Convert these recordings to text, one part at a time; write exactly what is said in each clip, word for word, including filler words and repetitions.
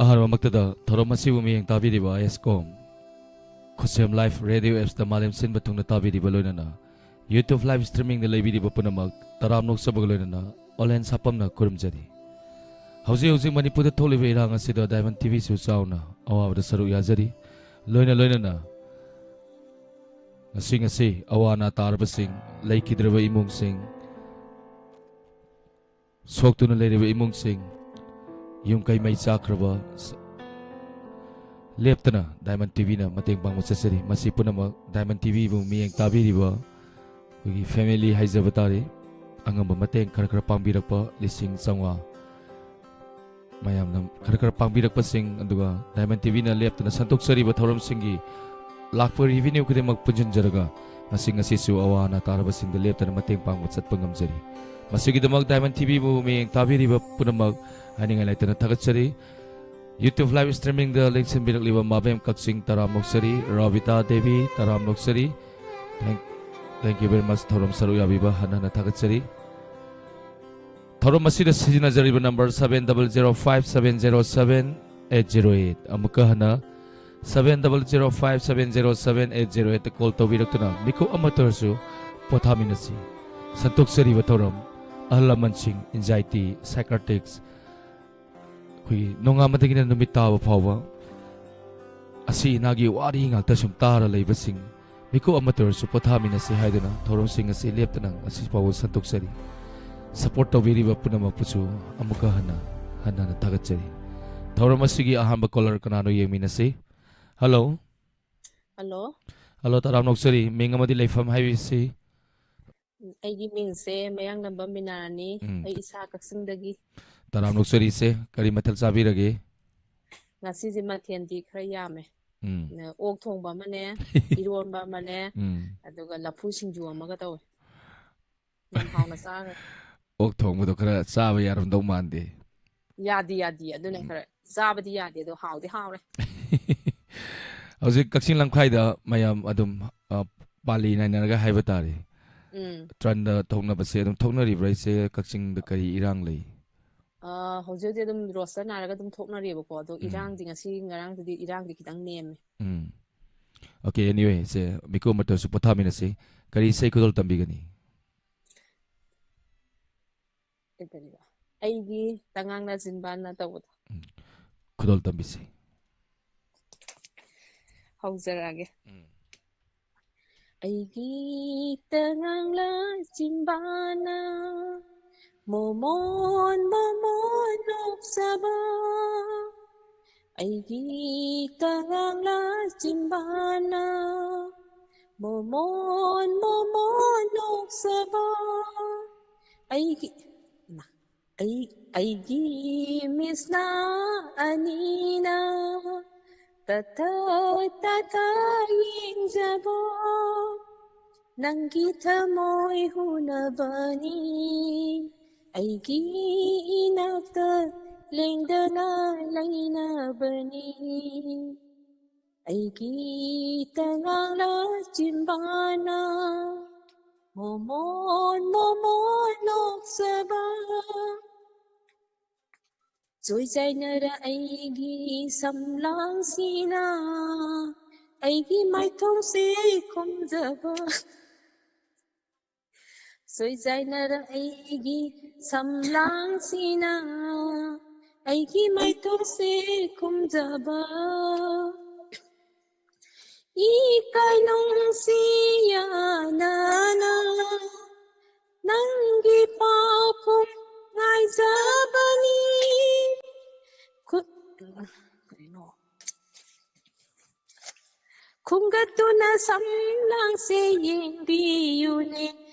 ꯑꯍꯥꯟꯕꯃꯛꯇꯗ ꯊꯧꯔꯝ ꯑꯁꯤꯕꯨ ꯃꯤꯠꯌꯦꯡ ꯇꯥꯕꯤꯔꯤꯕ ꯑꯥꯏ ꯑꯦꯁ ꯀꯣꯝ, ꯈꯨꯁꯦꯝ ꯂꯥꯏꯐ ꯔꯦꯗꯤꯑꯣ ꯑꯦꯞꯁꯇ ꯃꯥꯂꯦꯝ ꯁꯤꯟꯕ ꯊꯨꯡꯅ ꯇꯥꯕꯤꯔꯤꯕ, ꯂꯣꯏꯅꯅ ꯌꯨꯇ꯭ꯌꯨꯕ ꯂꯥꯏꯚ ꯁ꯭ꯇ꯭ꯔꯤꯃꯤꯡꯗ ꯂꯩꯕꯤꯔꯤꯕ ꯄꯨꯝꯅꯃꯛ ꯇꯔꯥꯝꯅ ꯑꯣꯛꯆꯕꯒ ꯂꯣꯏꯅꯅ ꯑꯣꯂꯦꯟ ꯁꯥꯄꯝꯅ ꯈꯨꯔꯨꯝꯖꯔꯤ꯫ ꯍꯧꯖꯤꯛ ꯍꯧꯖꯤꯛ ꯃꯅꯤꯄꯨꯔꯗ ꯊꯣꯛꯂꯤꯕ ꯏꯔꯥꯡ ꯑꯁꯤꯗ ꯗꯥꯏꯃꯟ ꯇꯤꯚꯤꯁꯨ ꯆꯥꯎꯅ ꯑꯋꯥꯕꯗ ꯁꯔꯨꯛ ꯌꯥꯖꯔꯤ꯫ ꯂꯣꯏꯅ ꯂꯣꯏꯅꯅ ꯉꯁꯤ ꯉꯁꯤ ꯑꯋꯥ ꯑꯅꯥ ꯇꯥꯔꯕꯁꯤꯡ, ꯂꯩꯈꯤꯗ꯭ꯔꯕ ꯏꯃꯨꯡꯁꯤꯡ, ꯁꯣꯛꯇꯨꯅ ꯂꯩꯔꯤꯕ ꯏꯃꯨꯡꯁꯤꯡ, ꯌꯨꯝ ꯀꯩ ꯃꯩ ꯆꯥꯛꯈ꯭ꯔꯕ ꯁ-, ꯂꯦꯞꯇꯅ ꯗꯥꯏꯃꯟ ꯇꯤꯚꯤꯅ ꯃꯇꯦꯡ ꯄꯥꯡꯕ ꯆꯠꯆꯔꯤ꯫ ꯃꯁꯤ ꯄꯨꯝꯅꯃꯛ ꯗꯥꯏꯃꯟ ꯇꯤꯚꯤꯕꯨ ꯃꯤꯠꯌꯦꯡ ꯇꯥꯕꯤꯔꯤꯕ ꯑꯩꯈꯣꯏꯒꯤ ꯐꯦꯃꯤꯂꯤ ꯍꯥꯏꯖꯕ ꯇꯥꯔꯦ, ꯑꯉꯝꯕ ꯃꯇꯦꯡ ꯈꯔ ꯈꯔ ꯄꯥꯡꯕꯤꯔꯛꯄ ꯂꯤꯁꯤꯡ ꯆꯥꯝꯃꯉꯥ ꯃꯌꯥꯝꯅ ꯈꯔ ꯈꯔ ꯄꯥꯡꯕꯤꯔꯛꯄꯁꯤꯡ, ꯑꯗꯨꯒ ꯗꯥꯏꯃꯟ ꯇꯤꯚꯤꯅ ꯂꯦꯞꯇꯅ ꯁꯟꯗꯣꯛꯆꯔꯤꯕ ꯊꯧꯔꯝꯁꯤꯡꯒꯤ ꯂꯥꯛꯄ ꯔꯤꯚꯤꯅ꯭ꯌꯨ ꯈꯨꯗꯤꯡꯃꯛ ꯄꯨꯟꯁꯤꯟꯖꯔꯒ ꯉꯁꯤ ꯉꯁꯤꯁꯨ ꯑꯋꯥ ꯑꯅꯥ ꯇꯥꯔꯕꯁꯤꯡꯗ ꯂꯦꯞꯇꯅ ꯃꯇꯦꯡ ꯄꯥꯡꯕ ꯆꯠꯄ ꯉꯝꯖꯔꯤ꯫ ꯃꯁꯤꯒꯤꯗꯃꯛ ꯗꯥꯏꯃꯟ ꯇꯤꯚꯤꯕꯨ ꯃꯤꯠꯌꯦꯡ ꯇꯥꯕꯤꯔꯤꯕ ꯄꯨꯝꯅꯃꯛ ꯍꯥꯏꯅꯤꯡꯉꯥꯏ ꯂꯩꯇꯅ ꯊꯥꯒꯠꯆꯔꯤ꯫ ꯌꯨꯇ꯭ꯌꯨꯕ ꯂꯥꯏꯚ ꯁ꯭ꯇ꯭ꯔꯤꯃꯤꯡꯗ ꯂꯦꯡꯁꯤꯟꯕꯤꯔꯛꯂꯤꯕ ꯃꯥꯕꯦꯝ ꯀꯛꯆꯤꯡ ꯇꯔꯥꯝ ꯅꯣꯛꯆꯔꯤ, ꯔꯥꯕꯤꯇꯥ ꯗꯦꯕꯤ ꯇꯔꯥꯝ ꯅꯣꯛꯆꯔꯤ꯫ Thank, thank you very much, ꯊꯧꯔꯝ ꯁꯔꯨꯛ ꯌꯥꯕꯤꯕ ꯍꯟꯅ ꯍꯟꯅ ꯊꯥꯒꯠꯆꯔꯤ꯫ ꯊꯧꯔꯝ ꯑꯁꯤꯗ ꯁꯤꯖꯤꯟꯅꯖꯔꯤꯕ number seven double zero five seven zero seven eight zero eight꯫ ꯑꯃꯨꯛꯀ ꯍꯟꯅ seven double zero five seven zero seven eight zero eight call ꯇꯧꯕꯤꯔꯛꯇꯨꯅ ꯃꯤꯀꯨꯞ ꯑꯃꯠꯇ ꯑꯣꯏꯔꯁꯨ ꯄꯣꯊꯥꯃꯤꯟꯅꯁꯤ꯫ ꯁꯟꯗꯣꯛꯆꯔꯤꯕ ꯊꯧꯔꯝ ꯑꯍꯜ ꯂꯃꯟꯁꯤꯡ, ꯑꯦꯟꯖꯥꯏꯇꯤ, ꯁꯥꯏꯀꯥꯇ꯭ꯔꯤꯛꯁ, ꯑꯩꯈꯣꯏꯒꯤ ꯅꯣꯡꯉꯥꯟꯕꯗꯒꯤꯅ ꯅꯨꯃꯤꯠ ꯇꯥꯕ ꯐꯥꯎꯕ ꯑꯁꯤ ꯑꯅꯥꯒꯤ ꯋꯥꯔꯤ ꯉꯥꯛꯇ ꯁꯨꯝ ꯇꯥꯔ ꯂꯩꯕꯁꯤꯡ ꯃꯤꯀꯨꯞ ꯑꯃꯠꯇ ꯑꯣꯏꯔꯁꯨ ꯄꯣꯊꯥꯃꯤꯟꯅꯁꯤ ꯍꯥꯏꯗꯨꯅ ꯊꯧꯔꯝꯁꯤꯡ ꯑꯁꯤ ꯂꯦꯞꯇꯅ ꯉꯁꯤ ꯐꯥꯎꯕ ꯁꯟꯗꯣꯛꯆꯔꯤ꯫ ꯁꯄꯣꯔꯠ ꯇꯧꯕꯤꯔꯤꯕ ꯄꯨꯝꯅꯃꯛꯄꯨꯁꯨ ꯑꯃꯨꯛꯀ ꯍꯟꯅ ꯍꯟꯅ ꯍꯟꯅ ꯊꯥꯒꯠꯆꯔꯤ꯫ ꯊꯧꯔꯝ ꯑꯁꯤꯒꯤ ꯑꯍꯥꯟꯕ ꯀꯣꯂꯔ ꯀꯅꯥꯅꯣ ꯌꯦꯡꯃꯤꯟꯅꯁꯤ꯫ ꯍꯜꯂꯣ꯫ ꯍꯜꯂꯣ꯫ ꯍꯜꯂꯣ, ꯇꯔꯥꯝ ꯅꯣꯛꯆꯔꯤ꯫ ꯃꯤꯡ ꯑꯃꯗꯤ ꯂꯩꯐꯝ ꯍꯥꯏꯕꯤꯁꯤ꯫ ꯑꯩꯒꯤ ꯃꯤꯡꯁꯦ ꯃꯌꯥꯡꯂꯝꯕꯝ ꯃꯤꯅꯥꯔꯥꯅꯤ꯫ ꯎꯝ꯫ ꯑꯩ ꯏꯁꯥ ꯀꯛꯆꯤꯡꯗꯒꯤ꯫ ꯇꯔꯥꯝ ꯅꯣꯛꯆꯔꯤꯁꯦ, ꯀꯔꯤ ꯃꯊꯦꯜ ꯆꯥꯕꯤꯔꯒꯦ? ꯉꯁꯤꯁꯦ ꯃꯊꯦꯜꯗꯤ ꯈꯔ ꯌꯥꯝꯃꯦ꯫ ꯎꯝ꯫ ꯑꯣꯛ ꯊꯣꯡꯕ ꯑꯃꯅꯦ, ꯏꯔꯣꯟꯕ ꯑꯃꯅꯦ, ꯎꯝ꯫ ꯑꯗꯨꯒ ꯂꯐꯨ ꯁꯤꯡꯖꯨ ꯑꯃꯒ ꯇꯧꯋꯦ꯫ ꯌꯥꯝ ꯍꯥꯎꯅ ꯆꯥꯈ꯭ꯔꯦ꯫ ꯑꯣꯛ ꯊꯣꯡꯕꯗꯣ ꯈꯔ ꯆꯥꯕ ꯌꯥꯔꯝꯗꯧ ꯃꯥꯟꯗꯦ꯫ ꯌꯥꯗꯦ, ꯌꯥꯗꯦ꯫ ꯑꯗꯨꯅ ꯎꯝ꯫ ꯈꯔ ꯆꯥꯕꯗꯤ ꯌꯥꯗꯦ, ꯑꯗꯣ ꯍꯥꯎꯗꯤ ꯍꯥꯎꯔꯦ꯫ ꯍꯧꯖꯤꯛ ꯀꯛꯆꯤꯡ ꯂꯝꯈꯥꯏꯗ ꯃꯌꯥꯝ ꯑꯗꯨꯝ, ꯑ, ꯄꯥꯜꯂꯤ ꯅꯥꯏꯅꯔꯒ ꯍꯥꯏꯕ ꯇꯥꯔꯦ꯫ ꯎꯝ꯫ ꯇ꯭ꯔꯟꯗ ꯊꯣꯛꯅꯕꯁꯦ ꯑꯗꯨꯝ ꯊꯣꯛꯅꯔꯤꯕ꯭ꯔꯥ ꯏꯆꯦ? ꯀꯛꯆꯤꯡꯗ ꯀꯔꯤ ꯏꯔꯥꯡ ꯂꯩ? ꯑ, ꯍꯧꯖꯤꯛ ꯍꯧꯖꯤꯛ ꯑꯗꯨꯝ ꯔꯣꯁꯇꯔ ꯅꯥꯏꯔꯒ ꯑꯗꯨꯝ ꯊꯣꯛꯅꯔꯤꯕꯀꯣ, ꯑꯗꯣ ꯎꯝ꯫ ꯏꯔꯥꯡꯗꯤ ꯉꯁꯤ ꯉꯔꯥꯡꯗꯗꯤ ꯏꯔꯥꯡꯗꯤ ꯈꯤꯇꯪ ꯅꯦꯝꯃꯦ꯫ ꯎꯝ꯫ Okay, anyway, ꯁꯦ, ꯃꯤꯀꯨꯞ ꯑꯃꯠꯇꯁꯨ ꯄꯣꯊꯥꯃꯤꯟꯅꯁꯤ꯫ ꯀꯔꯤ ꯏꯁꯩ ꯈꯨꯗꯣꯜ ꯇꯝꯕꯤꯒꯅꯤ? ꯀꯩ ꯀꯔꯤꯕ? ꯑꯩꯒꯤ ꯇꯉꯥꯡꯅ ꯆꯤꯟꯕꯥꯟꯅ ꯇꯧꯕꯗꯣ꯫ ꯎꯝ꯫ ꯈꯨꯗꯣꯜ ꯇꯝꯕꯤꯁꯤ꯫ ꯍꯧꯖꯔꯛꯑꯒꯦ꯫ ꯎꯝ꯫ ꯑꯩꯒꯤ ꯇꯉꯥꯡꯂ ꯆꯤꯟꯕꯥꯟꯅ ꯃꯣꯃꯣꯟ ꯃꯣꯃꯣꯟ ꯅꯣꯛꯆꯕ, ꯑꯩꯒꯤ ꯇꯉꯥꯡꯂ ꯆꯤꯟꯕꯥꯟꯅ ꯃꯣꯃꯣꯟ ꯃꯣꯃꯣꯟ ꯅꯣꯛꯆꯕ, ꯑꯩꯒꯤ, ꯏꯃꯥ, ꯑꯩ, ꯑꯩꯒꯤ ꯃꯤꯠꯁꯅꯥ ꯑꯅꯤꯅ ꯇꯊꯥ ꯇꯊꯥ ꯌꯦꯡꯖꯕ, ꯅꯪꯒꯤ ꯊꯃꯣꯏ ꯍꯨꯅꯕꯅꯤ, ꯑꯩꯒꯤ ꯏꯅꯥꯛꯇ ꯂꯦꯡꯗꯅ ꯂꯩꯅꯕꯅꯤ꯫ ꯑꯩꯒꯤ ꯇꯉꯥꯡꯂ ꯆꯤꯟꯕꯥꯟꯅ ꯃꯣꯃꯣꯟ ꯃꯣꯃꯣꯟ ꯅꯣꯛꯆꯕ, ꯆꯣꯏꯖꯥꯏꯅꯔ ꯑꯩꯒꯤ ꯁꯝꯂꯥꯡꯁꯤꯅ ꯑꯩꯒꯤ ꯃꯥꯏꯊꯣꯡꯁꯦ ꯈꯨꯝꯖꯕ, ꯆꯣꯏꯖꯥꯏꯅꯔ ꯑꯩꯒꯤ ꯁꯝꯂꯥꯡꯁꯤꯅ ꯑꯩꯒꯤ ꯃꯥꯏꯊꯣꯡꯁꯦ ꯈꯨꯝꯖꯕ, ꯏꯀꯥꯏ ꯅꯨꯡꯁꯤ ꯌꯥꯅꯅ ꯅꯪꯒꯤ ꯄꯥꯎꯈꯨꯝ ꯉꯥꯏꯖꯕꯅꯤ꯫ ꯈꯨ-, ꯀꯔꯤꯅꯣ? ꯈꯨꯝꯒꯠꯇꯨꯅ ꯁꯝꯂꯥꯡꯁꯦ ꯌꯦꯡꯕꯤꯌꯨꯅꯦ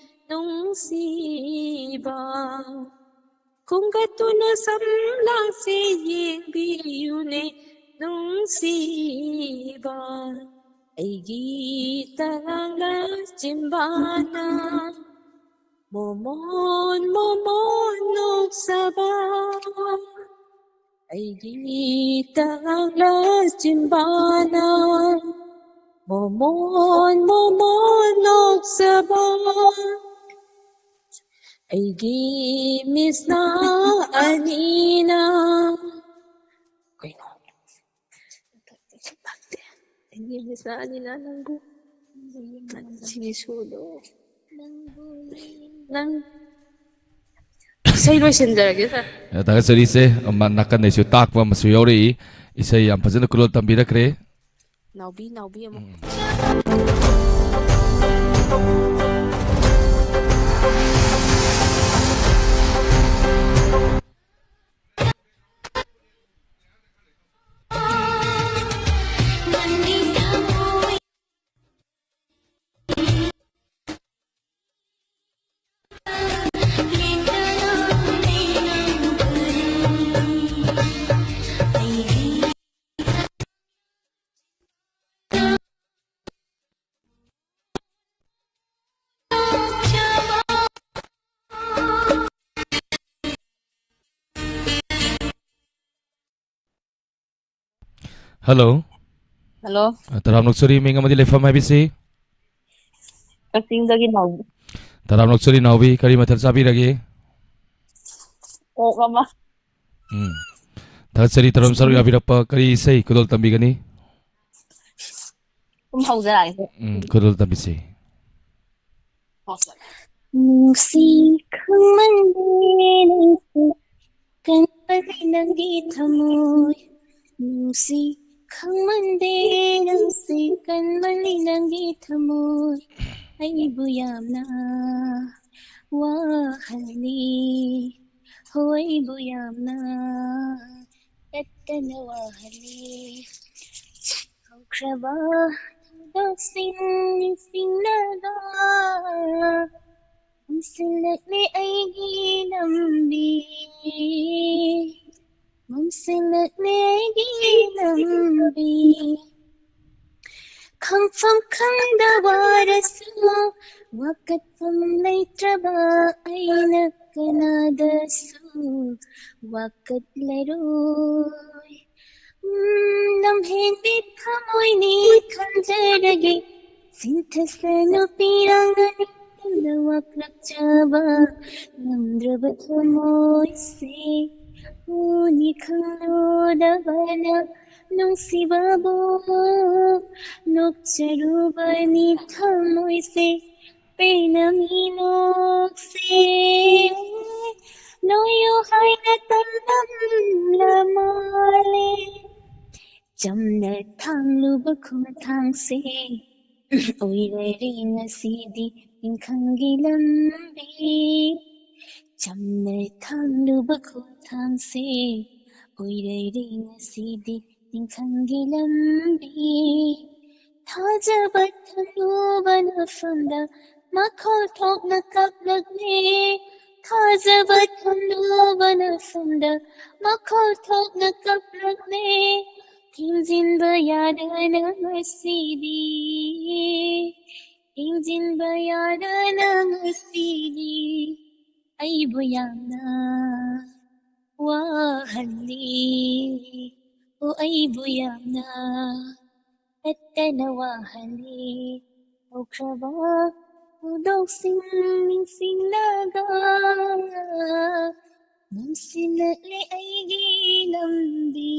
ꯅꯨꯡꯁꯤꯕ, ꯈꯨꯝꯒꯠꯇꯨꯅ ꯁꯝꯂꯥꯡꯁꯦ ꯌꯦꯡꯕꯤꯌꯨꯅꯦ ꯅꯨꯡꯁꯤꯕ, ꯑꯩꯒꯤ ꯇꯉꯥꯡꯂ ꯆꯤꯟꯕꯥꯟꯅ ꯃꯣꯃꯣꯟ ꯃꯣꯃꯣꯟ ꯅꯣꯛꯆꯕ, ꯑꯩꯒꯤ ꯇꯉꯥꯡꯂ ꯆꯤꯟꯕꯥꯟꯅ ꯃꯣꯃꯣꯟ ꯃꯣꯃꯣꯟ ꯅꯣꯛꯆꯕ, ꯑꯩꯒꯤ ꯃꯤꯠꯁꯅ ꯑꯅꯤꯅ ꯀꯩꯅꯣ? ꯑꯩꯒꯤ ꯃꯤꯠꯁꯅ ꯑꯅꯤꯅ ꯅꯪꯕꯨ, ꯁꯤꯒꯤ ꯁꯨꯔꯗꯣ, ꯅꯪ ꯏꯁꯩ ꯂꯣꯏꯁꯤꯟꯖꯔꯒꯦ, ꯁꯥꯔ꯫ ꯊꯥꯒꯠꯆꯔꯤꯁꯦ꯫ ꯑꯃ ꯅꯥꯀꯟꯗꯩꯁꯨ ꯇꯥꯛꯄ ꯑꯃꯁꯨ ꯌꯥꯎꯔꯛꯏ꯫ ꯏꯁꯩ ꯌꯥꯝ ꯐꯖꯅ ꯈꯨꯗꯣꯜ ꯇꯝꯕꯤꯔꯛꯈ꯭ꯔꯦ꯫ ꯅꯥꯎꯕꯤ, ꯅꯥꯎꯕꯤ ꯑꯃꯨꯛ꯫ ꯎꯝ꯫ ꯍꯜꯂꯣ꯫ ꯍꯜꯂꯣ꯫ ꯑ, ꯇꯔꯥꯝꯅ ꯑꯣꯛꯆꯔꯤ, ꯃꯤꯡ ꯑꯃꯗꯤ ꯂꯩꯐꯝ ꯍꯥꯏꯕꯤꯁꯤ? ꯀꯛꯆꯤꯡꯗꯒꯤ ꯅꯥꯎꯕꯤ꯫ ꯇꯔꯥꯝꯅ ꯑꯣꯛꯆꯔꯤ ꯅꯥꯎꯕꯤ, ꯀꯔꯤ ꯃꯊꯦꯜ ꯆꯥꯕꯤꯔꯒꯦ? ꯑꯣꯛ ꯑꯃ꯫ ꯎꯝ꯫ ꯊꯥꯒꯠꯆꯔꯤ, ꯇꯔꯥꯝ ꯁꯔꯨꯛ ꯌꯥꯕꯤꯔꯛꯄ꯫ ꯀꯔꯤ ꯏꯁꯩ ꯈꯨꯗꯣꯜ ꯇꯝꯕꯤꯒꯅꯤ? ꯁꯨꯝ ꯍꯧꯖꯔꯛꯑꯒꯦ꯫ ꯎꯝ, ꯈꯨꯗꯣꯜ ꯇꯝꯕꯤꯁꯤ꯫ ꯅꯨꯡꯁꯤ ꯈꯪꯃꯟꯗꯦ ꯅꯪꯁꯦ, ꯀꯟꯕꯅꯤ ꯅꯪꯒꯤ ꯊꯃꯣꯏ꯫ ꯅꯨꯡꯁꯤ ꯈꯪꯃꯟꯗꯦ ꯅꯪꯁꯦ, ꯀꯟꯕꯅꯤ ꯅꯪꯒꯤ ꯊꯃꯣꯏ꯫ ꯑꯩꯕꯨ ꯌꯥꯝꯅ ꯋꯥꯍꯜꯂꯤ, ꯍꯣ, ꯑꯩꯕꯨ ꯌꯥꯝꯅ ꯇꯠꯇꯅ ꯋꯥꯍꯜꯂꯤ꯫ ꯍꯧꯈ꯭ꯔꯕ ꯊꯧꯗꯣꯛꯁꯤꯡ ꯅꯤꯡꯁꯤꯡꯂꯒ ꯃꯝꯁꯤꯜꯂꯛꯂꯦ ꯑꯩꯒꯤ ꯂꯝꯕꯤ, ꯃꯝꯁꯤꯜꯂꯛꯂꯦ ꯑꯩꯒꯤ ꯂꯝꯕꯤ꯫ ꯈꯪꯐꯝ ꯈꯪꯗ ꯋꯥꯔꯁꯨ, ꯋꯥꯀꯠꯐꯝ ꯂꯩꯇ꯭ꯔꯕ ꯑꯩꯅ ꯀꯅꯥꯗꯁꯨ ꯋꯥꯀꯠꯂꯔꯣꯏ꯫ ꯎꯝ, ꯂꯝꯍꯦꯟꯕꯤ ꯊꯃꯣꯏꯅꯤ ꯈꯟꯖꯔꯒꯦ, ꯆꯤꯟꯊꯁꯅꯨ ꯄꯤꯔꯥꯡꯅꯅꯤ꯫ ꯅ ꯋꯥꯛꯂꯛꯆꯕ ꯉꯝꯗ꯭ꯔꯕ ꯊꯃꯣꯏꯁꯦ, ꯎꯅꯤ ꯈꯪꯂꯨꯗꯕꯅ ꯅꯨꯡꯁꯤꯕꯕꯨ ꯅꯣꯛꯆꯔꯨꯕꯅꯤ ꯊꯃꯣꯏꯁꯦ, ꯄꯦꯟꯅ ꯃꯤꯅꯣꯛꯁꯦ ꯅꯣꯏꯌꯨ ꯍꯥꯏꯅ ꯇꯝꯂꯝꯂ ꯃꯥꯜꯂꯦ꯫ ꯆꯝꯅ ꯊꯥꯡꯂꯨꯕ ꯈꯣꯡꯊꯥꯡꯁꯦ ꯑꯣꯏꯔꯔꯦ ꯉꯁꯤꯗꯤ ꯅꯤꯡꯈꯪꯒꯤ ꯂꯝꯕꯤ꯫ ꯆꯝꯅ ꯊꯥꯡꯂꯨꯕ ꯈꯣꯡꯊꯥꯡꯁꯦ ꯑꯣꯏꯔꯔꯦ ꯉꯁꯤꯗꯤ ꯅꯤꯡꯈꯪꯒꯤ ꯂꯝꯕꯤ꯫ ꯊꯥꯖꯕ ꯊꯝꯂꯨꯕ ꯅꯐꯝꯗ ꯃꯈꯣꯜ ꯊꯣꯛꯅ ꯀꯞꯂꯛꯂꯦ꯫ ꯊꯥꯖꯕ ꯊꯝꯂꯨꯕ ꯅꯐꯝꯗ ꯃꯈꯣꯜ ꯊꯣꯛꯅ ꯀꯞꯂꯛꯂꯦ꯫ ꯊꯦꯝꯖꯤꯟꯕ ꯌꯥꯗꯅ ꯉꯁꯤꯗꯤ, ꯊꯦꯝꯖꯤꯟꯕ ꯌꯥꯗꯅ ꯉꯁꯤꯗꯤ ꯑꯩꯕꯨ ꯌꯥꯝꯅ ꯋꯥꯍꯜꯂꯤ꯫ ꯑꯣ, ꯑꯩꯕꯨ ꯌꯥꯝꯅ ꯐꯠꯇꯅ ꯋꯥꯍꯜꯂꯤ꯫ ꯍꯧꯈ꯭ꯔꯕ ꯊꯧꯗꯣꯛꯁꯤꯡ ꯅꯤꯡꯁꯤꯡꯂꯒ ꯃꯝꯁꯤꯜꯂꯛꯂꯦ ꯑꯩꯒꯤ ꯂꯝꯕꯤ,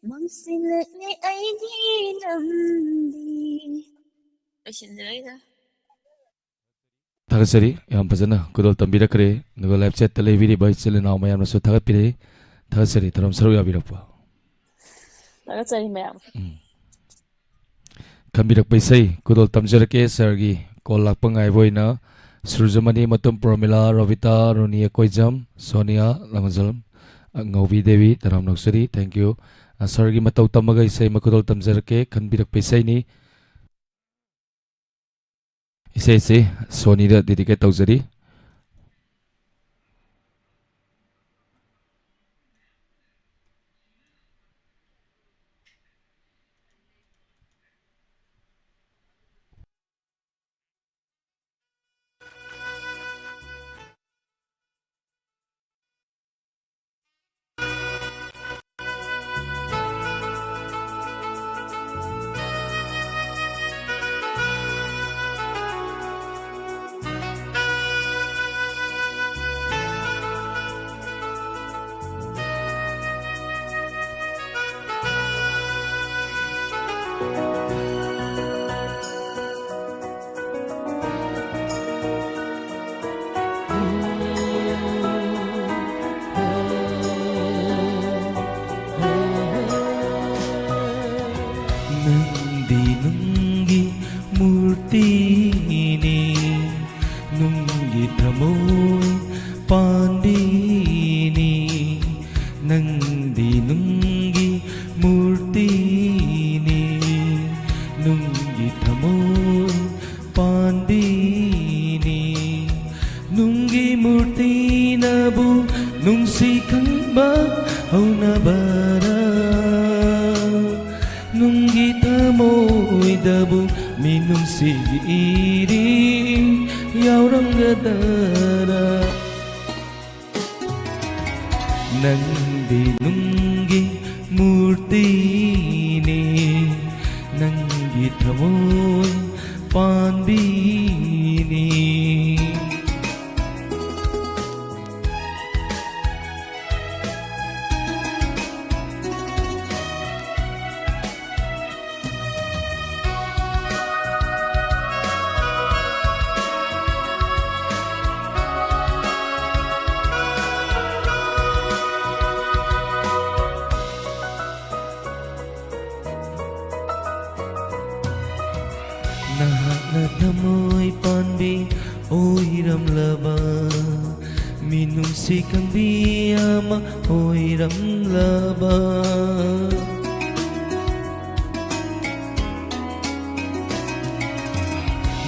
ꯃꯝꯁꯤꯜꯂꯛꯂꯦ ꯑꯩꯒꯤ ꯂꯝꯕꯤ꯫ ꯂꯣꯏꯁꯤꯟꯖꯔꯦꯗ꯫ ꯊꯥꯒꯠꯆꯔꯤ, ꯌꯥꯝ ꯐꯖꯅ ꯈꯨꯗꯣꯜ ꯇꯝꯕꯤꯔꯛꯈ꯭ꯔꯦ꯫ ꯑꯗꯨꯒ live chatꯇ ꯂꯩꯕꯤꯔꯤꯕ ꯏꯆꯤꯜ ꯏꯅꯥꯎ ꯃꯌꯥꯝꯅꯁꯨ ꯊꯥꯒꯠꯄꯤꯔꯛꯏ꯫ ꯊꯥꯒꯠꯆꯔꯤ, ꯊꯧꯔꯝ ꯁꯔꯨꯛ ꯌꯥꯕꯤꯔꯛꯄ꯫ ꯊꯥꯒꯠꯆꯔꯤ ꯃꯌꯥꯝ꯫ ꯎꯝ꯫ ꯈꯟꯕꯤꯔꯛꯄ ꯏꯁꯩ ꯈꯨꯗꯣꯜ ꯇꯝꯖꯔꯛꯀꯦ꯫ Sirꯒꯤ call ꯂꯥꯛꯄ ꯉꯥꯏꯕ ꯑꯣꯏꯅ ꯁꯨꯔꯖꯃꯅꯤ ꯃꯇꯨꯝ, ꯄ꯭ꯔꯣꯃꯤꯂꯥ, ꯔꯣꯕꯤꯇꯥ, ꯔꯨꯅꯤ ꯑꯀꯣꯏꯖꯝ, ꯁꯣꯅꯤꯌꯥ ꯂꯥꯡꯖꯝ, ꯉꯧꯕꯤ ꯗꯦꯕꯤ, ꯇꯔꯥꯝ ꯅꯣꯛꯆꯔꯤ꯫ Thank you꯫ ꯑ, sirꯒꯤ ꯃꯇꯧ ꯇꯝꯃꯒ ꯏꯁꯩ ꯑꯃ ꯈꯨꯗꯣꯜ ꯇꯝꯖꯔꯛꯀꯦ꯫ ꯈꯟꯕꯤꯔꯛꯄ ꯏꯁꯩꯅꯤ꯫ ꯏꯁꯩꯁꯤ ꯁꯣꯅꯤꯗ dedicate ꯇꯧꯖꯔꯤ꯫ ꯃꯨꯔꯇꯤꯅꯕꯨ ꯅꯨꯡꯁꯤ ꯈꯪꯕ ꯍꯧꯅꯕꯔ? ꯅꯨꯡꯒꯤ ꯊꯃꯣꯏꯗꯕꯨ ꯃꯤꯅꯨꯡꯁꯤꯒꯤ ꯏꯔꯤ ꯌꯥꯎꯔꯝꯒꯗꯔ? ꯅꯪꯗꯤ ꯅꯨꯡꯒꯤ ꯃꯨꯔꯇꯤꯅꯤ, ꯅꯪꯒꯤ ꯊꯃꯣꯏ ꯄꯥꯟꯕꯤꯅꯤ꯫ ꯅꯍꯥꯛꯅ ꯊꯃꯣꯏ ꯄꯥꯟꯕꯤ ꯑꯣꯏꯔꯝꯂꯕ, ꯃꯤꯅꯨꯡꯁꯤ ꯈꯪꯕꯤ ꯑꯃ ꯑꯣꯏꯔꯝꯂꯕ꯫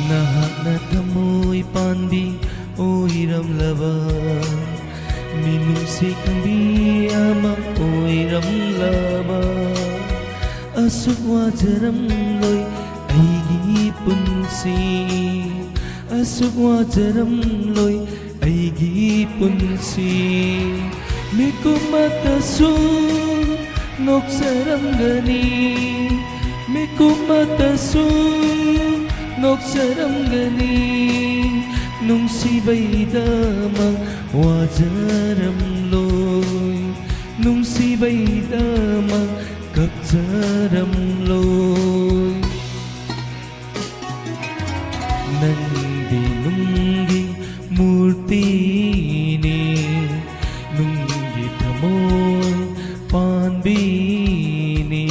ꯅꯍꯥꯛꯅ ꯊꯃꯣꯏ ꯄꯥꯟꯕꯤ ꯑꯣꯏꯔꯝꯂꯕ, ꯃꯤꯅꯨꯡꯁꯤ ꯈꯪꯕꯤ ꯑꯃ ꯑꯣꯏꯔꯝꯂꯕ꯫ ꯑꯁꯨꯛ ꯋꯥꯖꯔꯝꯂꯣꯏ ꯑꯩꯒꯤ ꯄꯨꯟꯁꯤ, ꯑꯁꯨꯛ ꯋꯥꯖꯔꯝꯂꯣꯏ ꯑꯩꯒꯤ ꯄꯨꯟꯁꯤ꯫ ꯃꯤꯀꯨꯞ ꯑꯃꯠꯇꯁꯨ ꯅꯣꯛꯆꯔꯝꯒꯅꯤ, ꯃꯤꯀꯨꯞ ꯑꯃꯠꯇꯁꯨ ꯅꯣꯛꯆꯔꯝꯒꯅꯤ꯫ ꯅꯨꯡꯁꯤꯕꯩꯗꯃꯛ ꯋꯥꯖꯔꯝꯂꯣꯏ, ꯅꯨꯡꯁꯤꯕꯩꯗꯃꯛ ꯀꯞꯆꯔꯝꯂꯣꯏ꯫ ꯅꯪꯗꯤ ꯅꯨꯡꯒꯤ ꯃꯨꯔꯇꯤꯅꯤ, ꯅꯨꯡꯒꯤ ꯊꯃꯣꯏ ꯄꯥꯟꯕꯤꯅꯤ꯫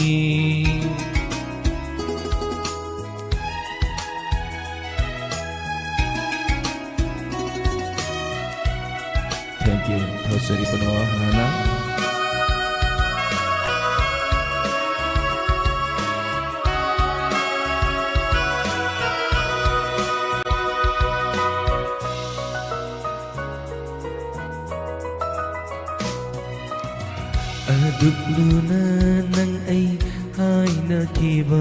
Thank you. ꯊꯧꯖꯔꯤꯕꯅꯣ ꯍꯥꯟꯅ꯫ ꯑꯗꯨꯛ ꯂꯨꯅ ꯅꯪ ꯑꯩ ꯍꯥꯏꯅꯈꯤꯕ,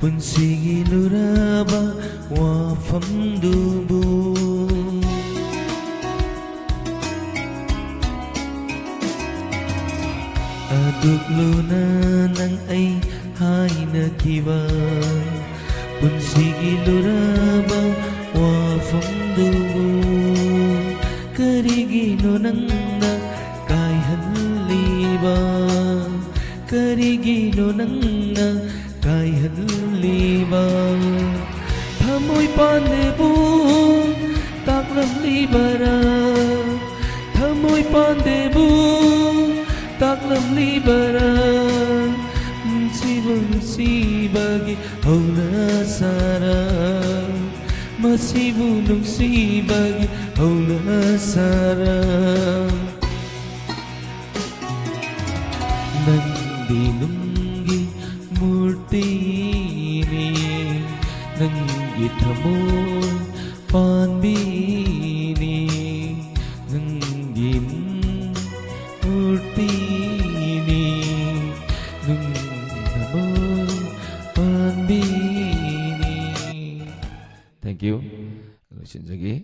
ꯄꯨꯟꯁꯤꯒꯤ ꯂꯨꯔꯕ ꯋꯥꯐꯝꯗꯨꯕꯨ꯫ ꯑꯗꯨꯛ ꯂꯨꯅ ꯅꯪ ꯑꯩ ꯍꯥꯏꯅꯈꯤꯕ, ꯄꯨꯟꯁꯤꯒꯤ ꯂꯨꯔꯕ ꯋꯥꯐꯝꯗꯨꯕꯨ꯫ ꯀꯔꯤꯒꯤꯅꯣ ꯅꯪꯅ ꯀꯥꯏꯍꯜꯂꯤꯕ? ꯀꯔꯤꯒꯤꯅꯣ ꯅꯪꯅ ꯀꯥꯏꯍꯜꯂꯤꯕ? ꯊꯃꯣꯏ ꯄꯥꯟꯗꯦꯕꯨ ꯇꯥꯛꯂꯝꯂꯤꯕꯔꯥ? ꯊꯃꯣꯏ ꯄꯥꯟꯗꯦꯕꯨ ꯇꯥꯛꯂꯝꯂꯤꯕꯔꯥ? ꯅꯨꯡꯁꯤꯕ ꯅꯨꯡꯁꯤꯕꯒꯤ ꯍꯧꯅ ꯁꯥꯔ, ꯃꯁꯤꯕꯨ ꯅꯨꯡꯁꯤꯕꯒꯤ ꯍꯧꯅ ꯁꯥꯔ꯫ ꯅꯪꯗꯤ ꯅꯨꯡꯒꯤ ꯃꯨꯔꯇꯤꯅꯤ, ꯅꯪꯒꯤ ꯊꯃꯣꯏ ꯄꯥꯟꯕꯤꯅꯤ, ꯅꯪꯒꯤ ꯃꯨꯔꯇꯤꯅꯤ, ꯅꯪꯒꯤ ꯊꯃꯣꯏ ꯄꯥꯟꯕꯤꯅꯤ꯫ Thank you. ꯂꯣꯏꯁꯤꯟꯖꯒꯦ꯫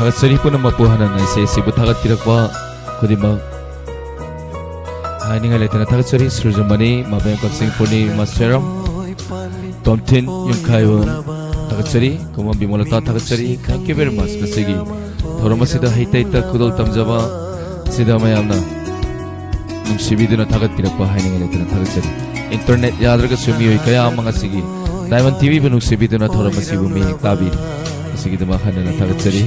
ꯊꯥꯒꯠꯆꯔꯤ ꯄꯨꯝꯅꯃꯛꯄꯨ꯫ ꯍꯥꯟꯅ ꯏꯁꯩ ꯑꯁꯤꯕꯨ ꯊꯥꯒꯠꯄꯤꯔꯛꯄ ꯈꯨꯗꯤꯡꯃꯛ ꯍꯥꯏꯅꯤꯡꯉꯥꯏ ꯂꯩꯇꯅ ꯊꯥꯒꯠꯆꯔꯤ꯫ ꯁꯨꯔꯖꯃꯅꯤ, ꯃꯕꯦꯝ ꯀꯛꯆꯤꯡ ꯄꯨꯔꯅꯤꯃꯥ ꯁꯦꯔꯝ, ꯇꯣꯝꯊꯤꯟ ꯌꯨꯝꯈꯥꯏꯕꯝ ꯊꯥꯒꯠꯆꯔꯤ꯫ ꯀꯨꯃꯝ ꯕꯤꯃꯣꯂꯇꯥ ꯊꯥꯒꯠꯆꯔꯤ꯫ Thank you very much꯫ ꯉꯁꯤꯒꯤ ꯊꯧꯔꯝ ꯑꯁꯤꯗ ꯍꯩꯇ ꯍꯩꯇ ꯈꯨꯗꯣꯜ ꯇꯝꯖꯕ ꯑꯁꯤꯗ ꯃꯌꯥꯝꯅ ꯅꯨꯡꯁꯤꯕꯤꯗꯨꯅ ꯊꯥꯒꯠꯄꯤꯔꯛꯄ ꯍꯥꯏꯅꯤꯡꯉꯥꯏ ꯂꯩꯇꯅ ꯊꯥꯒꯠꯆꯔꯤ꯫ Internet ꯌꯥꯗ꯭ꯔꯒꯁꯨ ꯃꯤꯑꯣꯏ ꯀꯌꯥ ꯑꯃ ꯉꯁꯤꯒꯤ ꯇꯥꯏꯕꯪ ꯇꯤꯚꯤꯕꯨ ꯅꯨꯡꯁꯤꯕꯤꯗꯨꯅ ꯊꯧꯔꯝ ꯑꯁꯤꯕꯨ ꯃꯤꯠꯌꯦꯡ ꯇꯥꯕꯤꯔꯤ꯫ ꯃꯁꯤꯒꯤꯗꯃꯛ ꯍꯟꯅ ꯍꯟꯅ ꯊꯥꯒꯠꯆꯔꯤ꯫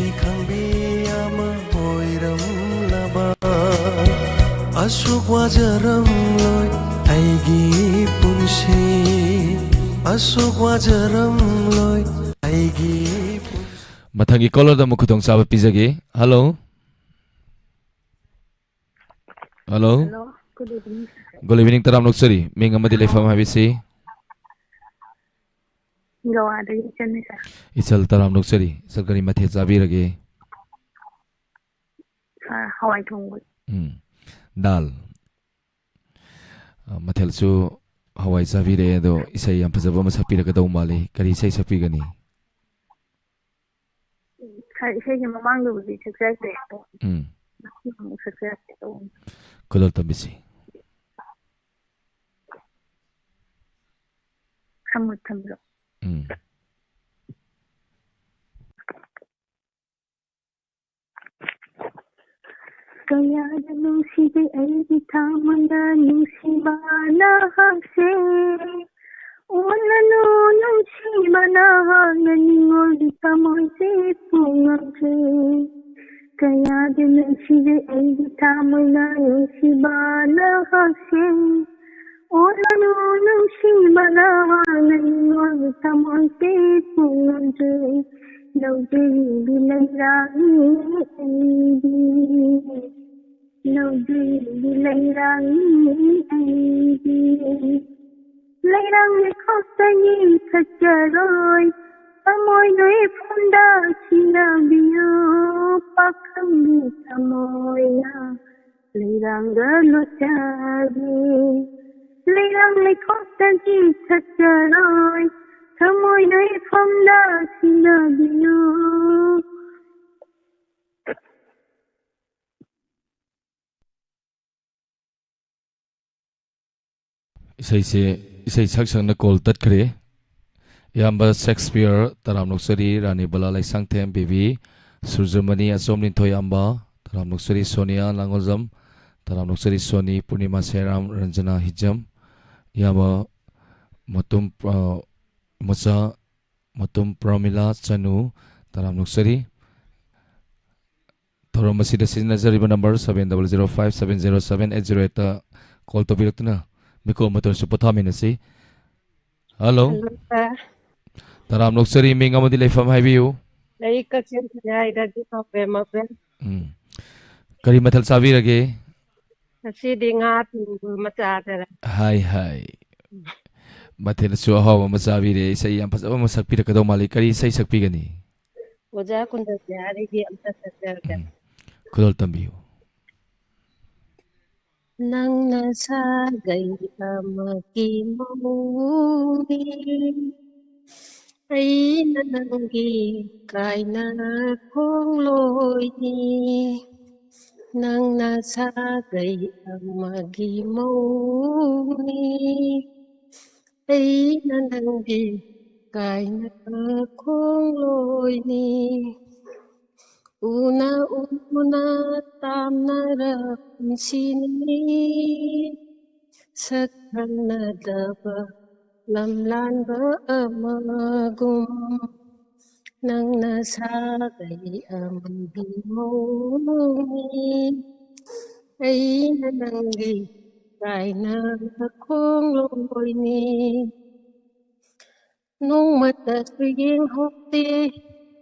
ꯑꯁꯨꯛ ꯋꯥꯖꯔꯝꯂꯣꯏ ꯑꯩꯒꯤ ꯄꯨꯟꯁꯤ, ꯑꯁꯨꯛ ꯋꯥꯖꯔꯝꯂꯣꯏ ꯑꯩꯒꯤ ꯄꯨꯟꯁꯤ꯫ ꯃꯊꯪꯒꯤ ꯀꯣꯂꯔꯗ ꯑꯃꯨꯛ ꯈꯨꯗꯣꯡꯆꯥꯕ ꯄꯤꯖꯒꯦ꯫ Hello. Hello. Hello, good evening, sir. Good evening, ꯇꯔꯥꯝꯅ ꯑꯣꯛꯆꯔꯤ꯫ ꯃꯤꯡ ꯑꯃꯗꯤ ꯂꯩꯐꯝ ꯍꯥꯏꯕꯤꯁꯤ꯫ ꯒꯋꯥꯗꯒꯤ ꯏꯆꯟꯅꯤ, sir. ꯏꯆꯜ, ꯇꯔꯥꯝꯅ ꯑꯣꯛꯆꯔꯤ꯫ ꯏꯆꯜ, ꯀꯔꯤ ꯃꯊꯦꯜ ꯆꯥꯕꯤꯔꯒꯦ? Sir, ꯍꯋꯥꯏ ꯊꯣꯡꯕ꯫ ꯎꯝ, ꯗꯥꯜ꯫ ꯑ, ꯃꯊꯦꯜꯁꯨ ꯍꯋꯥꯏ ꯆꯥꯕꯤꯔꯦ, ꯑꯗꯣ ꯏꯁꯩ ꯌꯥꯝ ꯐꯖꯕ ꯑꯃ ꯁꯛꯄꯤꯔꯛꯀꯗꯧ ꯃꯥꯜꯂꯤ꯫ ꯀꯔꯤ ꯏꯁꯩ ꯁꯛꯄꯤꯒꯅꯤ? Sir, ꯏꯁꯩꯁꯦ ꯃꯃꯥꯡꯗꯕꯨꯗꯤ ꯁꯛꯆꯈ꯭ꯔꯦ, ꯑꯗꯣ ꯎꯝ꯫ ꯉꯁꯤ ꯑꯃꯨꯛ ꯁꯛꯆꯔꯛꯀꯦ ꯇꯧꯕꯅꯤ꯫ ꯈꯨꯗꯣꯜ ꯇꯝꯕꯤꯁꯤ꯫ ꯈꯃꯨꯠ ꯊꯝꯕ꯭ꯔꯣ? ꯎꯝ꯫ ꯀꯌꯥꯗ ꯅꯨꯡꯁꯤꯒꯦ ꯑꯩꯒꯤ ꯊꯃꯣꯏꯅ ꯅꯨꯡꯁꯤꯕ ꯅꯍꯥꯛꯁꯦ꯫ ꯑꯣꯟꯅꯅꯨ ꯅꯨꯡꯁꯤꯕ ꯅꯍꯥꯛꯅ ꯅꯤꯡꯉꯣꯜꯒꯤ ꯊꯃꯣꯏꯁꯦ ꯄꯨꯉꯝꯗ꯭ꯔꯦ꯫ ꯀꯌꯥꯗ ꯅꯨꯡꯁꯤꯒꯦ ꯑꯩꯒꯤ ꯊꯃꯣꯏꯅ ꯅꯨꯡꯁꯤꯕ ꯅꯍꯥꯛꯁꯦ꯫ ꯑꯣꯟꯅꯅꯨ ꯅꯨꯡꯁꯤꯕ ꯅꯍꯥꯛꯅ ꯅꯤꯡꯉꯣꯜꯒꯤ ꯊꯃꯣꯏꯁꯦ ꯄꯨꯉꯝꯗ꯭ꯔꯦ꯫ ꯂꯧꯖꯔꯤꯕꯤ ꯂꯩꯔꯥꯡꯅꯤ ꯑꯩꯗꯤ꯫ ꯂꯧꯖꯔꯤꯕꯤ ꯂꯩꯔꯥꯡꯅꯤ ꯑꯩꯗꯤ꯫ ꯂꯩꯔꯥꯡ ꯂꯩꯈꯣꯛꯇꯒꯤ ꯊꯛꯆꯔꯣꯏ, ꯊꯃꯣꯏ ꯅꯣꯏꯐꯝꯗ ꯁꯤꯟꯅꯕꯤꯌꯨ꯫ ꯄꯥꯈꯪꯒꯤ ꯊꯃꯣꯏꯅ ꯂꯩꯔꯥꯡꯒ ꯂꯣꯠꯆꯒꯦ꯫ ꯂꯩꯔꯥꯡ ꯂꯩꯈꯣꯛꯇꯒꯤ ꯊꯛꯆꯔꯣꯏ, ꯊꯃꯣꯏ ꯅꯣꯏꯐꯝꯗ ꯁꯤꯟꯅꯕꯤꯌꯨ꯫ ꯏꯁꯩꯁꯦ, ꯏꯁꯩ ꯁꯛ ꯁꯛꯅ ꯀꯣꯜ ꯇꯠꯈ꯭ꯔꯦ꯫ ꯏꯌꯥꯝꯕ ꯁꯦꯛꯁꯄꯤꯌꯔ, ꯇꯔꯥꯝꯅ ꯑꯣꯛꯆꯔꯤ꯫ ꯔꯥꯅꯤ ꯕꯂꯥ ꯂꯩꯁꯥꯡꯊꯦꯝ, ꯕꯦꯕꯤ ꯁꯨꯔꯖꯃꯅꯤ, ꯑꯆꯣꯝ ꯅꯤꯡꯊꯧ ꯏꯌꯥꯝꯕ, ꯇꯔꯥꯝꯅ ꯑꯣꯛꯆꯔꯤ꯫ ꯁꯣꯅꯤꯌꯥ ꯂꯥꯡꯒꯣꯜꯖꯝ, ꯇꯔꯥꯝꯅ ꯑꯣꯛꯆꯔꯤ꯫ ꯁꯣꯅꯤ, ꯄꯨꯔꯅꯤꯃꯥ ꯁꯦꯔꯥꯝ, ꯔꯟꯖꯅꯥ ꯍꯤꯖꯝ, ꯏꯌꯥꯝꯕ ꯃꯇꯨꯝ, ꯑ, ꯃꯆꯥ ꯃꯇꯨꯝ ꯄ꯭ꯔꯃꯤꯂꯥ ꯆꯅꯨ, ꯇꯔꯥꯝ ꯅꯣꯛꯆꯔꯤ꯫ ꯊꯧꯔꯝ ꯑꯁꯤꯗ ꯁꯤꯖꯤꯟꯅꯖꯔꯤꯕ number seven double zero five seven zero seven eight zero eight ꯇ ꯀꯣꯜ ꯇꯧꯕꯤꯔꯛꯇꯨꯅ ꯃꯤꯀꯨꯞ ꯑꯃꯇ ꯑꯣꯏꯔꯁꯨ ꯄꯣꯊꯥꯃꯤꯟꯅꯁꯤ꯫ ꯍꯜꯂꯣ꯫ ꯍꯜꯂꯣ, ꯁꯥꯔ꯫ ꯇꯔꯥꯝ ꯅꯣꯛꯆꯔꯤ, ꯃꯤꯡ ꯑꯃꯗꯤ ꯂꯩꯐꯝ ꯍꯥꯏꯕꯤꯌꯨ꯫ ꯑꯩ ꯀꯛꯆꯤꯡ ꯈꯨꯟꯌꯥꯏꯗꯒꯤ ꯀꯧꯕꯦꯝ ꯃꯕꯦꯝ꯫ ꯎꯝ꯫ ꯀꯔꯤ ꯃꯊꯦꯜ ꯆꯥꯕꯤꯔꯒꯦ? ꯉꯁꯤꯗꯤ ꯉꯥ ꯊꯣꯡꯕ ꯑꯃ ꯆꯥꯗꯔꯦ꯫ ꯍꯥꯏ, ꯍꯥꯏ꯫ ꯃꯊꯦꯜꯁꯨ ꯑꯍꯥꯎꯕ ꯑꯃ ꯆꯥꯕꯤꯔꯦ꯫ ꯏꯁꯩ ꯌꯥꯝ ꯐꯖꯕ ꯑꯃ ꯁꯛꯄꯤꯔꯛꯀꯗꯧ ꯃꯥꯜꯂꯤ꯫ ꯀꯔꯤ ꯏꯁꯩ ꯁꯛꯄꯤꯒꯅꯤ? ꯑꯣꯖꯥ ꯀꯨꯟꯗ ꯕꯤꯍꯥꯔꯤꯒꯤ ꯑꯝꯇ ꯁꯛꯆꯔꯛꯀꯦ꯫ ꯎꯝ꯫ ꯈꯨꯗꯣꯜ ꯇꯝꯕꯤꯌꯨ꯫ ꯅꯪꯅ ꯁꯥꯒꯩ ꯑꯃꯒꯤ ꯃꯧꯅꯤ, ꯑꯩꯅ ꯅꯪꯒꯤ ꯀꯥꯏꯅ ꯈꯣꯡꯂꯣꯏꯅꯤ꯫ ꯅꯪꯅ ꯁꯥꯒꯩ ꯑꯃꯒꯤ ꯃꯧꯅꯤ, ꯑꯩꯅ ꯅꯪꯒꯤ ꯀꯥꯏꯅ ꯈꯣꯡꯂꯣꯏꯅꯤ꯫ ꯎꯅ ꯎꯅ ꯇꯥꯝꯅꯔ ꯄꯨꯟꯁꯤꯅꯤ, ꯁꯛ ꯈꯪꯅꯗꯕ ꯂꯝꯂꯥꯟꯕ ꯑꯃꯒꯨꯝ꯫ ꯅꯪꯅ ꯁꯥꯒꯩ ꯑꯃꯒꯤ ꯃꯧꯅꯤ, ꯑꯩꯅ ꯅꯪꯒꯤ ꯀꯥꯏꯅ ꯈꯣꯡꯂꯣꯏꯅꯤ꯫ ꯅꯣꯡꯃꯇꯁꯨ ꯌꯦꯡꯍꯧꯗꯦ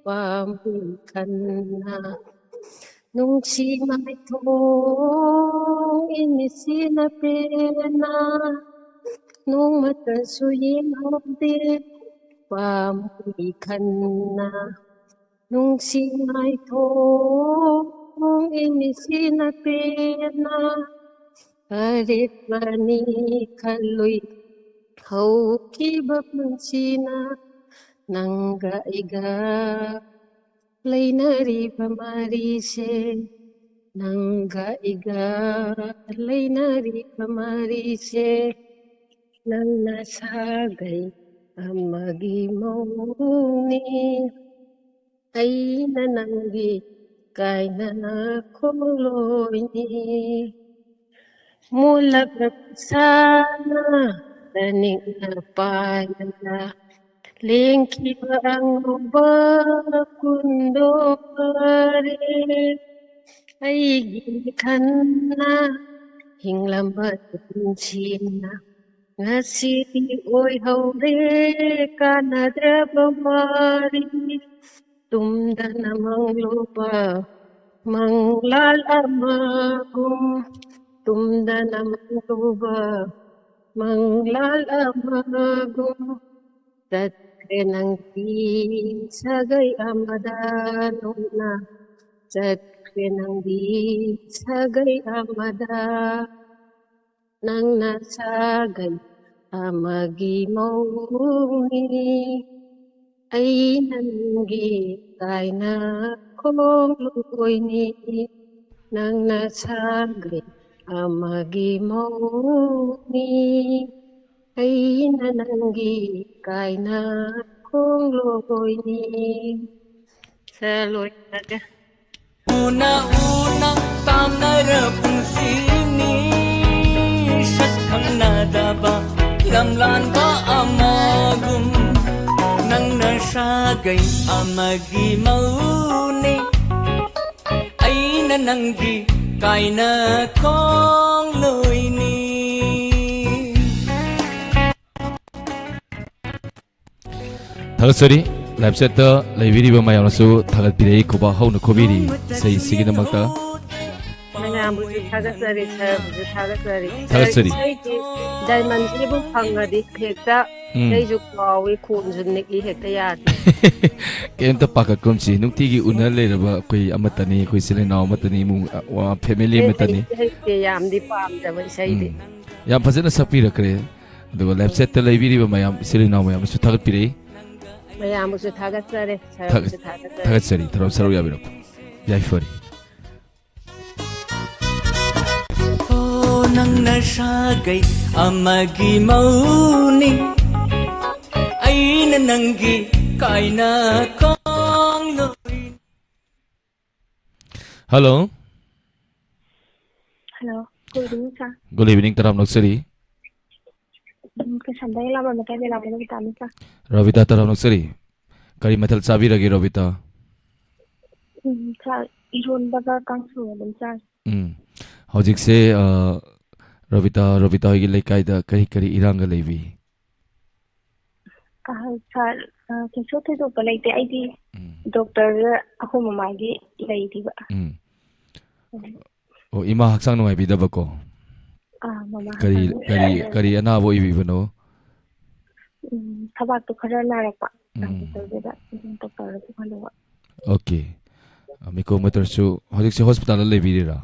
ꯄꯥꯝꯃꯤ ꯈꯟꯅ, ꯅꯨꯡꯁꯤ ꯃꯥꯏꯊꯣꯡ ꯏꯃꯤꯠꯁꯤꯅ ꯄꯦꯟꯅ꯫ ꯅꯣꯡꯃꯇꯁꯨ ꯌꯦꯡꯍꯧꯗꯦ ꯄꯥꯝꯃꯤ ꯈꯟꯅ, ꯅꯨꯡꯁꯤ ꯃꯥꯏꯊꯣꯡ ꯏꯃꯤꯠꯁꯤꯅ ꯄꯦꯟꯅ꯫ ꯑꯔꯦꯞꯄꯅꯤ ꯈꯜꯂꯨꯏ ꯍꯧꯈꯤꯕ ꯄꯨꯟꯁꯤꯅ, ꯅꯪꯒ ꯑꯩꯒ ꯂꯩꯅꯔꯤꯕ ꯃꯔꯤꯁꯦ, ꯅꯪꯒ ꯑꯩꯒ ꯂꯩꯅꯔꯤꯕ ꯃꯔꯤꯁꯦ, ꯅꯪꯅ ꯁꯥꯒꯩ ꯑꯃꯒꯤ ꯃꯧꯅꯤ, ꯑꯩꯅ ꯅꯪꯒꯤ ꯀꯥꯏꯅ ꯈꯣꯡꯂꯣꯏꯅꯤ꯫ ꯃꯨꯜꯂꯕ ꯈꯨꯠꯁꯥꯅ ꯇꯅꯤꯛꯅ ꯄꯥꯏꯔꯒ, ꯂꯦꯡꯈꯤꯕ ꯑꯉꯧꯕ ꯀꯨꯟꯗꯣꯔꯦ꯫ ꯑꯩꯒꯤ ꯈꯟꯅ ꯍꯤꯡꯂꯝꯕ ꯄꯨꯟꯁꯤꯅ ꯉꯁꯤꯗꯤ ꯑꯣꯏꯍꯧꯔꯦ ꯀꯥꯟꯅꯗ꯭ꯔꯕ ꯋꯥꯔꯤ꯫ ꯇꯨꯝꯗꯅ ꯃꯪꯂꯨꯕ ꯃꯪꯂꯥꯜ ꯑꯃꯒꯨꯝ, ꯇꯨꯝꯗꯅ ꯃꯪꯂꯨꯕ ꯃꯪꯂꯥꯜ ꯑꯃꯒꯨꯝ, ꯆꯠꯈ꯭ꯔꯦ ꯅꯪꯗꯤ ꯁꯥꯒꯩ ꯑꯃꯗ ꯅꯣꯛꯅ, ꯆꯠꯈ꯭ꯔꯦ ꯅꯪꯗꯤ ꯁꯥꯒꯩ ꯑꯃꯗ꯫ ꯅꯪꯅ ꯁꯥꯒꯩ ꯑꯃꯒꯤ ꯃꯧꯅꯤ, ꯑꯩꯅ ꯅꯪꯒꯤ ꯀꯥꯏꯅ ꯈꯣꯡꯂꯣꯏꯅꯤ꯫ ꯅꯪꯅ ꯁꯥꯒꯩ ꯑꯃꯒꯤ ꯃꯧꯅꯤ, ꯑꯩꯅ ꯅꯪꯒꯤ ꯀꯥꯏꯅ ꯈꯣꯡꯂꯣꯏꯅꯤ꯫ ꯁꯦ, ꯂꯣꯏꯔꯒꯦ꯫ ꯎꯅ ꯎꯅ ꯇꯥꯝꯅꯔ ꯄꯨꯟꯁꯤꯅꯤ, ꯁꯛ ꯈꯪꯅꯗꯕ ꯂꯝꯂꯥꯟꯕ ꯑꯃꯒꯨꯝ꯫ ꯅꯪꯅ ꯁꯥꯒꯩ ꯑꯃꯒꯤ ꯃꯧꯅꯤ, ꯑꯩꯅ ꯅꯪꯒꯤ ꯀꯥꯏꯅ ꯈꯣꯡꯂꯣꯏꯅꯤ꯫ ꯊꯥꯒꯠꯆꯔꯤ꯫ Live chatꯇ ꯂꯩꯕꯤꯔꯤꯕ ꯃꯌꯥꯝꯅꯁꯨ ꯊꯥꯒꯠꯄꯤꯔꯛꯏ, ꯈꯨꯕꯥꯛ ꯍꯧꯅ ꯈꯨꯕꯤꯔꯤ ꯏꯁꯩꯁꯤꯒꯤꯗꯃꯛꯇ꯫ ꯃꯌꯥꯝꯕꯨꯁꯨ ꯊꯥꯒꯠꯆꯔꯤ, ꯁꯔꯕꯨꯁꯨ ꯊꯥꯒꯠꯆꯔꯤ꯫ ꯊꯥꯒꯠꯆꯔꯤ꯫ ꯑꯩꯗꯤ diamondꯁꯤꯕꯨ ꯐꯪꯉꯗꯤ ꯍꯦꯛꯇ ꯎꯝ꯫ ꯑꯩꯁꯨ ꯀꯥꯎꯏ, ꯈꯣꯟꯁꯨ ꯅꯤꯛꯏ, ꯍꯦꯛꯇ ꯌꯥꯗꯦ꯫ ꯀꯩꯝꯇ ꯄꯥꯈꯠꯀꯨꯝꯁꯤ, ꯅꯨꯡꯇꯤꯒꯤ ꯎꯅ ꯂꯩꯔꯕ ꯑꯩꯈꯣꯏ ꯑꯃꯠꯇꯅꯤ, ꯑꯩꯈꯣꯏ ꯏꯆꯤꯜ ꯏꯅꯥꯎ ꯑꯃꯠꯇꯅꯤ, ꯏꯃꯨꯡ, ꯑ, family ꯑꯦ, ꯑꯃꯠꯇꯅꯤ꯫ ꯍꯩꯇꯦ, ꯍꯩꯇꯦ, ꯌꯥꯝꯗꯤ ꯄꯥꯝꯖꯕ ꯏꯁꯩꯗꯤ꯫ ꯎꯝ꯫ ꯌꯥꯝ ꯐꯖꯅ ꯁꯛꯄꯤꯔꯛꯈ꯭ꯔꯦ꯫ ꯑꯗꯨꯒ live chatꯇ ꯂꯩꯕꯤꯔꯤꯕ ꯃꯌꯥꯝ, ꯏꯆꯤꯜ ꯏꯅꯥꯎ ꯃꯌꯥꯝꯅꯁꯨ ꯊꯥꯒꯠꯄꯤꯔꯛꯏ꯫ ꯃꯌꯥꯝꯕꯨꯁꯨ ꯊꯥꯒꯠꯆꯔꯤ, ꯁꯔꯕꯨꯁꯨ ꯊꯥꯒꯠ-, ꯊꯥꯒꯠꯆꯔꯤ꯫ ꯊꯥꯒꯠꯆꯔꯤ, ꯊꯕꯛ ꯁꯔꯨꯛ ꯌꯥꯕꯤꯔꯛꯄ꯫ ꯌꯥꯏꯐꯔꯤ꯫ ꯑꯣ, ꯅꯪꯅ ꯁꯥꯒꯩ ꯑꯃꯒꯤ ꯃꯧꯅꯤ, ꯑꯩꯅ ꯅꯪꯒꯤ ꯀꯥꯏꯅ ꯈꯣꯡꯂꯣꯏ꯫ Hello꯫ Hello, good evening, sir꯫ Good evening, ꯇꯔꯥꯝꯅ ꯑꯣꯛꯆꯔꯤ꯫ ꯎꯝ, ꯀꯩꯁꯥꯝꯊꯣꯡꯗꯒꯤ ꯂꯥꯛꯄ ꯃꯇꯥꯏꯗ ꯂꯥꯛꯄ ꯔꯣꯕꯤꯇꯥꯅꯤ, ꯁꯥꯔ꯫ ꯔꯣꯕꯤꯇꯥ, ꯇꯔꯥꯝꯅ ꯑꯣꯛꯆꯔꯤ꯫ ꯀꯔꯤ ꯃꯊꯦꯜ ꯆꯥꯕꯤꯔꯒꯦ, ꯔꯣꯕꯤꯇꯥ? ꯎꯝ, ꯁꯥꯔ, ꯏꯔꯣꯟꯕꯒ ꯀꯥꯡꯁꯨ ꯑꯗꯨꯝ ꯆꯥꯔꯦ꯫ ꯎꯝ꯫ ꯍꯧꯖꯤꯛꯁꯦ, ꯑ, ꯔꯣꯕꯤꯇꯥ, ꯔꯣꯕꯤꯇꯥ ꯍꯣꯏꯒꯤ ꯂꯩꯀꯥꯏꯗ ꯀꯔꯤ ꯀꯔꯤ ꯏꯔꯥꯡꯒ ꯂꯩꯕꯤ? ꯑ, ꯁꯥꯔ, ꯑ, ꯀꯩꯁꯨ ꯊꯣꯏꯗꯣꯛꯄ ꯂꯩꯇꯦ꯫ ꯑꯩꯗꯤ ꯎꯝ꯫ ꯗꯣꯛꯇꯔꯗ ꯑꯩꯈꯣꯏ ꯃꯃꯥꯒꯤ ꯂꯩꯔꯤꯕ꯫ ꯎꯝ꯫ ꯎꯝ꯫ ꯑꯣ, ꯏꯃꯥ ꯍꯛꯆꯥꯡ ꯅꯨꯡꯉꯥꯏꯕꯤꯗꯕꯀꯣ? ꯑꯥ, ꯃꯃꯥ ꯀꯔꯤ, ꯍꯛꯆꯥꯡ ꯀꯔꯤ, ꯅꯨꯡꯉꯥꯏꯇꯕ꯫ ꯀꯔꯤ ꯑꯅꯥꯕ ꯑꯣꯏꯕꯤꯕꯅꯣ? ꯎꯝ, ꯊꯕꯥꯛꯇꯣ ꯈꯔ ꯅꯥꯔꯛꯄ꯫ ꯎꯝ꯫ ꯗꯣꯛꯇꯔꯗꯨꯗ ꯑꯗꯨꯝ ꯗꯣꯛꯇꯔꯗ ꯄꯨꯍꯜꯂꯨꯕ꯫ ꯑꯣꯀꯦ꯫ ꯑ, ꯃꯤꯀꯣ ꯃꯣꯇꯣꯔꯁꯨ ꯍꯧꯖꯤꯛꯁꯦ ꯍꯣꯁꯄꯤꯇꯥꯜꯗ ꯂꯩꯕꯤꯔꯤꯔꯥ?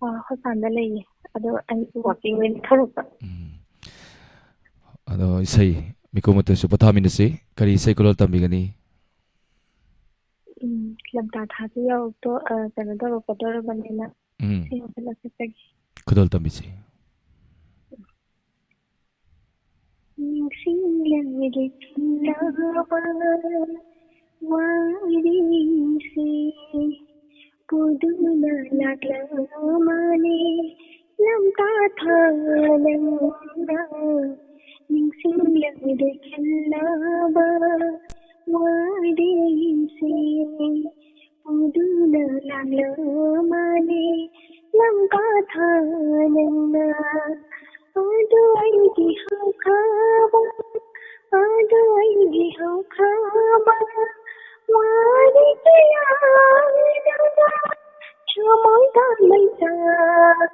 ꯑꯥ, ꯍꯣꯁꯄꯤꯇꯥꯜꯗ ꯂꯩꯌꯦ꯫ ꯑꯗꯣ ꯑꯩ ꯋꯥꯛꯀꯤꯡ ꯑꯣꯏꯅ ꯊꯣꯛꯂꯛꯄ꯫ ꯎꯝ꯫ ꯑꯗꯣ ꯏꯁꯩ, ꯃꯤꯀꯣ ꯃꯣꯇꯣꯔꯁꯨ ꯄꯣꯊꯥꯃꯤꯟꯅꯁꯤ꯫ ꯀꯔꯤ ꯏꯁꯩ ꯈꯨꯗꯣꯜ ꯇꯝꯕꯤꯒꯅꯤ? ꯎꯝ, ꯂꯝꯇꯥ ꯊꯥꯁꯨ ꯌꯧꯔꯛꯇꯣ-, ꯑ, ꯀꯩꯅꯣ ꯇꯧꯔꯛꯀꯗꯧꯔꯕꯅꯤꯅ ꯎꯝ꯫ ꯁꯤ ꯌꯧꯁꯤꯜꯂꯛꯄꯗꯒꯤ꯫ ꯈꯨꯗꯣꯜ ꯇꯝꯕꯤꯁꯤ꯫ ꯅꯤꯡꯁꯤꯡꯂꯕꯗꯤ ꯊꯤꯡꯂꯕ ꯋꯥꯔꯤꯁꯦ ꯄꯨꯗꯨꯅ ꯂꯥꯛꯂꯝꯃꯅꯤ ꯂꯝꯇꯥ ꯊꯥ ꯅꯪꯅ꯫ ꯅꯤꯡꯁꯤꯡꯂꯕꯗꯤ ꯊꯤꯡꯂꯕ ꯋꯥꯔꯤꯁꯦ ꯄꯨꯗꯨꯅ ꯂꯥꯛꯂꯝꯃꯅꯤ ꯂꯝꯇꯥ ꯊꯥ ꯅꯪꯅ꯫ ꯑꯗꯨ ꯑꯩꯒꯤ ꯍꯧꯈ꯭ꯔꯕ, ꯑꯗꯨ ꯑꯩꯒꯤ ꯍꯧꯈ꯭ꯔꯕ ꯋꯥꯔꯤ ꯀꯌꯥꯗꯨꯗ ꯊꯃꯣꯏꯗ ꯃꯩꯁꯥꯛ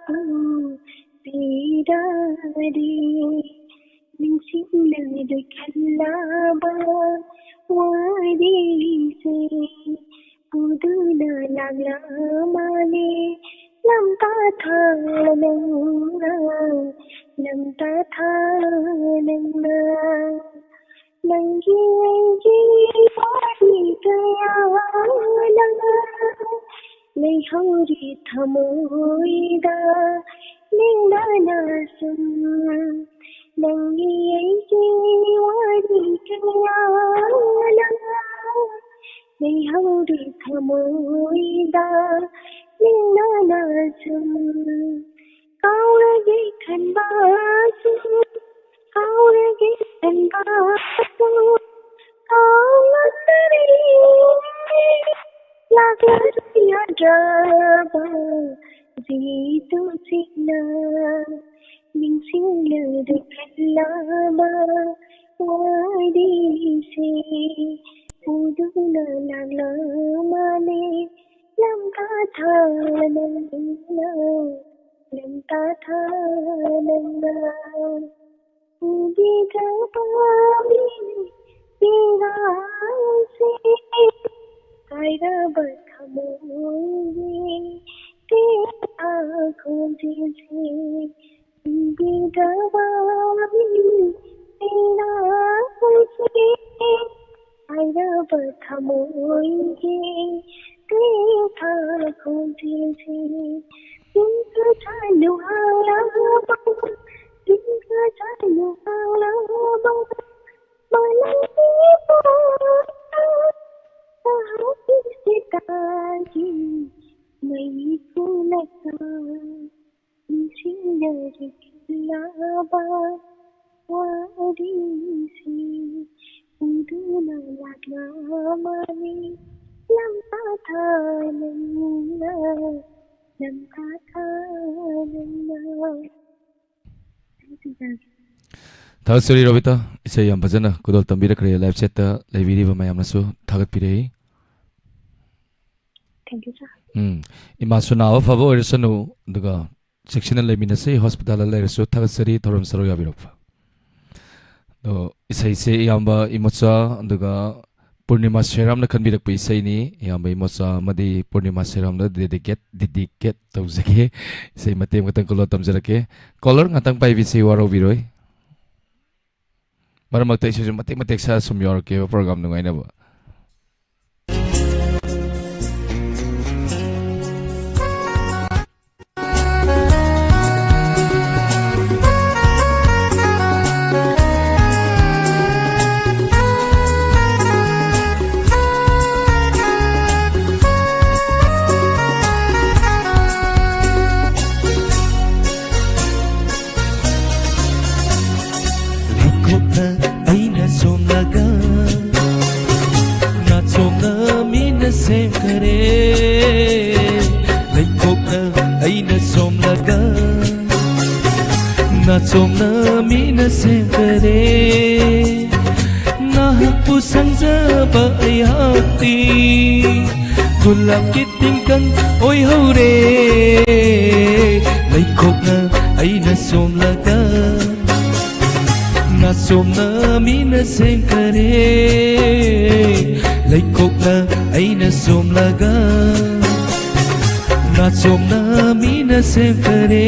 ꯄꯤꯔꯗꯤ꯫ ꯅꯤꯡꯁꯤꯡꯂꯕꯗꯤ ꯈꯜꯂꯕ ꯋꯥꯔꯤꯁꯦ ꯄꯨꯗꯨꯅ ꯂꯥꯛꯂꯝꯃꯅꯤ ꯂꯝꯇꯥ ꯊꯥ ꯅꯪꯅ, ꯂꯝꯇꯥ ꯊꯥ ꯅꯪꯅ꯫ ꯅꯪꯒꯤ ꯑꯩꯒꯤ ꯋꯥꯔꯤ ꯀꯌꯥꯅ ꯂꯩꯍꯧꯔꯤ ꯊꯃꯣꯏꯗ ꯂꯦꯡꯗꯅ ꯁꯨꯝ꯫ ꯅꯪꯒꯤ ꯑꯩꯒꯤ ꯋꯥꯔꯤ ꯀꯌꯥꯅ ꯂꯩꯍꯧꯔꯤ ꯊꯃꯣꯏꯗ ꯂꯦꯡꯗꯅ ꯁꯨꯝ꯫ ꯀꯥꯎꯔꯒꯦ ꯈꯟꯕꯁꯨ ꯀꯥꯎꯉꯝꯗꯔꯦ꯫ ꯂꯥꯛꯂꯔꯣꯏꯗ꯭ꯔꯕ ꯖꯤꯇꯨ ꯆꯤꯛꯅ ꯅꯤꯡꯁꯤꯡꯂꯗꯨ ꯈꯜꯂꯕ ꯋꯥꯔꯤꯁꯦ ꯄꯨꯗꯨꯅ ꯂꯥꯛꯂ ꯃꯥꯂꯦ ꯂꯝꯀꯥ ꯊꯥ ꯅꯪꯅ, ꯂꯝꯀꯥ ꯊꯥ ꯅꯪꯅ꯫ ꯎꯕꯤꯗ꯭ꯔꯕ ꯃꯤꯠ ꯄꯤꯔꯥꯡꯁꯦ ꯀꯥꯏꯔꯕ ꯊꯃꯣꯏꯒꯤ ꯄꯦꯟꯕ ꯈꯣꯟꯖꯦꯜꯁꯦ꯫ ꯎꯕꯤꯗ꯭ꯔꯕ ꯃꯤꯠ ꯄꯤꯔꯥꯡꯁꯦ ꯀꯥꯏꯔꯕ ꯊꯃꯣꯏꯒꯤ ꯄꯦꯟꯕ ꯈꯣꯟꯖꯦꯜꯁꯦ꯫ ꯇꯤꯡꯈꯠꯂꯨ ꯍꯥꯏꯔꯕ, ꯇꯤꯡꯈꯠꯂꯨ ꯍꯥꯏꯔꯕ, ꯃꯥꯂꯪꯒꯤ ꯄꯣꯛꯇ ꯁꯍꯥꯕꯤ ꯁꯤꯇꯥꯒꯤ ꯃꯩ ꯄꯨꯂꯛꯇ ꯅꯤꯡꯁꯤꯡꯅꯔꯤꯛꯂꯕ ꯋꯥꯔꯤꯁꯤ ꯎꯗꯨꯅ ꯂꯥꯛꯂꯕꯅꯤ ꯂꯝꯀꯥ ꯊꯥ ꯅꯪꯅ, ꯂꯝꯀꯥ ꯊꯥ ꯅꯪꯅ꯫ ꯊꯥꯒꯠꯆꯔꯤ ꯔꯣꯕꯤꯇꯥ, ꯏꯁꯩ ꯌꯥꯝ ꯐꯖꯅ ꯈꯨꯗꯣꯜ ꯇꯝꯕꯤꯔꯛꯈ꯭ꯔꯦ꯫ ꯂꯥꯏꯚ ꯆꯦꯠꯇ ꯂꯩꯕꯤꯔꯤꯕ ꯃꯌꯥꯝꯅꯁꯨ ꯊꯥꯒꯠꯄꯤꯔꯛꯏ꯫ Thank you, sir. ꯎꯝ, ꯏꯃꯥꯁꯨ ꯅꯥꯕ ꯐꯕ ꯑꯣꯏꯔꯁꯅꯨ, ꯑꯗꯨꯒ ꯆꯦꯛꯁꯤꯟꯅ ꯂꯩꯃꯤꯟꯅꯁꯤ꯫ ꯍꯣꯁꯄꯤꯇꯥꯜꯗ ꯂꯩꯔꯁꯨ ꯊꯥꯒꯠꯆꯔꯤ ꯊꯧꯔꯝ ꯁꯔꯨꯛ ꯌꯥꯕꯤꯔꯛꯄ꯫ ꯑꯗꯣ ꯏꯁꯩꯁꯦ ꯏꯌꯥꯝꯕ ꯏꯃꯣꯆꯥ ꯑꯗꯨꯒ ꯄꯨꯔꯅꯤꯃꯥ ꯁꯦꯔꯥꯝꯅ ꯈꯟꯕꯤꯔꯛꯄ ꯏꯁꯩꯅꯤ꯫ ꯏꯌꯥꯝꯕ ꯏꯃꯣꯆꯥ ꯑꯃꯗꯤ ꯄꯨꯔꯅꯤꯃꯥ ꯁꯦꯔꯥꯝꯗ dedicate, dedicate ꯇꯧꯖꯒꯦ꯫ ꯏꯁꯩ ꯃꯇꯦꯛ ꯑꯃꯇꯪ ꯀꯣꯜꯂꯣ ꯇꯝꯖꯔꯛꯀꯦ꯫ ꯀꯣꯂꯔ ꯉꯥꯛꯇꯪ ꯄꯥꯏꯕꯤꯁꯤ, ꯋꯥꯔꯧꯕꯤꯔꯣꯏ꯫ ꯃꯔꯛ ꯃꯔꯛꯇ ꯑꯩꯁꯤꯁꯨ ꯃꯇꯦꯛ ꯃꯇꯦꯛ ꯁꯥ ꯁꯨꯝ ꯌꯥꯎꯔꯛꯀꯦꯕ ꯄ꯭ꯔꯣꯒ꯭ꯔꯥꯝ ꯅꯨꯡꯉꯥꯏꯅꯕ꯫ ꯁꯦꯝꯈꯔꯦ꯫ ꯂꯩꯈꯣꯛꯅ ꯑꯩꯅ ꯁꯣꯝꯂꯒ, ꯅꯥꯆꯣꯝꯅ ꯃꯤꯅ ꯁꯦꯝꯈꯔꯦ꯫ ꯅꯍꯥꯛꯄꯨ ꯁꯪꯖꯕ ꯑꯩꯍꯥꯛꯇꯤ ꯒꯨꯂꯥꯞꯀꯤ ꯇꯤꯡꯈꯪ ꯑꯣꯏꯍꯧꯔꯦ꯫ ꯂꯩꯈꯣꯛꯅ ꯑꯩꯅ ꯁꯣꯝꯂꯒ, ꯅꯥꯆꯣꯝꯅ ꯃꯤꯅ ꯁꯦꯝꯈꯔꯦ꯫ ꯂꯩꯈꯣꯛꯅ ꯑꯩꯅ ꯁꯣꯝꯂꯒ, ꯅꯥꯆꯣꯝꯅ ꯃꯤꯅ ꯁꯦꯝꯈꯔꯦ꯫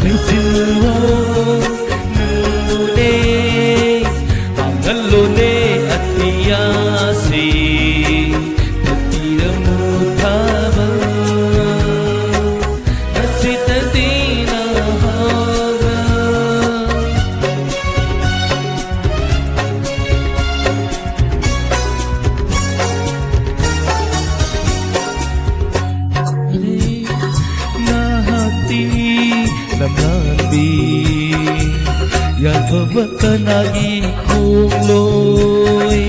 ꯂꯦꯡꯁꯤꯜꯂꯣ, ꯅꯪꯕꯨꯅꯦ, ꯄꯥꯡꯒꯜꯂꯣꯅꯦ ꯑꯇꯤꯌꯥꯁꯤ, ꯇꯛꯄꯤꯔꯝꯃꯨ ꯊꯥꯕꯜ, ꯅꯁꯤꯇꯗꯤ ꯅꯍꯥꯛꯅ꯫ ꯅꯍꯥꯛꯇꯤ ꯂꯝꯂꯥꯟꯕꯤ, ꯌꯥꯏꯐꯕ ꯀꯅꯥꯒꯤ ꯈꯣꯡꯂꯣꯏ?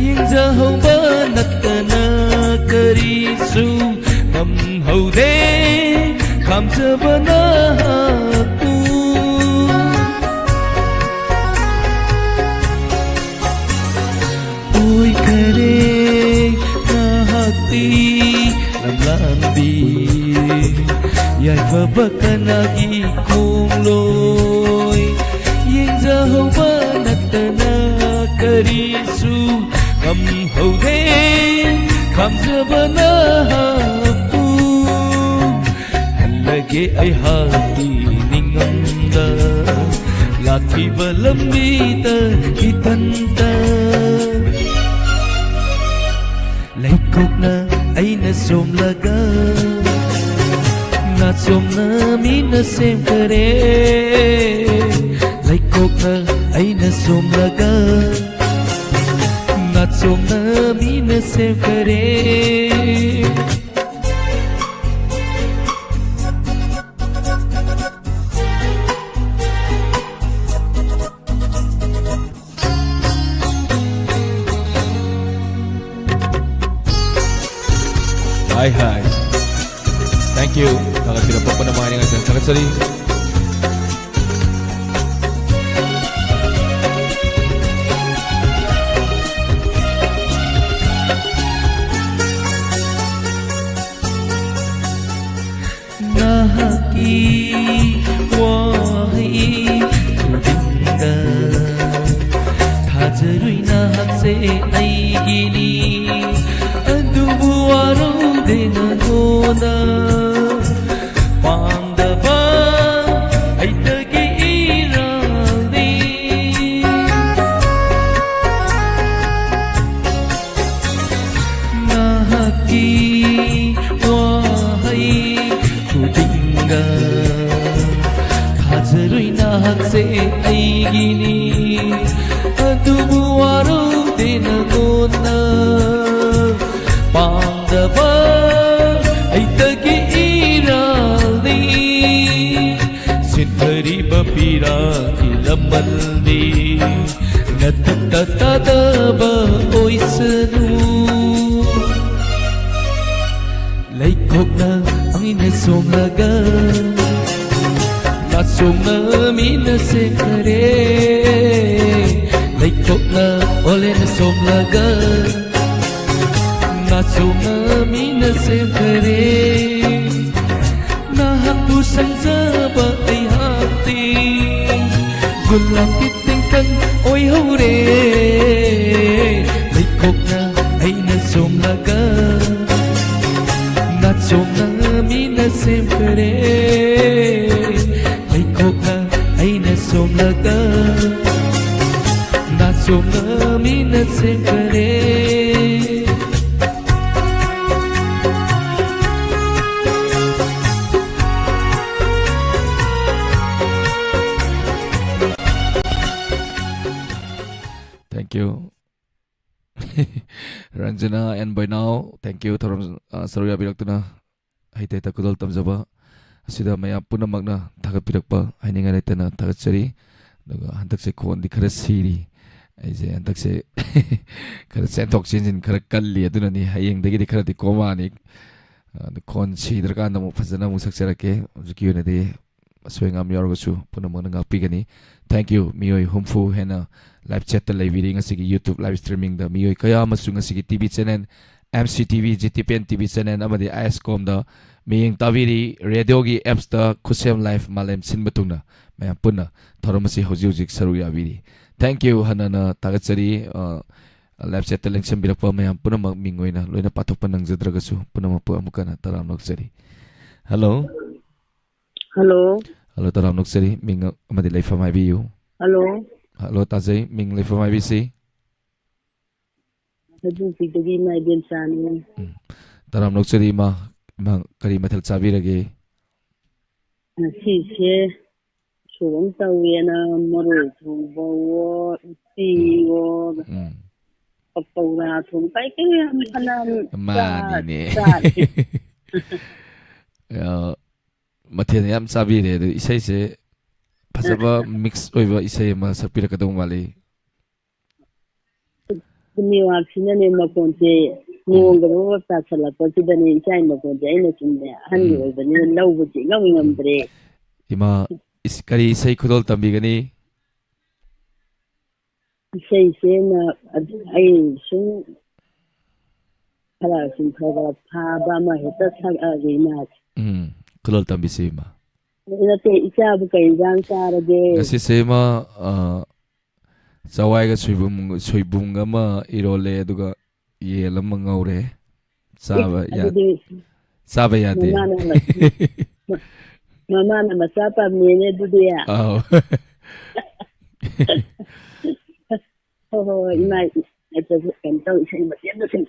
ꯌꯦꯡꯖꯍꯧꯕ ꯅꯠꯇꯅ ꯀꯔꯤꯁꯨ ꯉꯝꯍꯧꯗꯦ, ꯈꯥꯝꯖꯕ ꯅꯍꯥꯛꯄꯨ꯫ ꯑꯣꯏꯈꯔꯦ ꯅꯍꯥꯛꯇꯤ ꯂꯝꯂꯥꯟꯕꯤ, ꯌꯥꯏꯐꯕ ꯀꯅꯥꯒꯤ ꯈꯣꯡꯂꯣꯏ? ꯌꯦꯡꯖꯍꯧꯕ ꯅꯠꯇꯅ ꯀꯔꯤꯁꯨ ꯉꯝꯍꯧꯗꯦ, ꯈꯥꯝꯖꯕ ꯅꯍꯥꯛꯄꯨ꯫ ꯍꯜꯂꯒꯦ ꯑꯩꯍꯥꯛꯀꯤ ꯅꯤꯡꯉꯝꯗ, ꯂꯥꯛꯈꯤꯕ ꯂꯝꯕꯤꯗ ꯏꯊꯟꯇ꯫ ꯂꯩꯈꯣꯛꯅ ꯑꯩꯅ ꯁꯣꯝꯂꯒ, ꯅꯥꯆꯣꯝꯅ ꯃꯤꯅ ꯁꯦꯝꯈꯔꯦ꯫ ꯂꯩꯈꯣꯛꯅ ꯑꯩꯅ ꯁꯣꯝꯂꯒ, ꯅꯥꯆꯣꯝꯅ ꯃꯤꯅ ꯁꯦꯝꯈꯔꯦ꯫ Hi, hi. Thank you. ꯊꯥꯒꯠꯄꯤꯔꯛꯄ ꯄꯨꯝꯅꯃꯛ ꯍꯥꯏꯅꯤꯡꯉꯥꯏ ꯊꯥꯒꯠꯆꯔꯤ꯫ ꯅꯍꯥꯛꯀꯤ ꯋꯥꯍꯩ ꯈꯨꯗꯤꯡꯗ ꯊꯥꯖꯔꯨꯏ ꯅꯍꯥꯛꯁꯦ ꯑꯩꯒꯤꯅꯤ꯫ ꯑꯗꯨꯕꯨ ꯋꯥꯔꯧꯗꯦ ꯅꯉꯣꯟꯗ ꯄꯥꯝꯗꯕ ꯑꯩꯇꯒꯤ ꯏꯔꯥꯜꯅꯤ꯫ ꯅꯍꯥꯛꯀꯤ ꯋꯥꯍꯩ ꯈꯨꯗꯤꯡꯗ ꯊꯥꯖꯔꯨꯏ ꯅꯍꯥꯛꯁꯦ ꯑꯩꯒꯤꯅꯤ꯫ ꯑꯗꯨꯕꯨ ꯋꯥꯔꯧꯗꯦ ꯅꯉꯣꯟꯗ ꯄꯥꯝꯗꯕ ꯑꯩꯇꯒꯤ ꯏꯔꯥꯜꯅꯤ꯫ ꯁꯤꯟꯊꯔꯤꯕ ꯄꯤꯔꯥꯡꯒꯤ ꯂꯃꯟꯗꯤ ꯅꯊꯛꯇ ꯇꯥꯗꯕ ꯑꯣꯏꯁꯅꯨ꯫ ꯂꯩꯈꯣꯛꯅ ꯑꯩꯅ ꯁꯣꯝꯂꯒ ꯅꯥꯆꯣꯝꯅ ꯃꯤꯅ ꯁꯦꯝꯈꯔꯦ꯫ ꯂꯩꯈꯣꯛꯅ ꯑꯣꯂꯦꯅ ꯁꯣꯝꯂꯒ ꯅꯥꯆꯣꯝꯅ ꯃꯤꯅ ꯁꯦꯝꯈꯔꯦ꯫ ꯅꯍꯥꯛꯄꯨ ꯁꯪꯖꯕ ꯑꯩꯍꯥꯛꯇꯤ ꯒꯨꯂꯥꯞꯀꯤ ꯇꯤꯡꯈꯪ ꯑꯣꯏꯍꯧꯔꯦ꯫ ꯂꯩꯈꯣꯛꯅ ꯑꯩꯅ ꯆꯣꯝꯂꯒ ꯅꯥꯆꯣꯝꯅ ꯃꯤꯅ ꯁꯦꯝꯈꯔꯦ꯫ ꯂꯩꯈꯣꯛꯅ ꯑꯩꯅ ꯆꯣꯝꯂꯒ ꯅꯥꯆꯣꯝꯅ ꯃꯤꯅ ꯁꯦꯝꯈꯔꯦ꯫ Thank you꯫ Ranjana and Boinao, thank you꯫ ꯊꯧꯔꯝ, ꯑ, ꯁꯔꯨꯛ ꯌꯥꯕꯤꯔꯛꯇꯨꯅ ꯍꯩꯇ ꯍꯩꯇ ꯈꯨꯗꯣꯜ ꯇꯝꯖꯕ ꯑꯁꯤꯗ ꯃꯌꯥꯝ ꯄꯨꯝꯅꯃꯛꯅ ꯊꯥꯒꯠꯄꯤꯔꯛꯄ ꯍꯥꯏꯅꯤꯡꯉꯥꯏ ꯂꯩꯇꯅ ꯊꯥꯒꯠꯆꯔꯤ꯫ ꯑꯗꯨꯒ ꯍꯟꯗꯛꯁꯦ ꯈꯣꯟꯗꯤ ꯈꯔ ꯁꯤꯔꯤ꯫ ꯑꯩꯁꯦ ꯍꯟꯗꯛꯁꯦ ꯈꯔ ꯆꯦꯟꯊꯣꯛ ꯆꯦꯟꯁꯤꯟ ꯈꯔ ꯀꯜꯂꯤ, ꯑꯗꯨꯅꯅꯤ꯫ ꯍꯌꯦꯡꯗꯒꯤꯗꯤ ꯈꯔꯗꯤ ꯀꯣꯝꯃꯛꯑꯅꯤ꯫ ꯑꯗꯨ ꯈꯣꯟ ꯁꯤꯗ꯭ꯔꯀꯥꯟꯗ ꯑꯃꯨꯛ ꯐꯖꯅ ꯑꯃꯨꯛ ꯁꯛꯆꯔꯛꯀꯦ꯫ ꯍꯧꯖꯤꯛꯀꯤ ꯑꯣꯏꯅꯗꯤ ꯑꯁꯣꯏ ꯑꯉꯥꯝ ꯌꯥꯎꯔꯒꯁꯨ ꯄꯨꯝꯅꯃꯛꯅ ꯉꯥꯛꯄꯤꯒꯅꯤ꯫ Thank you꯫ ꯃꯤꯑꯣꯏ ꯍꯨꯝꯐꯨ ꯍꯦꯟꯅ live chatꯇ ꯂꯩꯕꯤꯔꯤ ꯉꯁꯤꯒꯤ YouTube live streamingꯗ꯫ ꯃꯤꯑꯣꯏ ꯀꯌꯥ ꯑꯃꯁꯨ ꯉꯁꯤꯒꯤ TV channel, MCTV, GTPN TV channel ꯑꯃꯗꯤ ISCOMꯗ ꯃꯤꯠꯌꯦꯡ ꯇꯥꯕꯤꯔꯤ꯫ Radioꯒꯤ appsꯇ ꯈꯨꯠꯁꯦꯝ live ꯃꯥꯂꯦꯝ ꯁꯤꯟꯕ ꯊꯨꯡꯅ ꯃꯌꯥꯝ ꯄꯨꯟꯅ ꯊꯧꯔꯝ ꯑꯁꯤ ꯍꯧꯖꯤꯛ ꯍꯧꯖꯤꯛ ꯁꯔꯨꯛ ꯌꯥꯕꯤꯔꯤ꯫ Thank you꯫ ꯍꯟꯅ ꯍꯟꯅ ꯊꯥꯒꯠꯆꯔꯤ꯫ ꯑ, live chatꯇ ꯂꯦꯡꯁꯤꯟꯕꯤꯔꯛꯄ ꯃꯌꯥꯝ ꯄꯨꯝꯅꯃꯛ ꯃꯤꯡ ꯑꯣꯏꯅ ꯂꯣꯏꯅ ꯄꯥꯊꯣꯛꯄ ꯅꯪꯖꯗ꯭ꯔꯒꯁꯨ ꯄꯨꯝꯅꯃꯛꯄꯨ ꯑꯃꯨꯛ ꯍꯟꯅ ꯇꯔꯥꯝꯅ ꯑꯣꯛꯆꯔꯤ꯫ Hello꯫ Hello꯫ Hello, ꯇꯔꯥꯝꯅ ꯑꯣꯛꯆꯔꯤ꯫ ꯃꯤꯡ ꯑꯃꯗꯤ ꯂꯩꯐꯝ ꯍꯥꯏꯕꯤꯌꯨ꯫ Hello꯫ Hello, ꯇꯥꯖꯩ꯫ ꯃꯤꯡ, ꯂꯩꯐꯝ ꯍꯥꯏꯕꯤꯁꯤ? ꯍꯧꯖꯤꯛ ꯍꯧꯖꯤꯛꯇꯒꯤ ꯏꯃꯥ ꯏꯕꯦꯟꯆꯥꯅꯤ꯫ ꯎꯝ꯫ ꯇꯔꯥꯝꯅ ꯑꯣꯛꯆꯔꯤ, ꯏꯃꯥ꯫ ꯏꯃꯥ, ꯀꯔꯤ ꯃꯊꯦꯜ ꯆꯥꯕꯤꯔꯒꯦ? ꯉꯁꯤꯁꯦ ꯁꯣꯔ ꯑꯃ ꯇꯧꯋꯦꯅ ꯃꯔꯣꯏ ꯊꯣꯡꯕꯋꯣ, ꯎꯇꯤꯋꯣ, ꯎꯝ꯫ ꯄꯀꯧꯔꯥ ꯊꯣꯡ ꯀꯩ ꯀꯩ ꯌꯥꯝ ꯐꯅꯌꯥꯝ ꯆꯥ-, ꯃꯥꯅꯤꯅꯦ꯫ ꯆꯥꯔꯦ꯫ ꯑ, ꯃꯊꯦꯜ ꯌꯥꯝ ꯆꯥꯕꯤꯔꯦ꯫ ꯑꯗꯨ ꯏꯁꯩꯁꯦ ꯐꯖꯕ mix ꯑꯣꯏꯕ ꯏꯁꯩ ꯑꯃ ꯁꯛꯄꯤꯔꯛꯀꯗꯧ ꯃꯥꯜꯂꯤ꯫ ꯅꯦꯠꯋꯥꯛꯁꯤꯅꯅꯦ ꯃꯈꯣꯟꯁꯦ ꯎꯝ꯫ ꯅꯣꯡꯒ ꯕꯕ ꯇꯥꯁꯜꯂꯛꯄꯁꯤꯗꯅꯦ ꯏꯆꯥꯒꯤ ꯃꯈꯣꯟꯁꯦ ꯑꯩꯅ ꯁꯨꯝꯅꯦ ꯑꯍꯟꯒꯤ ꯎꯝ꯫ ꯑꯣꯏꯕꯅꯤꯅ ꯂꯧꯕꯁꯦ ꯏꯉꯝ ꯎꯝ꯫ ꯉꯝꯗ꯭ꯔꯦ꯫ ꯏꯃꯥ, ꯏꯁ-, ꯀꯔꯤ ꯏꯁꯩ ꯈꯨꯗꯣꯜ ꯇꯝꯕꯤꯒꯅꯤ? ꯏꯁꯩꯁꯦ ꯅ-, ꯑꯗꯨ ꯑꯩ ꯁꯨꯝ ꯈꯔ ꯁꯨꯝ ꯈꯔ ꯈꯔ ꯐꯥꯕ ꯑꯃ ꯍꯦꯛꯇ ꯁꯛꯑꯒꯦ ꯏꯃꯥꯁꯦ꯫ ꯎꯝ, ꯈꯨꯗꯣꯜ ꯇꯝꯕꯤꯁꯤ ꯏꯃꯥ꯫ ꯅꯠꯇꯦ, ꯏꯆꯥꯕꯨ ꯀꯩ ꯏꯟꯖꯥꯡ ꯆꯥꯔꯒꯦ? ꯉꯁꯤꯁꯦ ꯏꯃꯥ, ꯑ, ꯆꯋꯥꯏꯒ ꯁꯣꯏꯕꯨꯝ, ꯁꯣꯏꯕꯨꯝꯒ ꯑꯃ ꯏꯔꯣꯜꯂꯦ, ꯑꯗꯨꯒ ꯌꯦꯟ ꯑꯃ ꯉꯧꯔꯦ꯫ ꯆꯥꯕ ꯏꯁ, ꯌꯥ-, ꯑꯗꯨꯗꯤ ꯆꯥꯕ ꯌꯥꯗꯦ꯫ ꯃꯃꯥꯅ ꯃ-, ꯃꯃꯥꯅ ꯃꯆꯥ ꯄꯥꯝꯃꯦꯅꯦ ꯑꯗꯨꯗꯤ꯫ ꯑꯥꯎ꯫ ꯍꯣꯏ, ꯍꯣꯏ, ꯍꯣꯏ, ꯎꯝ꯫ ꯏꯃꯥ, ꯀꯩꯅꯣ ꯇꯧ, ꯏꯁꯩ ꯃꯇꯦꯛ ꯑꯃ ꯁꯨꯝ,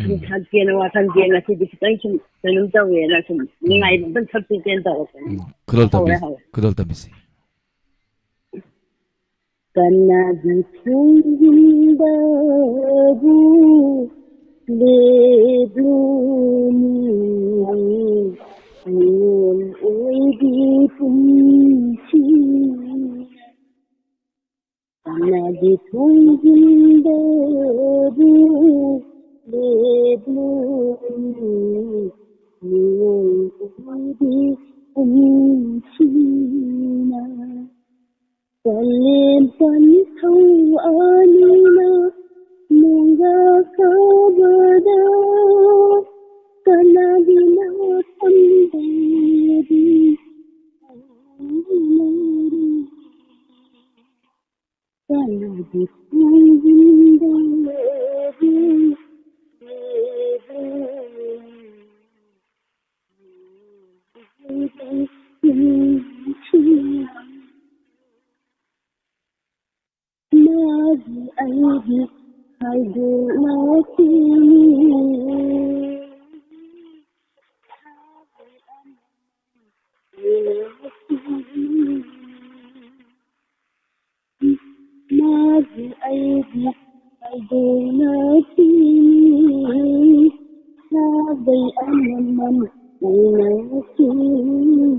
ꯁꯨꯝ ꯎꯝ꯫ ꯁꯛꯀꯦꯅ ꯋꯥꯈꯜꯁꯦ ꯉꯁꯤꯗꯤ ꯈꯤꯇꯪ ꯁꯨꯝ ꯀꯩꯅꯣꯝ ꯇꯧꯋꯦꯅ ꯁꯨꯝ ꯎꯝ꯫ ꯅꯨꯡꯉꯥꯏꯕ ꯑꯝꯇꯪ ꯁꯛꯆꯒꯦꯅ ꯇꯧꯔꯛꯄꯅꯤ꯫ ꯎꯝ꯫ ꯈꯨꯗꯣꯜ ꯍꯧꯔꯦ, ꯇꯝꯕꯤꯁꯤ, ꯍꯧꯔꯦ꯫ ꯈꯨꯗꯣꯜ ꯇꯝꯕꯤꯁꯤ꯫ ꯀꯅꯥꯒꯤ ꯈꯣꯡꯒꯨꯝꯕꯕꯨ ꯂꯦꯞꯂꯨꯅꯤ? ꯃꯤꯑꯣꯏ ꯑꯣꯏꯕꯤ ꯄꯨꯟꯁꯤ꯫ ꯀꯅꯥꯒꯤ ꯊꯣꯡꯖꯤꯟꯗꯕꯨ ꯂꯦꯞꯂꯨꯅꯤ, ꯅꯣꯡ ꯎꯗꯤ ꯎꯝꯁꯤꯅ꯫ ꯀꯥꯂꯦꯟ ꯄꯟꯊꯧ ꯑꯅꯤꯅ ꯅꯣꯡꯒ ꯀꯥꯕꯗ ꯀꯅꯥꯒꯤ ꯅꯥꯀꯟꯗꯗꯤ ꯀꯅꯥꯒꯤ ꯈꯣꯡꯖꯤꯟꯗꯗꯤ ꯃꯥꯒꯤ ꯑꯩꯒꯤ ꯍꯥꯏꯗꯣꯛꯅꯈꯤꯅꯤ꯫ ꯃꯥꯒꯤ ꯑꯩꯒꯤ ꯍꯥꯏꯗꯣꯛꯅꯈꯤꯅꯤ꯫ ꯁꯥꯒꯩ ꯑꯃꯃꯝ ꯑꯣꯏꯅꯈꯤꯅꯤ꯫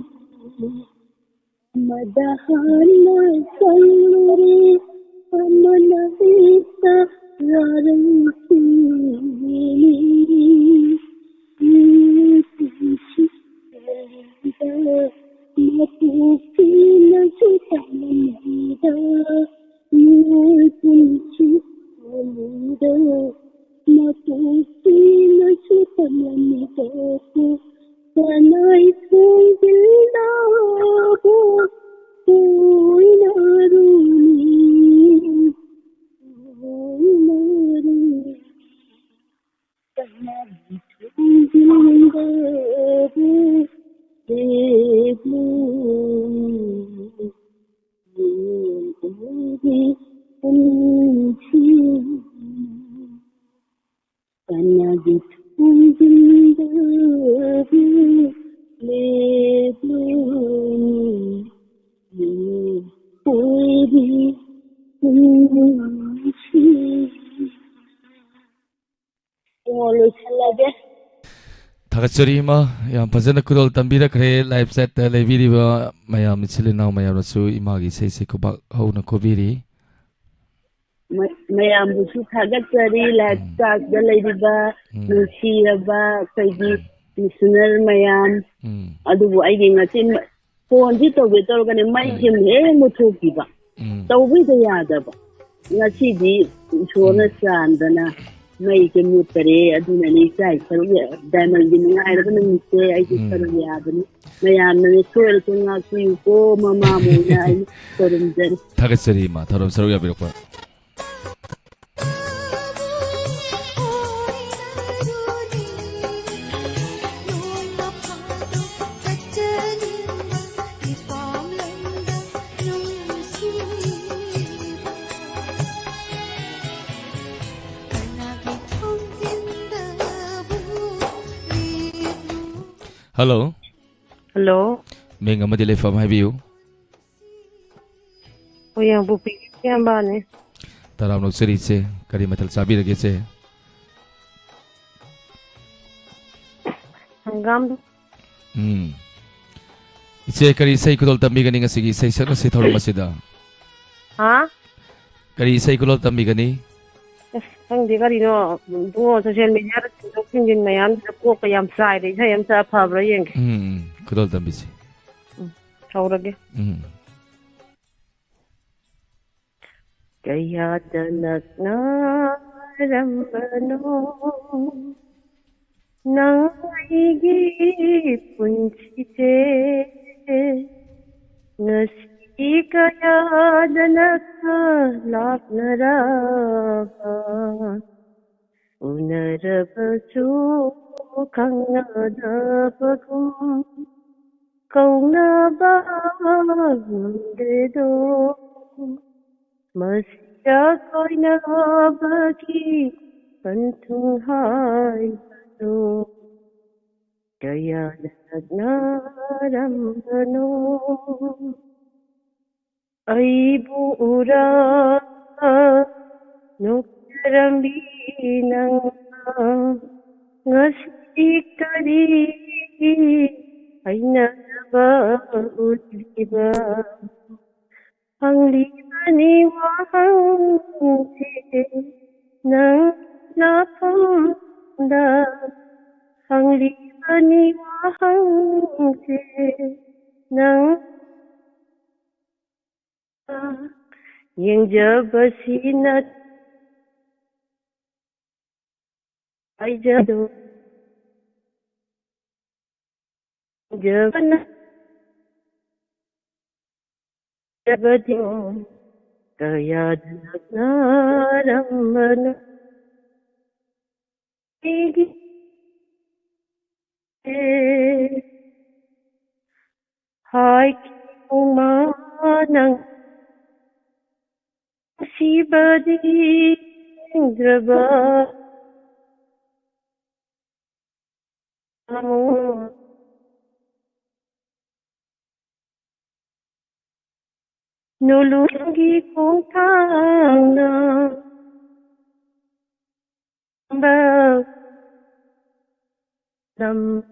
ꯑꯃꯗ ꯍꯥꯟꯅ ꯆꯪꯂꯨꯔꯦ, ꯑꯃꯅ ꯍꯦꯛꯇ ꯌꯥꯔꯝꯈꯤꯅꯤ꯫ ꯃꯤ ꯄꯨꯟꯁꯤ ꯀꯔꯤꯗ ꯃꯄꯨ ꯄꯦꯟꯅꯁꯨ ꯇꯝꯂꯝꯂꯤꯗ, ꯃꯤꯑꯣꯏ ꯄꯨꯟꯁꯤ ꯀꯔꯤꯗ ꯃꯄꯨ ꯄꯦꯟꯅꯁꯨ ꯇꯝꯂꯝꯂꯤꯗ꯫ ꯀꯅꯥꯏ ꯈꯣꯡꯖꯤꯜꯂꯕꯨ ꯀꯣꯏꯅꯔꯨꯅꯤ, ꯀꯣꯏꯅꯔꯨꯅꯤ꯫ ꯀꯅꯥꯒꯤ ꯈꯣꯡꯖꯤꯜꯂꯕꯨ ꯂꯦꯞꯂꯨꯅꯤ, ꯅꯣꯡ ꯎꯗꯤ ꯎꯝꯁꯤꯅ꯫ ꯀꯅꯥꯒꯤ ꯊꯣꯡꯖꯤꯟꯗꯕꯨ ꯂꯦꯞꯂꯨꯅꯤ, ꯀꯣꯏꯔꯤ ꯄꯨꯟꯁꯤ꯫ ꯑꯣ, ꯂꯣꯏꯁꯜꯂꯒꯦ꯫ ꯊꯥꯒꯠꯆꯔꯤ ꯏꯃꯥ, ꯌꯥꯝ ꯐꯖꯅ ꯈꯨꯗꯣꯜ ꯇꯝꯕꯤꯔꯛꯈ꯭ꯔꯦ꯫ ꯂꯥꯏꯚ ꯆꯦꯠꯇ ꯂꯩꯕꯤꯔꯤꯕ ꯃꯌꯥꯝ, ꯏꯆꯤꯜ ꯏꯅꯥꯎ ꯃꯌꯥꯝꯅꯁꯨ ꯏꯃꯥꯒꯤ ꯏꯁꯩꯁꯦ ꯈꯨꯕꯥꯛ ꯍꯧꯅ ꯈꯨꯕꯤꯔꯤ꯫ ꯃ-, ꯃꯌꯥꯝꯕꯨꯁꯨ ꯊꯥꯒꯠꯆꯔꯤ꯫ ꯂꯥꯏꯐ ꯎꯝ꯫ ꯁ꯭ꯇꯥꯏꯜꯗ ꯂꯩꯔꯤꯕ ꯎꯝ꯫ ꯅꯨꯡꯁꯤꯔꯕ ꯑꯩꯈꯣꯏꯒꯤ ꯎꯝ꯫ ꯂꯤꯁꯅꯔ ꯃꯌꯥꯝ꯫ ꯎꯝ꯫ ꯑꯗꯨꯕꯨ ꯑꯩꯒꯤ ꯉꯁꯤ ꯃ-, ꯐꯣꯟꯁꯤ ꯇꯧꯒꯦ ꯇꯧꯔꯒꯅꯦ, ꯃꯩꯁꯦ ꯎꯝ꯫ ꯍꯦꯛ ꯃꯨꯠꯊꯣꯛꯈꯤꯕ꯫ ꯎꯝ꯫ ꯇꯧꯕꯤꯗ ꯌꯥꯗꯕ꯫ ꯉꯁꯤꯗꯤ ꯏꯁꯣꯔꯅ ꯎꯝ꯫ ꯆꯥꯟꯗꯅ ꯃꯩꯁꯦ ꯃꯨꯠꯇꯔꯦ꯫ ꯑꯗꯨꯅꯅꯦ ꯏꯆꯥꯒꯤ ꯁꯔꯨꯛ ꯌꯥ-, ꯗꯥꯏꯃꯟꯒꯤ ꯅꯨꯡꯉꯥꯏꯔꯕ ꯅꯨꯃꯤꯠꯁꯦ ꯑꯩꯒꯤ ꯎꯝ꯫ ꯁꯔꯨꯛ ꯌꯥꯕꯅꯤ꯫ ꯃꯌꯥꯝꯅꯅꯦ ꯁꯣꯏꯔꯁꯨ ꯉꯥꯛꯄꯤꯌꯨꯀꯣ, ꯃꯃꯥ ꯃꯣꯏꯅ ꯑꯩꯅ ꯈꯨꯔꯨꯝꯖꯔꯤ꯫ ꯊꯥꯒꯠꯆꯔꯤ ꯏꯃꯥ, ꯊꯧꯔꯝ ꯁꯔꯨꯛ ꯌꯥꯕꯤꯔꯛꯄ꯫ ꯍꯜꯂꯣ꯫ ꯍꯜꯂꯣ꯫ ꯃꯤꯡ ꯑꯃꯗꯤ ꯂꯩꯐꯝ ꯍꯥꯏꯕꯤꯌꯨ꯫ ꯎꯌꯦꯡꯕꯨꯄꯤꯒꯤ ꯏꯌꯥꯝꯕꯅꯦ꯫ ꯇꯔꯥꯝꯅ ꯑꯣꯛꯆꯔꯤ ꯏꯆꯦ꯫ ꯀꯔꯤ ꯃꯊꯦꯜ ꯆꯥꯕꯤꯔꯒꯦ ꯏꯆꯦ? ꯍꯪꯒꯥꯝ꯫ ꯎꯝ꯫ ꯏꯆꯦ, ꯀꯔꯤ ꯏꯁꯩ ꯈꯨꯗꯣꯜ ꯇꯝꯕꯤꯒꯅꯤ ꯉꯁꯤꯒꯤ ꯏꯁꯩ ꯁꯛꯅꯁꯤ ꯊꯧꯔꯝ ꯑꯁꯤꯗ? ꯍꯥ? ꯀꯔꯤ ꯏꯁꯩ ꯈꯨꯗꯣꯜ ꯇꯝꯕꯤꯒꯅꯤ? ꯑꯁ, ꯈꯪꯗꯦ ꯀꯔꯤꯅꯣ, ꯏꯕꯨꯡꯉꯣ, ꯁꯣꯁꯤꯌꯦꯜ ꯃꯦꯗꯤꯌꯥꯗ ꯊꯤꯟꯗꯣꯛ ꯊꯤꯟꯖꯤꯟ ꯃꯌꯥꯝꯁꯤꯗ ꯀꯣꯛꯀ ꯌꯥꯝ ꯆꯥꯏꯔꯦ꯫ ꯏꯁꯩ ꯑꯃ ꯁꯛꯑ ꯐꯕ꯭ꯔꯥ ꯌꯦꯡꯒꯦ꯫ ꯎꯝ, ꯎꯝ, ꯈꯨꯗꯣꯜ ꯇꯝꯕꯤꯁꯤ꯫ ꯎꯝ, ꯍꯧꯔꯒꯦ꯫ ꯎꯝ꯫ ꯀꯌꯥꯗ ꯅꯛꯅꯔꯝꯕꯅꯣ ꯅꯪ ꯑꯩꯒꯤ ꯄꯨꯟꯁꯤꯁꯦ, ꯉꯁꯤ ꯀꯌꯥꯗ ꯅꯛꯅ ꯂꯥꯞꯅꯔꯕ, ꯎꯅꯔꯕꯁꯨ ꯈꯪꯅꯗꯕꯒꯨꯝ ꯀꯧꯅꯕ ꯉꯝꯗꯦꯗꯣ꯫ ꯃꯁꯤꯗ ꯀꯣꯏꯅꯕꯒꯤ ꯄꯟꯊꯨꯡ ꯍꯥꯏꯕꯗꯣ ꯀꯌꯥꯗ ꯅꯛꯅꯔꯝꯕꯅꯣ꯫ ꯑꯩꯕꯨ ꯎꯔ ꯅꯣꯛꯆꯔꯝꯕꯤ ꯅꯪꯅ ꯉꯁꯤ ꯀꯔꯤ ꯍꯩꯅꯗꯕ ꯎꯠꯂꯤꯕ? ꯍꯪꯂꯤꯕ ꯅꯤ ꯋꯥꯍꯪꯁꯦ ꯅꯪ ꯅꯥꯐꯝꯗ ꯍꯪꯂꯤꯕꯅꯤ ꯋꯥꯍꯪꯁꯦ ꯅꯪ ꯌꯦꯡꯖꯕꯁꯤꯅ ꯍꯥꯏꯖꯗꯣ ꯌꯦꯡꯖꯕꯅ ꯍꯥꯏꯖꯕꯗꯣ ꯀꯌꯥꯗ ꯅꯛꯅꯔꯝꯕꯅꯣ ꯑꯩꯒꯤ ꯍꯥꯏꯈꯤꯕ ꯅꯪ ꯅꯨꯡꯁꯤꯕꯗꯤ ꯈꯪꯗ꯭ꯔꯕ ꯑꯃꯨꯛ ꯅꯣꯂꯨꯛꯒꯤ ꯈꯣꯡꯊꯥꯡꯅ ꯂꯝ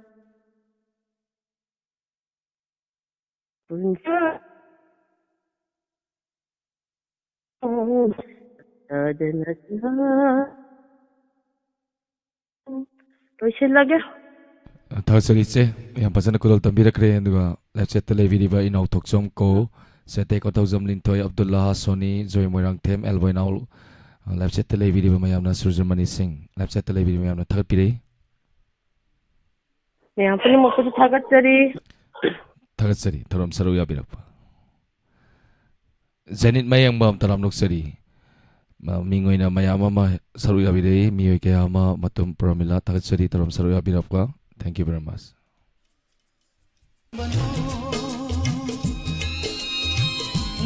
ꯄꯨꯟꯁꯤ ꯇꯥꯗꯅ ꯂꯣꯏꯁꯤꯜꯂꯒꯦ꯫ ꯊꯥꯒꯠꯆꯔꯤ ꯏꯆꯦ, ꯌꯥꯝ ꯐꯖꯅ ꯈꯨꯗꯣꯜ ꯇꯝꯕꯤꯔꯛꯈ꯭ꯔꯦ꯫ ꯑꯗꯨꯒ live chat ꯇ ꯂꯩꯕꯤꯔꯤꯕ ꯏꯅꯥꯎ ꯊꯣꯛꯆꯣꯝ ꯀꯣ, ꯁꯦꯇꯦ ꯀꯣꯊꯧꯖꯝ ꯂꯤꯟꯊꯣꯏ, ꯑꯕꯗꯨꯜꯂꯥ ꯁꯣꯅꯤ, ꯖꯣꯏ ꯃꯣꯏꯔꯥꯡꯊꯦꯝ, ꯑꯦꯜꯕꯣꯏꯅꯥꯎ, live chat ꯇ ꯂꯩꯕꯤꯔꯤꯕ ꯃꯌꯥꯝꯅ, ꯁꯨꯔꯖꯃꯅꯤ ꯁꯤꯡ, live chat ꯇ ꯂꯩꯕꯤꯔꯤꯕ ꯃꯌꯥꯝꯅ ꯊꯥꯒꯠꯄꯤꯔꯤ꯫ ꯃꯌꯥꯝ ꯄꯨꯝꯅꯃꯛꯄꯨꯁꯨ ꯊꯥꯒꯠꯆꯔꯤ꯫ ꯊꯥꯒꯠꯆꯔꯤ ꯊꯧꯔꯝ ꯁꯔꯨꯛ ꯌꯥꯕꯤꯔꯛꯄ꯫ ꯖꯦꯅꯤꯠ ꯃꯌꯦꯡꯕꯝ, ꯇꯔꯥꯝ ꯅꯣꯛꯆꯔꯤ꯫ ꯃ-, ꯃꯤꯡ ꯑꯣꯏꯅ ꯃꯌꯥꯝ ꯑꯃ ꯁꯔꯨꯛ ꯌꯥꯕꯤꯔꯛꯏ, ꯃꯤꯑꯣꯏ ꯀꯌꯥ ꯑꯃ, ꯃꯇꯨꯝ ꯄ꯭ꯔꯃꯤꯂꯥ, ꯊꯥꯒꯠꯆꯔꯤ ꯊꯧꯔꯝ ꯁꯔꯨꯛ ꯌꯥꯕꯤꯔꯛꯄ꯫ Thank you very much꯫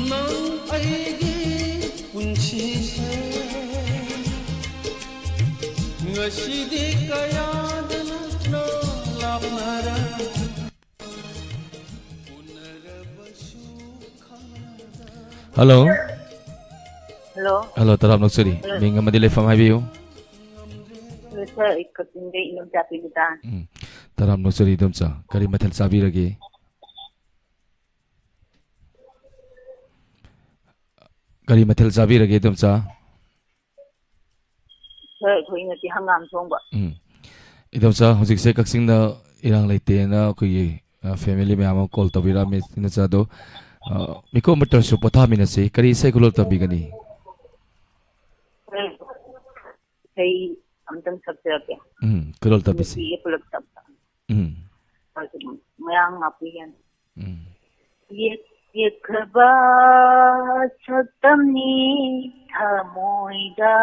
ꯅꯪ ꯑꯩꯒꯤ ꯄꯨꯟꯁꯤꯁꯦ ꯉꯁꯤꯗꯤ ꯀꯌꯥꯗ ꯅꯛꯅ ꯂꯥꯞꯅꯔ ꯍꯜꯂꯣ꯫ ꯍꯜꯂꯣ꯫ ꯍꯜꯂꯣ, ꯇꯔꯥꯝ ꯅꯣꯛꯆꯔꯤ꯫ ꯍꯜꯂꯣ꯫ ꯃꯤꯡ ꯑꯃꯗꯤ ꯂꯩꯐꯝ ꯍꯥꯏꯕꯤꯌꯨ꯫ ꯍꯜꯂꯣ, ꯁꯥꯔ, ꯑꯩ ꯀꯛꯆꯤꯡꯗꯩ ꯏꯅꯝꯆꯥ ꯄꯤꯕꯤꯇꯥ꯫ ꯎꯝ, ꯇꯔꯥꯝ ꯅꯣꯛꯆꯔꯤ, ꯏꯗꯣꯝꯆꯥ꯫ ꯀꯔꯤ ꯃꯊꯦꯜ ꯆꯥꯕꯤꯔꯒꯦ? ꯀꯔꯤ ꯃꯊꯦꯜ ꯆꯥꯕꯤꯔꯒꯦ, ꯏꯗꯣꯝꯆꯥ? ꯁꯥꯔ, ꯑꯩꯈꯣꯏ ꯉꯁꯤ ꯍꯪꯒꯥꯝ ꯊꯣꯡꯕ꯫ ꯎꯝ꯫ ꯏꯗꯣꯝꯆꯥ, ꯍꯧꯖꯤꯛꯁꯦ ꯀꯛꯆꯤꯡꯗ ꯏꯔꯥꯡ ꯂꯩꯇꯦꯅ ꯑꯩꯈꯣꯏꯒꯤ, ꯑ, family ꯃꯌꯥꯝ ꯑꯃ call ꯇꯧꯕꯤꯔꯛꯑꯝꯃꯤ꯫ ꯏꯗꯣꯝꯆꯥꯗꯣ, ꯑ, ꯃꯤꯀꯨꯞ ꯑꯃꯇꯁꯨ ꯄꯣꯊꯥꯃꯤꯟꯅꯁꯤ꯫ ꯀꯔꯤ ꯏꯁꯩ ꯈꯨꯂꯣꯜ ꯇꯝꯕꯤꯒꯅꯤ? ꯁꯥꯔ, ꯏꯁꯩ ꯑꯝꯇꯪ ꯁꯛꯆꯔꯛꯀꯦ꯫ ꯎꯝ, ꯈꯨꯂꯣꯜ ꯇꯝꯕꯤꯁꯤ꯫ ꯅꯨꯄꯤꯒ ꯄꯨꯂꯞ ꯇꯝꯕ꯫ ꯎꯝ꯫ ꯃꯌꯥꯝ ꯉꯥꯛꯄꯤꯒꯅꯤ꯫ ꯎꯝ꯫ ꯌꯦꯛ-, ꯌꯦꯛꯈ꯭ꯔꯕ ꯁꯛꯇꯝꯅꯤ ꯊꯃꯣꯏꯗ,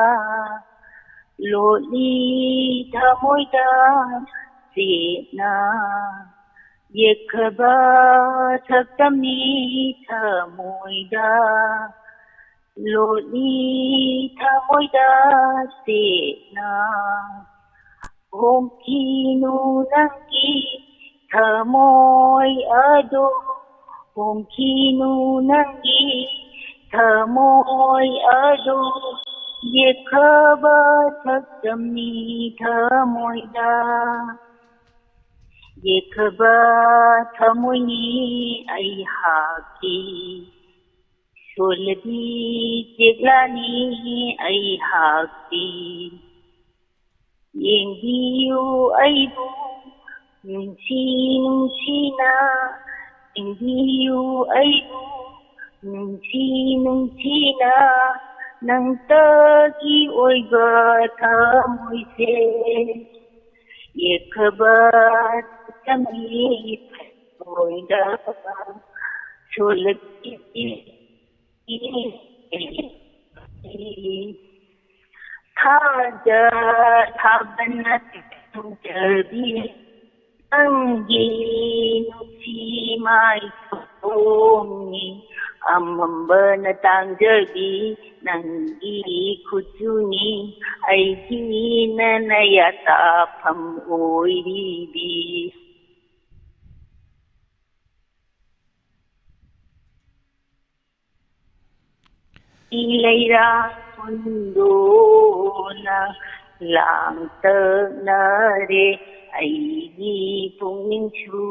ꯂꯣꯠꯂꯤ ꯊꯃꯣꯏꯗ ꯆꯦꯠꯅ꯫ ꯌꯦꯛꯈ꯭ꯔꯕ ꯁꯛꯇꯝꯅꯤ ꯊꯃꯣꯏꯗ, ꯂꯣꯠꯂꯤ ꯊꯃꯣꯏꯗ ꯆꯦꯠꯅ꯫ ꯍꯣꯡꯈꯤꯅꯨ ꯅꯪꯒꯤ ꯊꯃꯣꯏ ꯑꯗꯣ, ꯍꯣꯡꯈꯤꯅꯨ ꯅꯪꯒꯤ ꯊꯃꯣꯏ ꯑꯗꯣ, ꯌꯦꯛꯈ꯭ꯔꯕ ꯁꯛꯇꯝꯅꯤ ꯊꯃꯣꯏꯗ꯫ ꯌꯦꯛꯈ꯭ꯔꯕ ꯊꯃꯣꯏꯅꯤ ꯑꯩꯍꯥꯛꯀꯤ, ꯁꯣꯜꯂꯕꯤ ꯆꯦꯛꯂꯥꯅꯤ ꯑꯩꯍꯥꯛꯀꯤ꯫ ꯌꯦꯡꯕꯤꯌꯨ ꯑꯩꯕꯨ ꯅꯨꯡꯁꯤ ꯅꯨꯡꯁꯤꯅ, ꯌꯦꯡꯕꯤꯌꯨ ꯑꯩꯕꯨ ꯅꯨꯡꯁꯤ ꯅꯨꯡꯁꯤꯅ, ꯅꯪꯇꯒꯤ ꯑꯣꯏꯕ ꯊꯃꯣꯏꯁꯦ꯫ ꯌꯦꯛꯈ꯭ꯔꯕ ꯁꯛꯇꯝꯅꯤ ꯊꯃꯣꯏꯗ ꯁꯣꯜꯂꯕꯤ꯫ ꯊꯥꯖ ꯊꯥꯕꯅ ꯇꯨꯡꯖꯕꯤ ꯅꯪꯒꯤ ꯅꯨꯡꯁꯤ ꯃꯥꯏꯊꯣꯡꯅꯤ꯫ ꯑꯃꯝꯕꯅ ꯇꯥꯡꯖꯕꯤ ꯅꯪꯒꯤ ꯈꯨꯠꯁꯨꯅꯤ꯫ ꯑꯩꯒꯤ ꯅꯅꯌꯥ ꯇꯥꯐꯝ ꯑꯣꯏꯔꯤꯕꯤ꯫ ꯂꯩꯔꯥꯡ ꯀꯨꯟꯗꯣꯅ ꯂꯥꯡꯇꯛꯅꯔꯦ ꯑꯩꯒꯤ ꯄꯨꯛꯅꯤꯡꯁꯨ꯫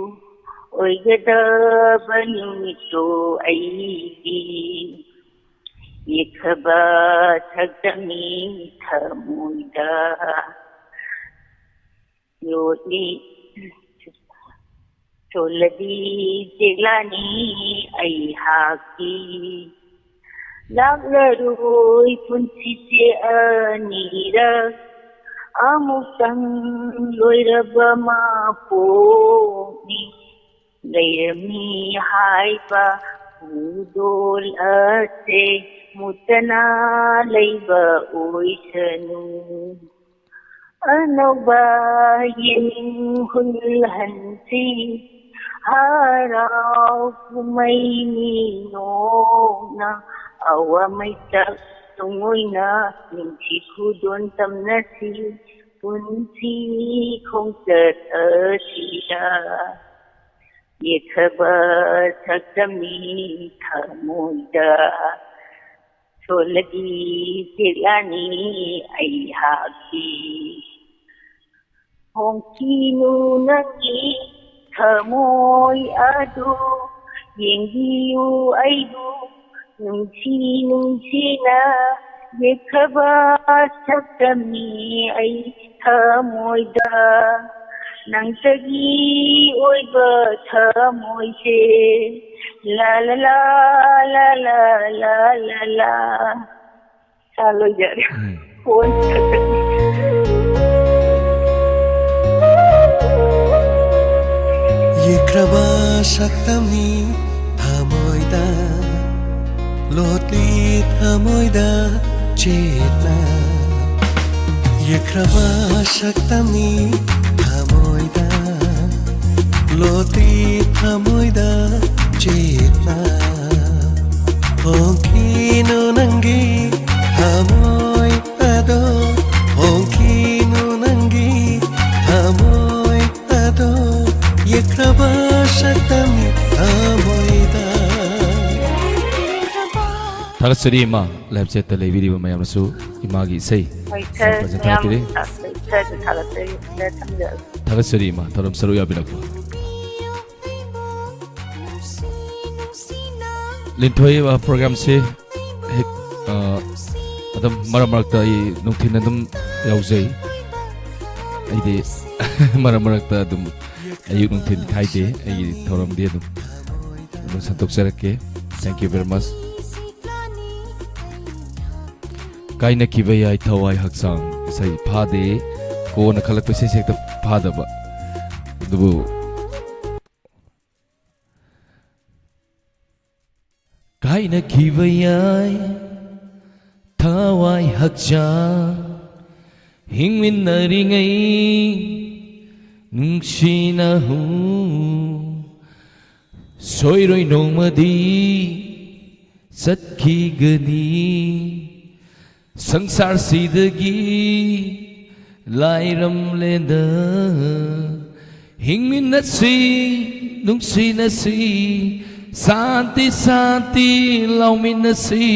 ꯑꯣꯏꯒꯗꯕ ꯅꯨꯃꯤꯠꯇꯣ ꯑꯩꯒꯤ꯫ ꯌꯦꯛꯈ꯭ꯔꯕ ꯁꯛꯇꯝꯅꯤ ꯊꯃꯣꯏꯗ ꯌꯣꯠꯂꯤ꯫ ꯆꯣꯠꯂꯗꯤ ꯆꯦꯛꯂꯥꯅꯤ ꯑꯩꯍꯥꯛꯀꯤ꯫ ꯂꯥꯛꯂꯔꯣꯏ ꯄꯨꯟꯁꯤꯁꯦ ꯑꯅꯤꯔꯛ꯫ ꯑꯃꯨꯛꯇꯪ ꯂꯣꯏꯔꯕ ꯃꯄꯣꯛꯅꯤ꯫ ꯂꯩꯔꯝꯃꯤ ꯍꯥꯏꯕ ꯈꯨꯗꯣꯜ ꯑꯁꯦ ꯃꯨꯠꯇꯅ ꯂꯩꯕ ꯑꯣꯏꯁꯅꯨ꯫ ꯑꯅꯧꯕ ꯌꯦꯡꯅꯤꯡ ꯍꯨꯜꯍꯟꯁꯤ꯫ ꯍꯔꯥꯎ ꯀꯨꯝꯍꯩ ꯃꯤꯅꯣꯛꯅ ꯑꯋꯥ ꯃꯩꯇꯞ ꯇꯨꯡꯑꯣꯏꯅ ꯅꯨꯡꯁꯤ ꯈꯨꯗꯣꯟ ꯇꯝꯅꯁꯤ ꯄꯨꯟꯁꯤ ꯈꯣꯡꯆꯠ ꯑꯁꯤꯗ꯫ ꯌꯦꯛꯈ꯭ꯔꯕ ꯁꯛꯇꯝꯅꯤ ꯊꯃꯣꯏꯗ ꯁꯣꯜꯂꯗꯤ ꯆꯦꯛꯂꯥꯅꯤ ꯑꯩꯍꯥꯛꯀꯤ꯫ ꯍꯣꯡꯈꯤꯅꯨ ꯅꯪꯒꯤ ꯊꯃꯣꯏ ꯑꯗꯨ, ꯌꯦꯡꯕꯤꯌꯨ ꯑꯩꯕꯨ ꯅꯨꯡꯁꯤ ꯅꯨꯡꯁꯤꯅ꯫ ꯌꯦꯛꯈ꯭ꯔꯕ ꯁꯛꯇꯝꯅꯤ ꯑꯩ ꯊꯃꯣꯏꯗ, ꯅꯪꯇꯒꯤ ꯑꯣꯏꯕ ꯊꯃꯣꯏꯁꯦ꯫ ꯂꯥ ꯂꯥ ꯂꯥ, ꯂꯥ ꯂꯥ ꯂꯥ ꯂꯥ ꯂꯥ꯫ ꯁꯥ ꯂꯣꯏꯖꯔꯦ꯫ ꯎꯝ꯫ ꯐꯣꯟ ꯈꯛꯇꯅꯤ꯫ ꯌꯦꯛꯈ꯭ꯔꯕ ꯁꯛꯇꯝꯅꯤ ꯊꯃꯣꯏꯗ, ꯂꯣꯠꯂꯤ ꯊꯃꯣꯏꯗ ꯆꯦꯠꯅ꯫ ꯌꯦꯛꯈ꯭ꯔꯕ ꯁꯛꯇꯝꯅꯤ ꯊꯃꯣꯏꯗ, ꯂꯣꯠꯂꯤ ꯊꯃꯣꯏꯗ ꯆꯦꯠꯅ꯫ ꯍꯣꯡꯈꯤꯅꯨ ꯅꯪꯒꯤ ꯊꯃꯣꯏ ꯑꯗꯣ, ꯍꯣꯡꯈꯤꯅꯨ ꯅꯪꯒꯤ ꯊꯃꯣꯏ ꯑꯗꯣ, ꯌꯦꯛꯈ꯭ꯔꯕ ꯁꯛꯇꯝꯅꯤ ꯊꯃꯣꯏꯗ꯫ ꯊꯥꯒꯠꯆꯔꯤ ꯏꯃꯥ, live chat ꯇ ꯂꯩꯕꯤꯔꯤꯕ ꯃꯌꯥꯝꯅꯁꯨ ꯏꯃꯥꯒꯤ ꯏꯁꯩ ꯍꯣꯏ, ꯁꯔ, ꯐꯖꯅ ꯃꯌꯥꯝ ꯊꯥꯒꯠꯄꯤꯔꯤ꯫ ꯁꯔꯗ ꯊꯥꯒꯠꯆꯔꯤ, ꯁꯔ, ꯊꯝꯖꯔꯒꯦ꯫ ꯊꯥꯒꯠꯆꯔꯤ ꯏꯃꯥ, ꯊꯧꯔꯝ ꯁꯔꯨꯛ ꯌꯥꯕꯤꯔꯛꯄ꯫ ꯂꯤꯟꯊꯣꯏ, ꯑ, program ꯁꯤ ꯍꯦꯛ ꯑ, ꯑꯗꯨꯝ ꯃꯔꯛ ꯃꯔꯛꯇ ꯑꯩ ꯅꯨꯡꯊꯤꯜ ꯑꯗꯨꯝ ꯌꯥꯎꯖꯩ꯫ ꯑꯩꯗꯤ ꯃꯔꯛ ꯃꯔꯛꯇ ꯑꯗꯨꯝ ꯑꯌꯨꯛ ꯅꯨꯡꯊꯤꯜ ꯈꯥꯏꯗꯦ, ꯑꯩꯒꯤ ꯊꯧꯔꯝꯗꯤ ꯑꯗꯨꯝ ꯑꯗꯨꯝ ꯁꯟꯗꯣꯛꯆꯔꯛꯀꯦ꯫ Thank you very much꯫ ꯀꯥꯏꯅꯈꯤꯕ ꯌꯥꯏ ꯊꯋꯥꯏ ꯍꯛꯆꯥꯡ ꯏꯁꯩ ꯐꯥꯗꯦ꯫ ꯀꯣꯟꯅ ꯈꯜꯂꯛꯄ ꯏꯁꯩꯁꯦ ꯍꯦꯛꯇ ꯐꯥꯗꯕ꯫ ꯑꯗꯨꯕꯨ ꯀꯥꯏꯅꯈꯤꯕ ꯌꯥꯏ ꯊꯋꯥꯏ ꯍꯛꯆꯥꯡ ꯍꯤꯡꯃꯤꯟꯅꯔꯤꯉꯩ ꯅꯨꯡꯁꯤꯅꯍꯨ ꯁꯣꯏꯔꯣꯏ ꯅꯣꯡꯃꯗꯤ ꯆꯠꯈꯤꯒꯅꯤ ꯁꯪꯁꯥꯔꯁꯤꯗꯒꯤ ꯂꯥꯏꯔꯝꯂꯦꯗ ꯍꯤꯡꯃꯤꯟꯅꯁꯤ ꯅꯨꯡꯁꯤꯅꯁꯤ ꯁꯥꯟꯇꯤ ꯁꯥꯟꯇꯤ ꯂꯥꯎꯃꯤꯟꯅꯁꯤ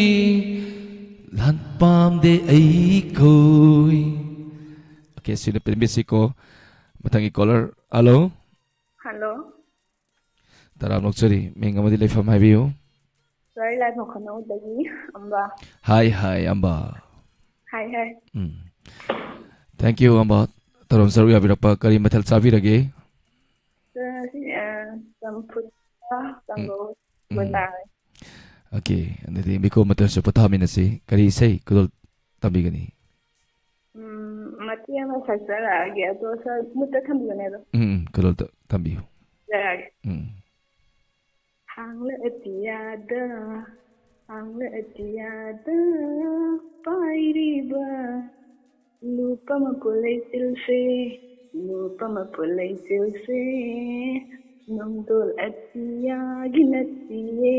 ꯂꯥꯟ ꯄꯥꯝꯗꯦ ꯑꯩꯈꯣꯏ꯫ Okay, ꯁꯤꯅ ꯄꯦꯟꯕꯤꯁꯤꯀꯣ꯫ ꯃꯊꯪꯒꯤ caller꯫ Hello꯫ Hello꯫ ꯇꯔꯥꯝꯅ ꯑꯣꯛꯆꯔꯤ꯫ ꯃꯤꯡ ꯑꯃꯗꯤ ꯂꯩꯐꯝ ꯍꯥꯏꯕꯤꯌꯨ꯫ Sir, ꯂꯥꯏꯐꯝ ꯈꯨꯅꯧꯗꯒꯤ ꯑꯝꯕ꯫ Hi, hi, ꯑꯝꯕ꯫ Hi, hi꯫ Um. Thank you, ꯑꯝꯕ꯫ ꯊꯧꯔꯝ ꯁꯔꯨꯛ ꯌꯥꯕꯤꯔꯛꯄ꯫ ꯀꯔꯤ ꯃꯊꯦꯜ ꯆꯥꯕꯤꯔꯒꯦ? Sir, ꯉꯁꯤ, ꯑ, ꯆꯝꯐꯨꯠꯀ ꯀꯥꯡꯉꯧꯒ ꯎꯝ꯫ ꯆꯥꯔꯦ꯫ Okay, ꯑꯗꯨꯗꯤ ꯃꯤꯀꯣ ꯃꯇꯔꯁꯨ ꯄꯣꯊꯥꯃꯤꯟꯅꯁꯤ꯫ ꯀꯔꯤ ꯏꯁꯩ ꯈꯨꯗꯣꯜ ꯇꯝꯕꯤꯒꯅꯤ? ꯎꯝ, ꯃꯇꯦꯛ ꯑꯃ ꯁꯛꯆꯔꯛꯑꯒꯦ꯫ ꯑꯗꯣ sir, ꯃꯨꯠꯇ ꯊꯝꯕꯤꯌꯨꯅꯦ ꯑꯗꯣ꯫ ꯎꯝ, ꯎꯝ, ꯈꯨꯗꯣꯜ ꯇ-, ꯇꯝꯕꯤꯌꯨ꯫ ꯌꯥꯔꯒꯦ꯫ ꯎꯝ꯫ ꯍꯥꯡꯂ ꯑꯇꯤꯌꯥꯗ, ꯍꯥꯡꯂ ꯑꯇꯤꯌꯥꯗ ꯄꯥꯏꯔꯤꯕ ꯅꯨꯄꯥ ꯃꯄꯨ ꯂꯩꯆꯤꯜꯁꯦ, ꯅꯨꯄꯥ ꯃꯄꯨ ꯂꯩꯆꯤꯜꯁꯦ, ꯅꯣꯡꯗꯣꯜ ꯑꯇꯤꯌꯥꯒꯤ ꯅꯠꯇꯤꯌꯦ,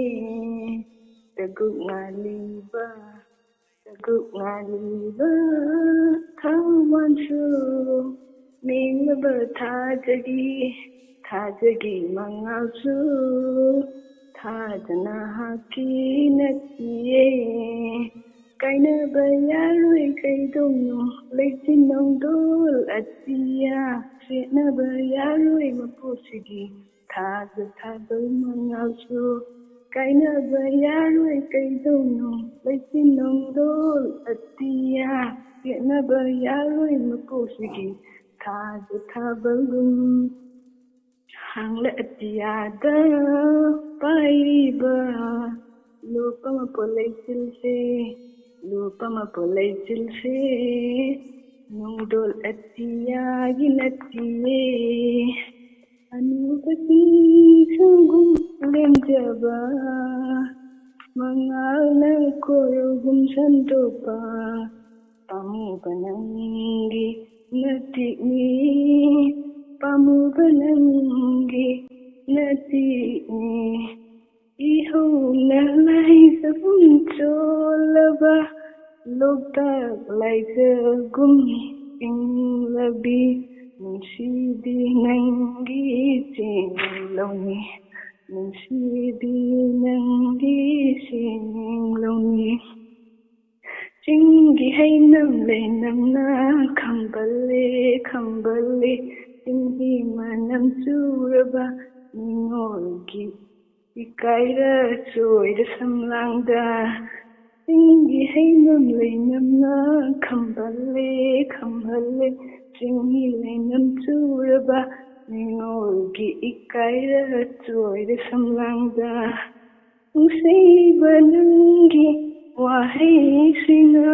ꯇꯒꯨꯛ ꯉꯥꯜꯂꯤꯕ ꯁꯒꯨꯛ ꯉꯥꯜꯂꯤꯕ ꯊꯋꯥꯟꯁꯨ ꯃꯦꯡꯂꯕ ꯊꯥꯖꯒꯤ, ꯊꯥꯖꯒꯤ ꯃꯉꯥꯜꯁꯨ ꯊꯥꯖꯅ ꯍꯥꯞꯈꯤ ꯅꯠꯇꯤꯌꯦ꯫ ꯀꯥꯏꯅꯕ ꯌꯥꯔꯣꯏ ꯀꯩꯗꯧꯅꯣ ꯂꯩꯆꯤꯟ ꯅꯣꯡꯗꯣꯜ ꯑꯇꯤꯌꯥ, ꯁꯦꯠꯅꯕ ꯌꯥꯔꯣꯏ ꯃꯄꯣꯛꯁꯤꯒꯤ ꯊꯥꯖ ꯊꯥꯖ ꯃꯉꯥꯜꯁꯨ꯫ ꯀꯥꯏꯅꯕ ꯌꯥꯔꯣꯏ ꯀꯩꯗꯧꯅꯣ, ꯂꯩꯆꯤꯟ ꯅꯣꯡꯗꯣꯜ ꯑꯇꯤꯌꯥ꯫ ꯌꯦꯠꯅꯕ ꯌꯥꯔꯣꯏ ꯃꯄꯣꯛꯁꯤꯒꯤ ꯊꯥꯖ ꯊꯥꯕꯒꯨꯝ꯫ ꯍꯥꯡꯂ ꯑꯇꯤꯌꯥꯗ ꯄꯥꯏꯔꯤꯕ ꯂꯨꯞꯄ ꯃꯄꯣ ꯂꯩꯆꯤꯜꯁꯦ, ꯂꯨꯞꯄ ꯃꯄꯣ ꯂꯩꯆꯤꯜꯁꯦ, ꯅꯣꯡꯗꯣꯜ ꯑꯇꯤꯌꯥꯒꯤ ꯅꯠꯇꯤꯌꯦ꯫ ꯑꯅꯧꯕ ꯆꯤꯡꯁꯨꯒꯨꯝ ꯂꯦꯝꯖꯕ, ꯃꯉꯥꯜꯅ ꯀꯣꯔꯧꯒꯨꯝ ꯁꯟꯗꯣꯛꯄ, ꯄꯥꯝꯃꯨꯕ ꯅꯪꯒꯤ ꯅꯇꯤꯛꯅꯤ, ꯄꯥꯝꯃꯨꯕ ꯅꯪꯒꯤ ꯅꯇꯤꯛꯅꯤ꯫ ꯏꯍꯧꯅ ꯂꯥꯏꯖꯕꯨꯝ ꯆꯣꯜꯂꯕ, ꯂꯣꯛꯇꯥꯛ ꯂꯥꯏꯖꯒꯨꯝ ꯏꯪꯂꯕꯤ, ꯅꯨꯡꯁꯤꯕꯤ ꯅꯪꯒꯤ ꯆꯦꯡꯂꯧꯅꯤ, ꯅꯨꯡꯁꯤꯕꯤ ꯅꯪꯒꯤ ꯆꯦꯡꯂꯧꯅꯤ꯫ ꯆꯤꯡꯒꯤ ꯍꯩꯅꯝ ꯂꯩꯅꯝꯅ ꯈꯝꯕꯜꯂꯦ, ꯈꯝꯕꯜꯂꯦ, ꯆꯤꯡꯍꯤ ꯃꯅꯝ ꯆꯨꯔꯕ ꯅꯤꯉꯣꯜꯒꯤ ꯏꯀꯥꯏꯔ ꯆꯣꯏꯔ ꯁꯝꯂꯥꯡꯗ꯫ ꯆꯤꯡꯒꯤ ꯍꯩꯅꯝ ꯂꯩꯅꯝꯅ ꯈꯝꯕꯜꯂꯦ, ꯈꯝꯕꯜꯂꯦ, ꯆꯤꯡꯍꯤ ꯂꯩꯅꯝ ꯆꯨꯔꯕ ꯅꯤꯉꯣꯜꯒꯤ ꯏꯀꯥꯏꯔ ꯆꯣꯏꯔ ꯁꯝꯂꯥꯡꯗ꯫ ꯅꯨꯡꯁꯤꯕ ꯅꯪꯒꯤ ꯋꯥꯍꯩꯁꯤꯅ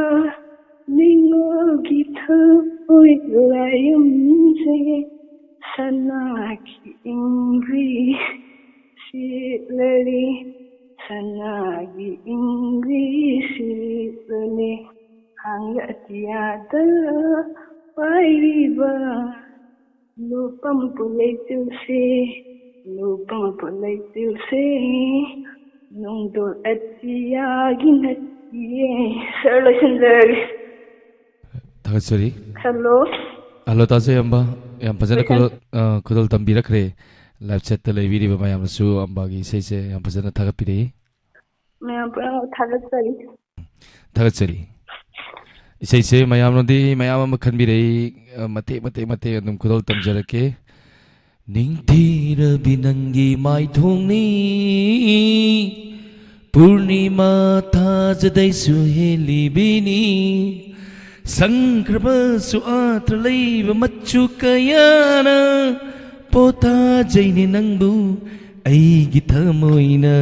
ꯅꯤꯉꯣꯜꯒꯤ ꯊꯃꯣꯏ ꯂꯥꯏꯌꯨꯝꯁꯦ ꯁꯅꯥꯒꯤ ꯏꯪꯕꯤ ꯁꯤꯠꯂꯔꯤ, ꯁꯅꯥꯒꯤ ꯏꯪꯕꯤ ꯁꯤꯠꯂꯔꯤ꯫ ꯍꯥꯡꯂ ꯑꯇꯤꯌꯥꯗ ꯄꯥꯏꯔꯤꯕ ꯂꯨꯞꯄ ꯃꯄꯣ ꯂꯩꯆꯤꯜꯁꯦ, ꯂꯨꯞꯄ ꯃꯄꯣ ꯂꯩꯆꯤꯜꯁꯦ, ꯅꯣꯡꯗꯣꯜ ꯑꯇꯤꯌꯥꯒꯤ ꯅꯠꯇꯤꯌꯦ꯫ ꯁꯥꯔ, ꯂꯣꯏꯁꯤꯟꯖꯔꯒꯦ꯫ ꯊꯥꯒꯠꯆꯔꯤ꯫ ꯍꯜꯂꯣ꯫ ꯍꯜꯂꯣ, ꯇꯥꯖꯩ ꯑꯝꯕ꯫ ꯌꯥꯝ ꯐꯖꯅ ꯂꯣꯏꯁꯤꯟ- ꯈꯨꯗꯣꯜ ꯑ, ꯈꯨꯗꯣꯜ ꯇꯝꯕꯤꯔꯛꯈ꯭ꯔꯦ꯫ ꯂꯥꯏꯚ ꯆꯦꯠꯇ ꯂꯩꯕꯤꯔꯤꯕ ꯃꯌꯥꯝꯅꯁꯨ ꯑꯝꯕꯥꯒꯤ ꯏꯁꯩꯁꯦ ꯌꯥꯝ ꯐꯖꯅ ꯊꯥꯒꯠꯄꯤꯔꯛꯏ꯫ ꯃꯌꯥꯝ ꯄꯨꯝꯅꯃꯛ ꯊꯥꯒꯠꯆꯔꯤ꯫ ꯊꯥꯒꯠꯆꯔꯤ꯫ ꯏꯁꯩꯁꯦ ꯃꯌꯥꯝꯅꯗꯤ ꯃꯌꯥꯝ ꯑꯃ ꯈꯟꯕꯤꯔꯛꯏ꯫ ꯑ, ꯃꯇꯦꯛ ꯃꯇꯦꯛ ꯃꯇꯦꯛ ꯑꯗꯨꯝ ꯈꯨꯗꯣꯜ ꯇꯝꯖꯔꯛꯀꯦ꯫ ꯅꯤꯡꯊꯤꯔꯕꯤ ꯅꯪꯒꯤ ꯃꯥꯏꯊꯣꯡꯅꯤ, ꯄꯨꯔꯅꯤꯃꯥ ꯊꯥꯖꯗꯩꯁꯨ ꯍꯦꯜꯂꯤꯕꯤꯅꯤ꯫ ꯁꯪꯈ꯭ꯔꯕꯁꯨ ꯑꯥꯊ꯭ꯔ ꯂꯩꯕ ꯃꯆꯨ ꯀꯌꯥꯅ ꯄꯣꯊꯥꯖꯩꯅꯦ ꯅꯪꯕꯨ ꯑꯩꯒꯤ ꯊꯃꯣꯏꯅ꯫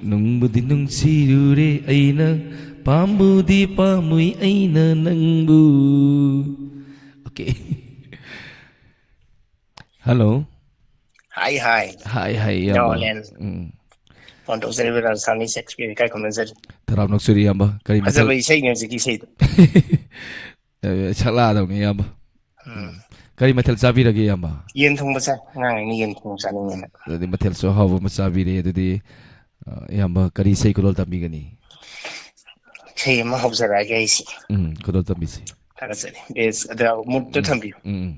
ꯅꯨꯡꯕꯨꯗꯤ ꯅꯨꯡꯁꯤꯔꯨꯔꯦ ꯑꯩꯅ, ꯄꯥꯝꯕꯨꯗꯤ ꯄꯥꯝꯃꯨꯏ ꯑꯩꯅ ꯅꯪꯕꯨ꯫ Okay. Hello. Hi, hi. Hi, hi, ꯏꯌꯥꯝꯕ꯫ ꯅꯣꯂꯦꯟ꯫ ꯎꯝ꯫ ꯐꯣꯟ ꯇꯧꯖꯔꯤꯕ ꯔꯥꯖꯙꯥꯅꯤ ꯁꯦꯛꯁꯄꯤꯌꯔ ꯏꯀꯥꯏ ꯈꯨꯝꯅꯖꯔꯤ꯫ ꯇꯔꯥꯝꯅ ꯑꯣꯛꯆꯔꯤ, ꯏꯌꯥꯝꯕ꯫ ꯀꯔꯤ ꯃꯊꯦꯜ? ꯐꯖꯕ ꯏꯁꯩꯅꯦ ꯍꯧꯖꯤꯛꯀꯤ ꯏꯁꯩꯗꯣ꯫ ꯑꯦ, ꯁꯛꯂꯛꯑꯗꯕꯅꯤ, ꯏꯌꯥꯝꯕ꯫ ꯎꯝ꯫ ꯀꯔꯤ ꯃꯊꯦꯜ ꯆꯥꯕꯤꯔꯒꯦ, ꯏꯌꯥꯝꯕ? ꯌꯦꯟ ꯊꯣꯡꯕ ꯆꯥꯏ꯫ ꯑꯉꯥꯡ ꯑꯩꯅ ꯌꯦꯟ ꯊꯣꯡꯕ ꯆꯥꯅꯤꯡꯉꯦꯅ꯫ ꯑꯗꯨꯗꯤ ꯃꯊꯦꯜꯁꯨ ꯑꯍꯥꯎꯕ ꯑꯃ ꯆꯥꯕꯤꯔꯦ꯫ ꯑꯗꯨꯗꯤ, ꯑ, ꯏꯌꯥꯝꯕ ꯀꯔꯤ ꯏꯁꯩ ꯈꯨꯗꯣꯜ ꯇꯝꯕꯤꯒꯅꯤ? ꯏꯁꯩ ꯑꯃ ꯍꯧꯖꯔꯛꯑꯒꯦ ꯑꯩꯁꯤ꯫ ꯎꯝ, ꯈꯨꯗꯣꯜ ꯇꯝꯕꯤꯁꯤ꯫ ꯊꯥꯒꯠꯆꯔꯤ꯫ ꯕꯦꯁ ꯑꯗ ꯃꯨꯠꯇ ꯎꯝ, ꯊꯝꯕꯤꯌꯨ꯫ ꯎꯝ, ꯎꯝ꯫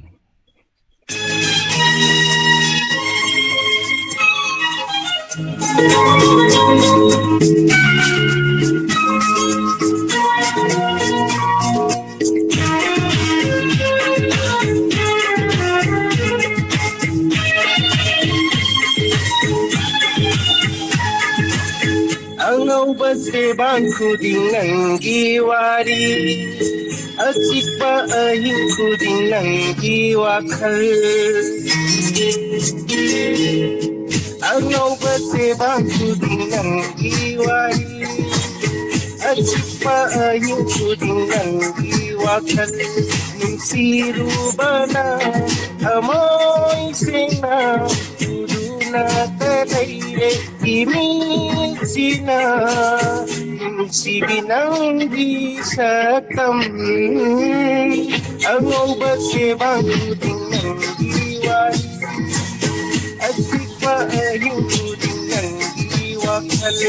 ꯑꯉꯧꯕ ꯆꯦꯕꯥꯡ ꯈꯨꯗꯤꯡ ꯅꯪꯒꯤ ꯋꯥꯔꯤ, ꯑꯆꯤꯛꯄ ꯑꯍꯤꯡ ꯈꯨꯗꯤꯡ ꯅꯪꯒꯤ ꯋꯥꯈꯜ꯫ ꯑꯉꯧꯕ ꯆꯦꯕꯥꯡ ꯈꯨꯗꯤꯡ ꯅꯪꯒꯤ ꯋꯥꯔꯤ, ꯑꯆꯤꯛꯄ ꯑꯍꯤꯡ ꯈꯨꯗꯤꯡ ꯅꯪꯒꯤ ꯋꯥꯈꯜ꯫ ꯅꯨꯡꯁꯤꯔꯨꯕꯅ ꯊꯃꯣꯏ ꯁꯦꯡꯅ ꯎꯗꯨꯅꯇ ꯂꯩꯔꯦ꯫ ꯏꯃꯤꯠꯁꯤꯅ ꯅꯨꯡꯁꯤꯕꯤ ꯅꯪꯒꯤ ꯁꯛꯇꯝ, ꯑꯉꯧꯕ ꯆꯦꯕꯥꯡ ꯈꯨꯗꯤꯡ ꯅꯪꯒꯤ ꯋꯥꯔꯤ, ꯑꯆꯤꯛꯄ ꯑꯍꯤꯡ ꯈꯨꯗꯤꯡ ꯅꯪꯒꯤ ꯋꯥꯈꯜ꯫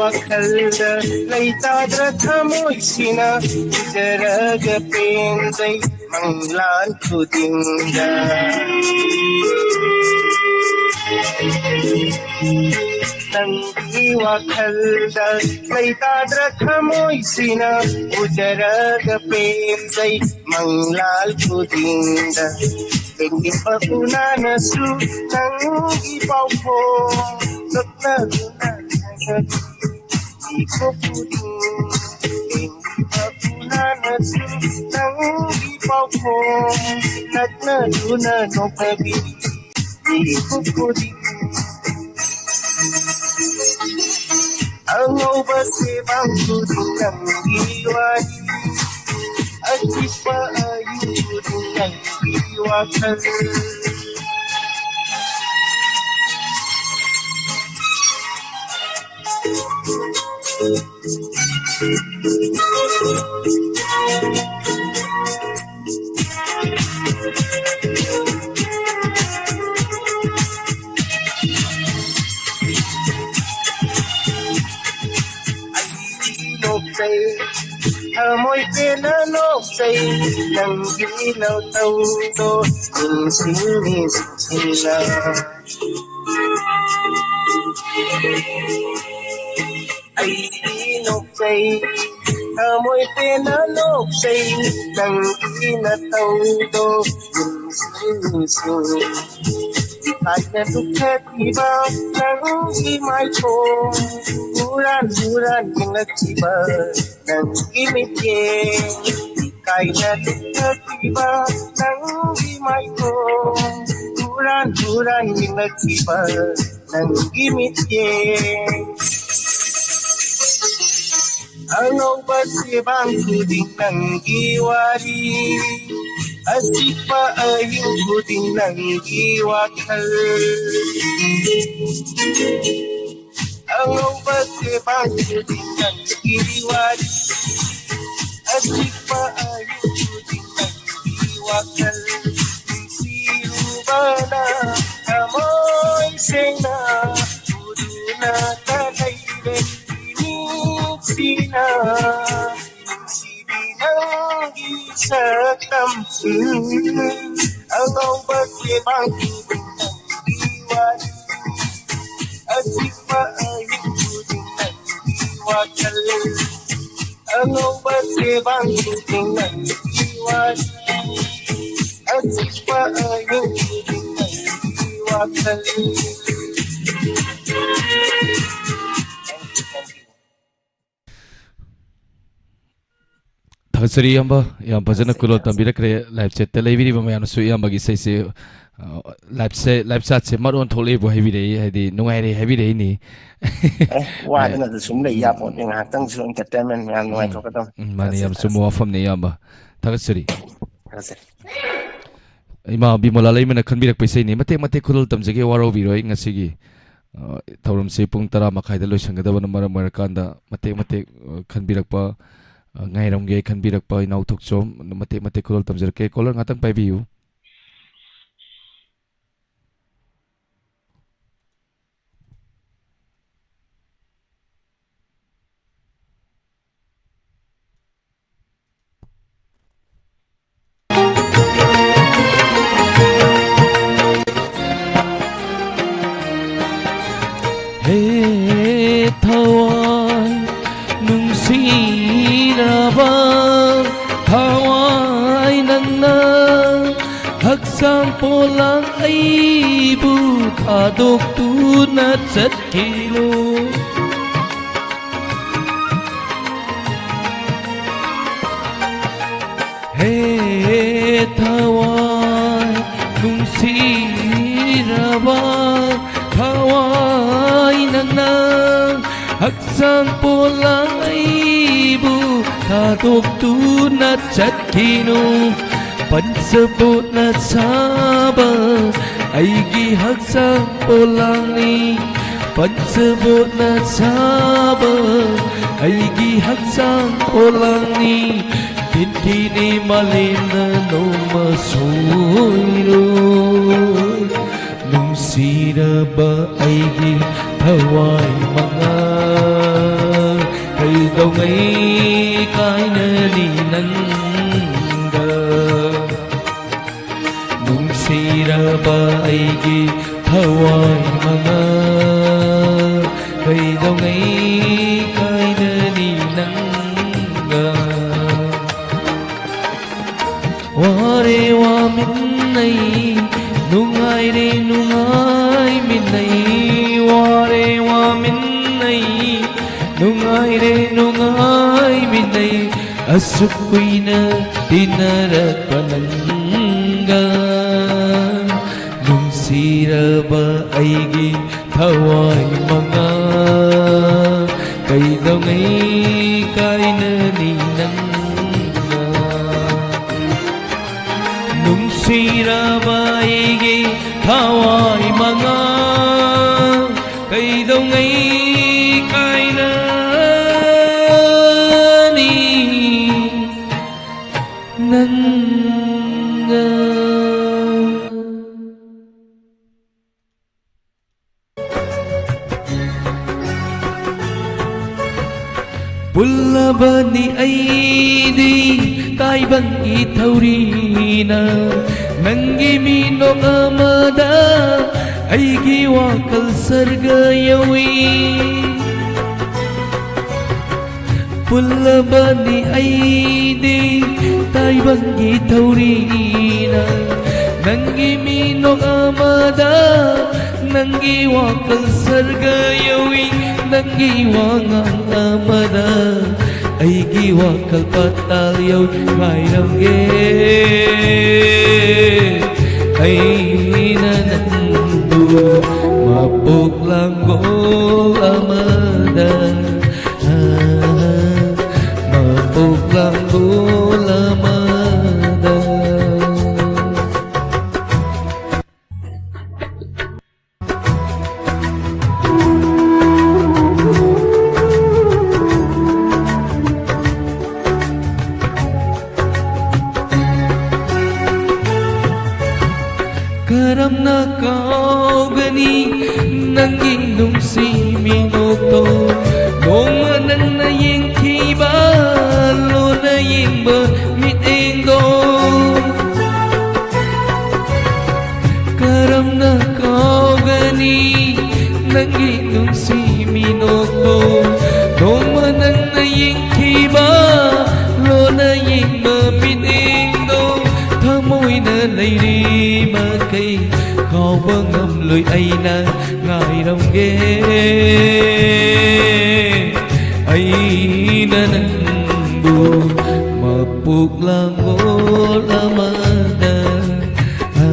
ꯋꯥꯈꯜꯗ ꯂꯩꯇꯥꯗ꯭ꯔ ꯊꯃꯣꯏꯁꯤꯅ ꯎꯖꯔꯒ ꯄꯦꯟꯖꯩ ꯃꯪꯂꯥꯟ ꯈꯨꯗꯤꯡꯗ꯫ ꯅꯪꯒꯤ ꯋꯥꯈꯜꯗ ꯂꯩꯇꯥꯗ꯭ꯔ ꯊꯃꯣꯏꯁꯤꯅ ꯎꯖꯔꯒ ꯄꯦꯟꯖꯩ ꯃꯪꯂꯥꯜ ꯈꯨꯗꯤꯡꯗ꯫ ꯂꯦꯡꯂꯤꯕ ꯎꯅꯥꯅꯁꯨ ꯅꯪꯒꯤ ꯄꯥꯎꯈꯣꯡ ꯅꯣꯛꯅꯗꯨꯅ ꯊꯥꯒꯠꯂꯤ ꯃꯤꯀꯨꯞ ꯈꯨꯗꯤꯡ꯫ ꯂꯦꯡꯂꯤꯕ ꯎꯅꯥꯅꯁꯨ ꯅꯪꯒꯤ ꯄꯥꯎꯈꯣꯡ ꯅꯛꯅꯗꯨꯅ ꯅꯣꯛꯅꯕꯤꯔꯤ ꯃꯤꯀꯨꯞ ꯈꯨꯗꯤꯡ꯫ ꯑꯉꯧꯕ ꯁꯦꯕꯥꯡ ꯈꯨꯗꯤꯡ ꯅꯪꯒꯤ ꯋꯥꯔꯤ꯫ ꯑꯆꯤꯛꯄ ꯑꯌꯨꯛ ꯈꯨꯗꯤꯡ ꯅꯪꯒꯤ ꯋꯥꯈꯜ꯫ ꯑꯩꯗꯤ ꯅꯣꯛꯆꯩ, ꯊꯃꯣꯏ ꯄꯦꯟꯅ ꯅꯣꯛꯆꯩ, ꯅꯪꯒꯤ ꯅꯇꯧꯗꯣ ꯅꯤꯡꯁꯤꯡ ꯅꯤꯡꯁꯤꯡꯅ꯫ ꯑꯩꯗꯤ ꯅꯣꯛꯆꯩ, ꯊꯃꯣꯏ ꯄꯦꯟꯅ ꯅꯣꯛꯆꯩ, ꯅꯪꯒꯤ ꯅꯇꯧꯗꯣ ꯅꯤꯡꯁꯤꯡ ꯅꯤꯡꯁꯤꯡ꯫ ꯏꯀꯥꯏꯅ ꯂꯨꯞꯊꯈꯤꯕ ꯅꯪꯒꯤ ꯃꯥꯏꯊꯣꯡ, ꯍꯨꯔꯥꯟ ꯍꯨꯔꯥꯟ ꯌꯦꯡꯂꯛꯈꯤꯕ ꯅꯪꯒꯤ ꯃꯤꯠꯌꯦꯡ꯫ ꯏꯀꯥꯏꯅ ꯂꯨꯞꯊꯈꯤꯕ ꯅꯪꯒꯤ ꯃꯥꯏꯊꯣꯡ, ꯍꯨꯔꯥꯟ ꯍꯨꯔꯥꯟ ꯌꯦꯡꯂꯛꯈꯤꯕ ꯅꯪꯒꯤ ꯃꯤꯠꯌꯦꯡ꯫ ꯑꯉꯧꯕ ꯁꯦꯕꯥꯡ ꯈꯨꯗꯤꯡ ꯅꯪꯒꯤ ꯋꯥꯔꯤ, ꯑꯆꯤꯛꯄ ꯑꯍꯤꯡ ꯈꯨꯗꯤꯡ ꯅꯪꯒꯤ ꯋꯥꯈꯜ꯫ ꯑꯉꯧꯕ ꯁꯦꯕꯥꯡ ꯈꯨꯗꯤꯡ ꯅꯪꯒꯤ ꯋꯥꯔꯤ, ꯑꯆꯤꯛꯄ ꯑꯍꯤꯡ ꯈꯨꯗꯤꯡ ꯅꯪꯒꯤ ꯋꯥꯈꯜ꯫ ꯅꯨꯡꯁꯤꯔꯨꯕꯅ ꯊꯃꯣꯏ ꯁꯦꯡꯅ ꯎꯗꯨꯅꯇ ꯂꯩꯔꯦ꯫ ꯅꯨꯡꯁꯤꯕꯤ ꯅꯪꯒꯤ ꯁꯛꯇꯝ, ꯎꯝ, ꯑꯉꯧꯕ ꯆꯦꯕꯥꯡꯒꯤ ꯅꯪꯒꯤ ꯋꯥꯔꯤ, ꯑꯆꯤꯛꯄ ꯑꯌꯨꯛ ꯈꯨꯗꯤꯡ ꯅꯪꯒꯤ ꯋꯥꯈꯜ, ꯑꯉꯧꯕ ꯆꯦꯕꯥꯡ ꯈꯨꯗꯤꯡ ꯅꯪꯒꯤ ꯋꯥꯔꯤ, ꯑꯆꯤꯛꯄ ꯑꯌꯨꯛ ꯈꯨꯗꯤꯡ ꯅꯪꯒꯤ ꯋꯥꯈꯜ꯫ ꯊꯥꯒꯠꯆꯔꯤ ꯏꯌꯥꯝꯕ, ꯌꯥꯝ ꯐꯖꯅ ꯈꯨꯂꯣꯜ ꯇꯝꯕꯤꯔꯛꯈ꯭ꯔꯦ꯫ Live chat ꯇ ꯂꯩꯕꯤꯔꯤꯕ ꯃꯌꯥꯝꯅꯁꯨ ꯏꯌꯥꯝꯕꯒꯤ ꯏꯁꯩꯁꯦ, ꯑ, live ꯁꯦ, live chat ꯁꯦ ꯃꯔꯣꯟ ꯊꯣꯛꯂꯛꯏꯕꯨ ꯍꯥꯏꯕꯤꯔꯛꯏ, ꯍꯥꯏꯗꯤ ꯅꯨꯡꯉꯥꯏꯔꯦ ꯍꯥꯏꯕꯤꯔꯛꯏꯅꯤ꯫ ꯑꯦ, ꯋꯥꯗꯅꯗ ꯁꯨꯝ ꯂꯩ ꯌꯥꯄꯣꯠꯅꯦ, ꯉꯥꯏꯍꯥꯛꯇꯪꯁꯨ entertainment ꯃꯌꯥꯝ ꯎꯝ, ꯅꯨꯡꯉꯥꯏꯊꯣꯛꯀꯗꯕꯅꯤ꯫ ꯎꯝ, ꯃꯥꯅꯦ, ꯊꯥꯒꯠꯆꯔꯤ, ꯌꯥꯝ ꯆꯨꯝꯕ ꯊꯥꯒꯠꯆꯔꯤ꯫ ꯋꯥꯐꯝꯅꯤ ꯏꯌꯥꯝꯕ꯫ ꯊꯥꯒꯠꯆꯔꯤ꯫ ꯊꯥꯒꯠꯆꯔꯤ꯫ ꯏꯃꯥ ꯕꯤꯃꯣꯂꯥ ꯂꯩꯃꯅ ꯈꯟꯕꯤꯔꯛꯄ ꯏꯁꯩꯅꯤ꯫ ꯃꯇꯦꯛ ꯃꯇꯦꯛ ꯈꯨꯂꯣꯜ ꯇꯝꯖꯒꯦ, ꯋꯥꯔꯧꯕꯤꯔꯣꯏ꯫ ꯉꯁꯤꯒꯤ, ꯑ, ꯊꯧꯔꯝꯁꯤ ꯄꯨꯡ ꯇꯔꯥ ꯃꯈꯥꯏꯗ ꯂꯣꯏꯁꯤꯟꯒꯗꯕꯅ ꯃꯔꯝ ꯑꯣꯏꯔꯀꯥꯟꯗ ꯃꯇꯦꯛ ꯃꯇꯦꯛ, ꯑ, ꯈꯟꯕꯤꯔꯛꯄ, ꯑ, ꯉꯥꯏꯔꯝꯒꯦ ꯈꯟꯕꯤꯔꯛꯄ ꯏꯅꯥꯎ ꯊꯣꯛꯆꯣꯝ, ꯃꯇꯦꯛ ꯃꯇꯦꯛ ꯈꯨꯂꯣꯜ ꯇꯝꯖꯔꯛꯀꯦ꯫ Caller ꯉꯥꯛꯇꯪ ꯄꯥꯏꯕꯤꯌꯨ꯫ ꯍꯦ ꯊꯋꯥꯏ ꯅꯨꯡꯁꯤꯔꯕ, ꯊꯋꯥꯏ ꯅꯪꯅ ꯍꯛꯆꯥꯡ ꯄꯣꯂꯥꯡ ꯑꯩꯕꯨ ꯊꯥꯗꯣꯛꯇꯨꯅ ꯆꯠꯈꯤꯅꯨ꯫ ꯍꯦ ꯊꯋꯥꯏ ꯅꯨꯡꯁꯤꯔꯕ, ꯊꯋꯥꯏ ꯅꯪꯅ ꯍꯛꯆꯥꯡ ꯄꯣꯂꯥꯡ ꯑꯩꯕꯨ ꯊꯥꯗꯣꯛꯇꯨꯅ ꯆꯠꯈꯤꯅꯨ꯫ ꯄꯟꯆꯕꯣꯠꯅ ꯁꯥꯕ ꯑꯩꯒꯤ ꯍꯛꯆꯥꯡ ꯄꯣꯂꯥꯡꯅꯤ, ꯄꯟꯆꯕꯣꯠꯅ ꯁꯥꯕ ꯑꯩꯒꯤ ꯍꯛꯆꯥꯡ ꯄꯣꯂꯥꯡꯅꯤ꯫ ꯄꯤꯟꯊꯤꯅꯤ ꯃꯥꯂꯦꯝꯅ ꯅꯣꯡꯃ ꯁꯣꯏꯔꯣꯏ꯫ ꯅꯨꯡꯁꯤꯔꯕ ꯑꯩꯒꯤ ꯊꯋꯥꯏ ꯃꯉꯥ, ꯀꯩꯅꯣ ꯀꯩꯗꯧꯉꯩ ꯀꯥꯏꯅꯅꯤ ꯅꯪꯒ? ꯅꯨꯡꯁꯤꯔꯕ ꯑꯩꯒꯤ ꯊꯋꯥꯏ ꯃꯉꯥ, ꯀꯩꯗꯧꯉꯩ ꯀꯥꯏꯅꯅꯤ ꯅꯪꯒ? ꯋꯥꯔꯦ ꯋꯥꯃꯤꯟꯅꯩ, ꯅꯨꯡꯉꯥꯏꯔꯦ ꯅꯨꯡꯉꯥꯏꯃꯤꯟꯅꯩ, ꯋꯥꯔꯦ ꯋꯥꯃꯤꯟꯅꯩ, ꯅꯨꯡꯉꯥꯏꯔꯦ ꯅꯨꯡꯉꯥꯏꯃꯤꯟꯅꯩ, ꯑꯁꯨꯛ ꯀꯨꯏꯅ ꯇꯤꯟꯅꯔꯛꯄ ꯅꯪꯒ꯫ ꯅꯨꯡꯁꯤꯔꯕ ꯑꯩꯒꯤ ꯊꯋꯥꯏ ꯃꯉꯥ, ꯀꯩꯗꯧꯉꯩ ꯀꯥꯏꯅꯅꯤ ꯅꯪꯒ? ꯅꯨꯡꯁꯤꯔꯕ ꯑꯩꯒꯤ ꯊꯋꯥꯏ ꯃꯉꯥ, ꯀꯩꯗꯧꯉꯩ ꯀꯥꯏꯅꯅꯤ ꯅꯪꯒ? ꯄꯨꯜꯂꯕꯅꯤ ꯑꯩꯗꯤ ꯇꯥꯏꯕꯪꯒꯤ ꯊꯧꯔꯤꯅ, ꯅꯪꯒꯤ ꯃꯤꯅꯣꯛ ꯑꯃꯗ ꯑꯩꯒꯤ ꯋꯥꯈꯜ ꯁꯔꯒ ꯌꯧꯏ꯫ ꯄꯨꯜꯂꯕꯅꯤ ꯑꯩꯗꯤ ꯇꯥꯏꯕꯪꯒꯤ ꯊꯧꯔꯤꯅ, ꯅꯪꯒꯤ ꯃꯤꯅꯣꯛ ꯑꯃꯗ ꯅꯪꯒꯤ ꯋꯥꯈꯜ ꯁꯔꯒ ꯌꯧꯏ, ꯅꯪꯒꯤ ꯋꯥꯉꯥꯡ ꯑꯃꯗ ꯑꯩꯒꯤ ꯋꯥꯈꯜ ꯄꯇꯥꯜ ꯌꯧꯏ꯫ ꯉꯥꯏꯔꯝꯒꯦ ꯑꯩꯅ ꯅꯪꯕꯨ ꯃꯄꯣꯛ ꯂꯥꯡꯒꯣꯜ ꯑꯃꯗ, ꯃꯄꯣꯛ ꯂꯥꯡꯒꯣꯜ ꯑꯃꯗ꯫ ꯀꯔꯝꯅ ꯀꯥꯎꯒꯅꯤ ꯅꯪꯒꯤ ꯅꯨꯡꯁꯤ ꯃꯤꯅꯣꯛꯇꯣ? ꯅꯣꯡꯃ ꯅꯪꯅ ꯌꯦꯡ ꯌꯦꯡꯊꯤꯕ ꯂꯣꯟꯅ ꯌꯦꯡꯕ ꯃꯤꯠꯌꯦꯡꯗꯣ ꯊꯃꯣꯏꯅ ꯂꯩꯔꯤ ꯃꯈꯩ ꯀꯥꯎꯕ ꯉꯝꯂꯣꯏ ꯑꯩꯅ ꯉꯥꯏꯔꯝꯒꯦ꯫ ꯑꯩꯅ ꯅꯪꯕꯨ ꯃꯄꯣꯛ ꯂꯥꯡꯒꯣꯜ ꯑꯃꯗ, ꯑ,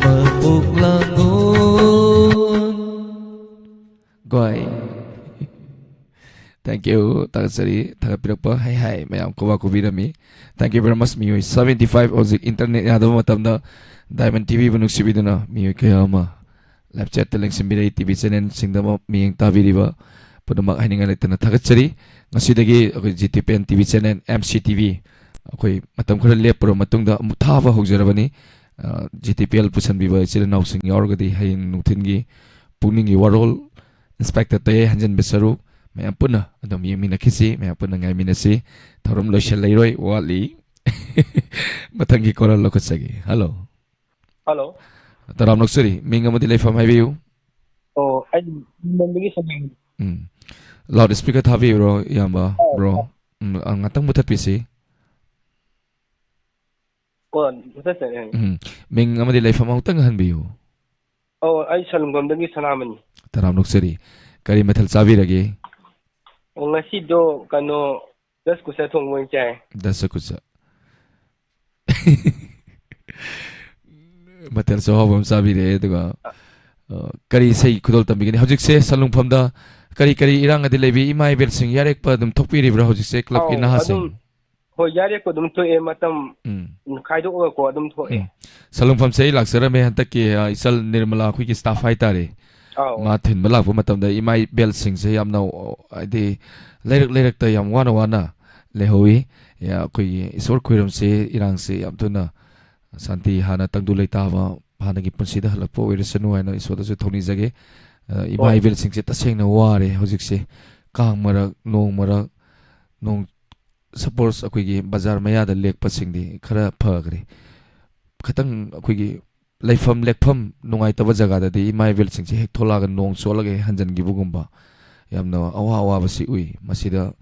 ꯃꯄꯣꯛ ꯂꯥꯡꯒꯣꯜ꯫ ꯒꯣꯏ꯫ Thank you꯫ ꯊꯥꯒꯠꯆꯔꯤ꯫ ꯊꯥꯒꯠꯄꯤꯔꯛꯄ꯫ ꯍꯥꯏ ꯍꯥꯏ꯫ ꯃꯌꯥꯝ ꯈꯨꯕꯥꯛ ꯈꯨꯕꯤꯔꯝꯃꯤ꯫ Thank you very much꯫ ꯃꯤꯑꯣꯏ seventy five ꯍꯧꯖꯤꯛ internet ꯌꯥꯗꯕ ꯃꯇꯝꯗ Diamond T V ꯕꯨ ꯅꯨꯡꯁꯤꯕꯤꯗꯨꯅ ꯃꯤꯑꯣꯏ ꯀꯌꯥ ꯑꯃ live chat ꯇ ꯂꯦꯡꯁꯤꯟꯕꯤꯔꯛꯏ꯫ T V channel ꯁꯤꯡꯗ ꯑꯃ ꯃꯤꯠꯌꯦꯡ ꯇꯥꯕꯤꯔꯤꯕ ꯄꯨꯝꯅꯃꯛ ꯍꯥꯏꯅꯤꯡꯉꯥꯏ ꯂꯩꯇꯅ ꯊꯥꯒꯠꯆꯔꯤ꯫ ꯉꯁꯤꯗꯒꯤ ꯑꯩꯈꯣꯏ G T P N T V channel, M C T V, ꯑꯩꯈꯣꯏ ꯃꯇꯝ ꯈꯔ ꯂꯦꯞꯄꯨꯔꯕ ꯃꯇꯨꯡꯗ ꯑꯃꯨꯛ ꯊꯥꯕ ꯍꯧꯖꯔꯕꯅꯤ꯫ ꯑ, G T P L ꯄꯨꯁꯟꯕꯤꯕ ꯏꯆꯤꯜ ꯏꯅꯥꯎꯁꯤꯡ ꯌꯥꯎꯔꯒꯗꯤ ꯍꯌꯦꯡ ꯅꯨꯡꯊꯤꯜꯒꯤ ꯄꯨꯛꯅꯤꯡꯒꯤ ꯋꯥꯔꯣꯜ, Inspector ꯇꯌꯥꯏ ꯍꯟꯖꯤꯟꯕ ꯁꯔꯨꯛ ꯃꯌꯥꯝ ꯄꯨꯟꯅ ꯑꯗꯨꯝ ꯌꯦꯡꯃꯤꯟꯅꯈꯤꯁꯤ, ꯃꯌꯥꯝ ꯄꯨꯟꯅ ꯉꯥꯏꯃꯤꯟꯅꯁꯤ꯫ ꯊꯧꯔꯝ ꯂꯣꯏꯁꯤꯜꯂꯛꯏꯔꯣꯏ, ꯋꯥꯠꯂꯤ꯫ ꯃꯊꯪꯒꯤ caller ꯂꯧꯈꯠꯆꯒꯦ꯫ Hello꯫ Hello꯫ ꯇꯔꯥꯝ ꯅꯣꯛꯆꯔꯤ꯫ ꯃꯤꯡ ꯑꯃꯗꯤ ꯂꯩꯐꯝ ꯍꯥꯏꯕꯤꯌꯨ꯫ ꯑꯣ, ꯑꯩ ꯃꯨꯝꯕꯥꯏꯗꯒꯤ ꯁꯅꯥꯅꯤ꯫ ꯎꯝ꯫ Loud speaker ꯊꯥꯕꯤꯕ꯭ꯔꯣ, ꯏꯌꯥꯝꯕ? ꯑꯧ, ꯕ꯭ꯔꯣ? ꯑꯧ꯫ ꯎꯝ, ꯑ, ꯉꯥꯛꯇꯪ ꯃꯨꯊꯠꯄꯤꯁꯤ꯫ ꯑꯣ, ꯃꯨꯊꯠꯆꯔꯦ꯫ ꯎꯝ꯫ ꯃꯤꯡ ꯑꯃꯗꯤ ꯂꯩꯐꯝ ꯑꯃꯨꯛꯇꯪ ꯍꯟꯕꯤꯌꯨ꯫ ꯑꯧ, ꯑꯩ ꯁꯂꯨꯡꯕꯝꯗꯒꯤ ꯁꯅꯥꯃꯅꯤ꯫ ꯇꯔꯥꯝ ꯅꯣꯛꯆꯔꯤ꯫ ꯀꯔꯤ ꯃꯊꯦꯜ ꯆꯥꯕꯤꯔꯒꯦ? ꯑꯣ, ꯉꯁꯤꯗꯣ ꯀꯩꯅꯣ, ꯗꯁ ꯀꯨꯁꯥ ꯊꯣꯡꯕ ꯑꯣꯏꯅ ꯆꯥꯏ꯫ ꯗꯁ ꯀꯨꯁꯥ꯫ ꯃꯊꯦꯜꯁꯨ ꯑꯍꯥꯎꯕ ꯑꯃ ꯆꯥꯕꯤꯔꯛꯑꯦ, ꯑꯗꯨꯒ, ꯑ, ꯀꯔꯤ ꯏꯁꯩ ꯈꯨꯗꯣꯜ ꯇꯝꯕꯤꯒꯅꯤ? ꯍꯧꯖꯤꯛꯁꯦ ꯁꯟꯂꯨꯡꯐꯝꯗ ꯀꯔꯤ ꯀꯔꯤ ꯏꯔꯥꯡꯒꯗꯤ ꯂꯩꯕꯤ? ꯏꯃꯥ ꯏꯕꯦꯜꯁꯤꯡ ꯌꯥꯔꯦꯛꯄ ꯑꯗꯨꯝ ꯊꯣꯛꯄꯤꯔꯤꯕ꯭ꯔꯥ ꯍꯧꯖꯤꯛꯁꯦ club ꯀꯤ ꯑꯧ, ꯅꯍꯥꯁꯤꯡ? ꯑꯗꯨꯝ, ꯍꯣꯏ, ꯌꯥꯔꯦꯛꯄ ꯑꯗꯨꯝ ꯊꯣꯛꯑꯦ, ꯃꯇꯝ ꯎꯝ꯫ ꯈꯥꯏꯗꯣꯛꯑꯒꯀꯣ ꯑꯗꯨꯝ ꯊꯣꯛꯑꯦ꯫ ꯎꯝ꯫ ꯁꯟꯂꯨꯡꯐꯝꯁꯦ ꯑꯩ ꯂꯥꯛꯆꯔꯝꯃꯦ ꯍꯟꯗꯛꯀꯤ, ꯑ, ꯏꯆꯜ ꯅꯤꯔꯃꯂꯥ ꯑꯩꯈꯣꯏꯒꯤ staff ꯍꯥꯏꯇꯥꯔꯦ꯫ ꯑꯧ꯫ ꯃꯥ ꯊꯤꯟꯕ ꯂꯥꯛꯄ ꯃꯇꯝꯗ ꯏꯃꯥ ꯏꯕꯦꯜꯁꯤꯡꯁꯦ ꯌꯥꯝꯅ, ꯑ, ꯍꯥꯏꯗꯤ ꯂꯩꯔꯛ ꯂꯩꯔꯛꯇ ꯌꯥꯝ ꯋꯥꯅ ꯋꯥꯅ ꯂꯩꯍꯧꯋꯤ꯫ ꯌꯥ, ꯑꯩꯈꯣꯏꯒꯤ ꯏꯁꯣꯔ ꯈꯣꯏꯔꯝꯁꯦ, ꯏꯔꯥꯡꯁꯦ ꯌꯥꯝ ꯊꯨꯅ ꯁꯥꯟꯇꯤ ꯍꯥꯟꯅ ꯇꯪꯗꯨ ꯂꯩꯇꯥꯕ ꯍꯥꯟꯅꯒꯤ ꯄꯨꯟꯁꯤꯗ ꯍꯜꯂꯛꯄ ꯑꯣꯏꯔꯁꯅꯨ ꯍꯥꯏꯅ ꯏꯁꯣꯔꯗꯁꯨ ꯊꯧꯅꯤꯖꯒꯦ꯫ ꯑ, ꯏꯃꯥ ꯍꯣꯏ꯫ ꯏꯕꯦꯜꯁꯤꯡꯁꯦ ꯇꯁꯦꯡꯅ ꯋꯥꯔꯦ ꯍꯧꯖꯤꯛꯁꯦ꯫ ꯀꯥꯡ ꯃꯔꯛ, ꯅꯣꯡ ꯃꯔꯛ, ꯅꯣꯡ, suppose ꯑꯩꯈꯣꯏꯒꯤ ꯕꯖꯥꯔ ꯃꯌꯥꯗ ꯂꯦꯛꯄꯁꯤꯡꯗꯤ ꯈꯔ ꯐꯈ꯭ꯔꯦ꯫ ꯈꯤꯇꯪ ꯑꯩꯈꯣꯏꯒꯤ ꯂꯩꯐꯝ ꯂꯦꯛꯐꯝ ꯅꯨꯡꯉꯥꯏꯇꯕ ꯖꯒꯥꯗꯗꯤ ꯏꯃꯥ ꯏꯕꯦꯜꯁꯤꯡꯁꯦ ꯍꯦꯛ ꯊꯣꯛꯂꯛꯑꯒ ꯅꯣꯡ ꯆꯣꯠꯂꯒ ꯍꯦꯛ ꯍꯟꯖꯟꯈꯤꯕꯒꯨꯝꯕ, ꯌꯥꯝꯅ ꯑꯋꯥ ꯑꯋꯥꯕꯁꯤ ꯎꯏ꯫ ꯃꯁꯤꯗ,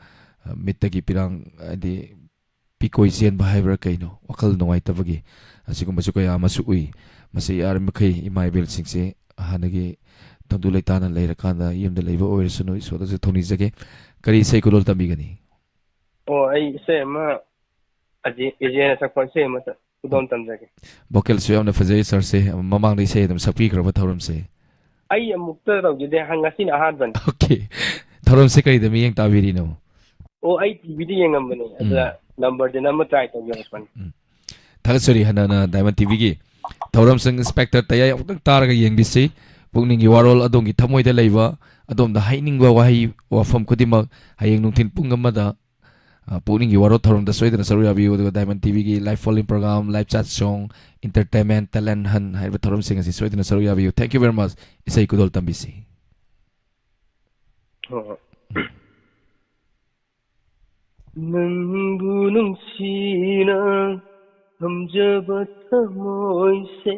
ꯑ, ꯃꯤꯠꯇꯒꯤ ꯄꯤꯔꯥꯡ, ꯍꯥꯏꯗꯤ ꯄꯤꯀꯣꯏ ꯆꯦꯟꯕ ꯍꯥꯏꯕ꯭ꯔꯥ ꯀꯩꯅꯣ, ꯋꯥꯈꯜ ꯅꯨꯡꯉꯥꯏꯇꯕꯒꯤ ꯑꯁꯤꯒꯨꯝꯕꯁꯨ ꯀꯌꯥ ꯑꯃꯁꯨ ꯎꯏ꯫ ꯃꯁꯤ ꯌꯥꯔꯤꯃꯈꯩ ꯏꯃꯥ ꯏꯕꯦꯜꯁꯤꯡꯁꯦ ꯍꯥꯟꯅꯒꯤ ꯇꯪꯗꯨ ꯂꯩꯇꯥꯅ ꯂꯩꯔꯀꯥꯟꯗ ꯌꯨꯝꯗ ꯂꯩꯕ ꯑꯣꯏꯔꯁꯅꯨ, ꯏꯁꯣꯔꯗꯁꯨ ꯊꯧꯅꯤꯖꯒꯦ꯫ ꯀꯔꯤ ꯏꯁꯩ ꯈꯨꯗꯣꯜ ꯇꯝꯕꯤꯒꯅꯤ? ꯑꯣ, ꯑꯩ ꯏꯁꯩ ꯑꯃ ꯑꯖꯦ-, ꯑꯦꯖꯦꯅ ꯁꯛꯄ ꯏꯁꯩ ꯑꯃ ꯈꯨꯗꯣꯜ ꯇꯝꯖꯒꯦ꯫ ꯚꯣꯀꯦꯜꯁꯨ ꯌꯥꯝꯅ ꯐꯖꯩ ꯁꯥꯔꯁꯦ꯫ ꯃꯃꯥꯡꯗ ꯏꯁꯩ ꯑꯗꯨꯝ ꯁꯛꯄꯤꯈ꯭ꯔꯕ ꯊꯧꯔꯝꯁꯦ? ꯑꯩ ꯑꯃꯨꯛꯇ ꯇꯧꯖꯗꯦ, ꯍ-, ꯉꯁꯤꯅ ꯑꯍꯥꯟꯕꯅꯤ꯫ ꯑꯣꯀꯦ꯫ ꯊꯧꯔꯝꯁꯦ ꯀꯔꯤꯗ ꯃꯤꯠꯌꯦꯡ ꯇꯥꯕꯤꯔꯤꯅꯣ? ꯑꯣ, ꯑꯩ ꯇꯤꯚꯤꯗ ꯌꯦꯡꯉꯝꯕꯅꯦ, ꯑꯗꯨꯗ ꯎꯝ꯫ ꯅꯝꯕꯔꯁꯦ ꯅꯝꯕ ꯇ꯭ꯔꯥꯏ ꯇꯧꯖꯔꯛꯄꯅꯤ꯫ ꯎꯝ꯫ ꯊꯥꯒꯠꯆꯔꯤ ꯍꯟꯅ ꯍꯟꯅ ꯗꯥꯏꯃꯟ ꯇꯤꯚꯤꯒꯤ ꯊꯧꯔꯝꯁꯤꯡ꯫ ꯏꯟꯁꯄꯦꯛꯇꯔ ꯇꯌꯥꯏ ꯑꯃꯨꯛꯇꯪ ꯇꯥꯔꯒ ꯌꯦꯡꯕꯤꯁꯤ꯫ ꯄꯨꯛꯅꯤꯡꯒꯤ ꯋꯥꯔꯣꯜ, ꯑꯗꯣꯝꯒꯤ ꯊꯃꯣꯏꯗ ꯂꯩꯕ, ꯑꯗꯣꯝꯗ ꯍꯥꯏꯅꯤꯡꯕ ꯋꯥꯍꯩ, ꯋꯥꯐꯝ ꯈꯨꯗꯤꯡꯃꯛ ꯍꯌꯦꯡ ꯅꯨꯡꯊꯤꯜ ꯄꯨꯡ ꯑꯃꯗ, ꯑ, ꯄꯨꯛꯅꯤꯡꯒꯤ ꯋꯥꯔꯣꯜ ꯊꯧꯔꯝꯗ ꯁꯣꯏꯗꯅ ꯁꯔꯨꯛ ꯌꯥꯕꯤꯌꯨ꯫ ꯑꯗꯨꯒ diamond ꯇꯤꯚꯤꯒꯤ live phone-in program, live chat show, entertainment, talent hunt ꯍꯥꯏꯔꯤꯕ ꯊꯧꯔꯝꯁꯤꯡ ꯑꯁꯤ ꯁꯣꯏꯗꯅ ꯁꯔꯨꯛ ꯌꯥꯕꯤꯌꯨ꯫ Thank you very much꯫ ꯏꯁꯩ ꯈꯨꯗꯣꯜ ꯇꯝꯕꯤꯁꯤ꯫ ꯍꯣꯏ, ꯍꯣꯏ꯫ ꯅꯪꯕꯨ ꯅꯨꯡꯁꯤꯅ ꯊꯝꯖꯕ ꯊꯃꯣꯏꯁꯦ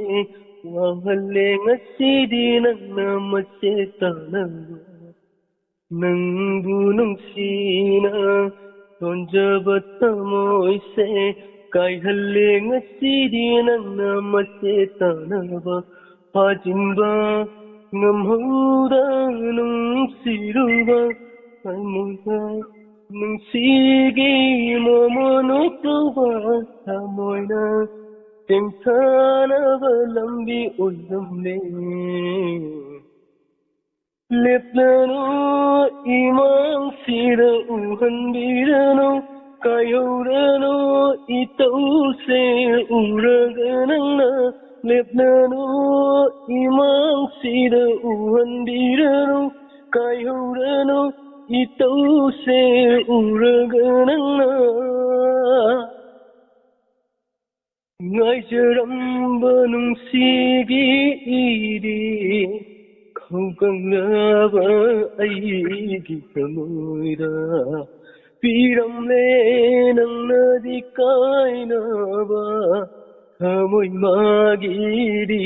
ꯋꯥꯍꯜꯂꯦ ꯉꯁꯤꯗꯤ ꯅꯪꯅ ꯃꯆꯦꯠ ꯇꯥꯅꯕ꯫ ꯅꯪꯕꯨ ꯅꯨꯡꯁꯤꯅ ꯁꯣꯟꯖꯕ ꯊꯃꯣꯏꯁꯦ ꯀꯥꯏꯍꯜꯂꯦ ꯉꯁꯤꯗꯤ ꯅꯪꯅ ꯃꯆꯦꯠ ꯇꯥꯅꯕ꯫ ꯐꯥꯖꯤꯟꯕ ꯉꯝꯍꯧꯗ ꯅꯨꯡꯁꯤꯔꯨꯕ ꯊꯃꯣꯏꯗ ꯅꯨꯡꯁꯤꯒꯤ ꯃꯣꯃꯣꯟ ꯅꯣꯛꯆꯧꯕ ꯊꯃꯣꯏꯅ ꯇꯦꯡꯊꯅꯕ ꯂꯝꯕꯤ ꯑꯣꯏꯔꯝꯂꯦ꯫ ꯂꯦꯞꯂꯅꯨ ꯏꯃꯥꯡꯁꯤꯗ ꯎꯍꯟꯕꯤꯔꯅꯨ, ꯀꯥꯏꯍꯧꯔꯅꯨ ꯏꯇꯧꯁꯦ ꯎꯔꯒ ꯅꯪꯅ꯫ ꯂꯦꯞꯂꯅꯨ ꯏꯃꯥꯡꯁꯤꯗ ꯎꯍꯟꯕꯤꯔꯅꯨ, ꯀꯥꯏꯍꯧꯔꯅꯨ ꯏꯇꯧꯁꯦ ꯎꯔꯒ ꯅꯪꯅ꯫ ꯉꯥꯏꯖꯔꯝꯕ ꯅꯨꯡꯁꯤꯒꯤ ꯏꯗꯤ ꯈꯧꯒꯪꯂꯕ ꯑꯩꯒꯤ ꯊꯃꯣꯏꯗ ꯄꯤꯔꯝꯂꯦ ꯅꯪꯅꯗꯤ ꯀꯥꯏꯅꯕ ꯊꯃꯣꯏ ꯃꯥꯒꯤꯗꯤ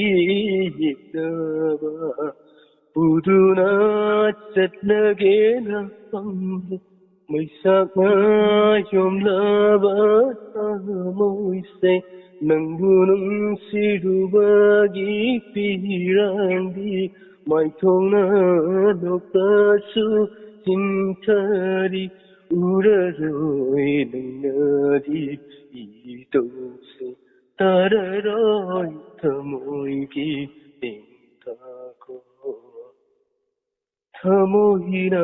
ꯌꯦꯛꯅꯕ꯫ ꯄꯨꯗꯨꯅ ꯆꯠꯂꯒꯦꯅ ꯐꯝꯂꯦ꯫ ꯃꯩꯁꯥꯛꯅ ꯌꯣꯝꯂꯕ ꯊꯃꯣꯏꯁꯦ, ꯅꯪꯕꯨ ꯅꯨꯡꯁꯤꯔꯨꯕꯒꯤ ꯄꯤꯔꯥꯡꯗꯤ ꯃꯥꯏꯊꯣꯡꯅ ꯅꯣꯛꯄꯁꯨ ꯆꯤꯟꯊꯔꯤ꯫ ꯎꯔꯔꯣꯏ ꯅꯪꯅꯗꯤ ꯏꯇꯧꯁꯦ, ꯇꯥꯔꯔꯣꯏ ꯊꯃꯣꯏꯒꯤ ꯇꯦꯡꯊꯥꯈꯣꯜ꯫ ꯊꯃꯣꯏꯅ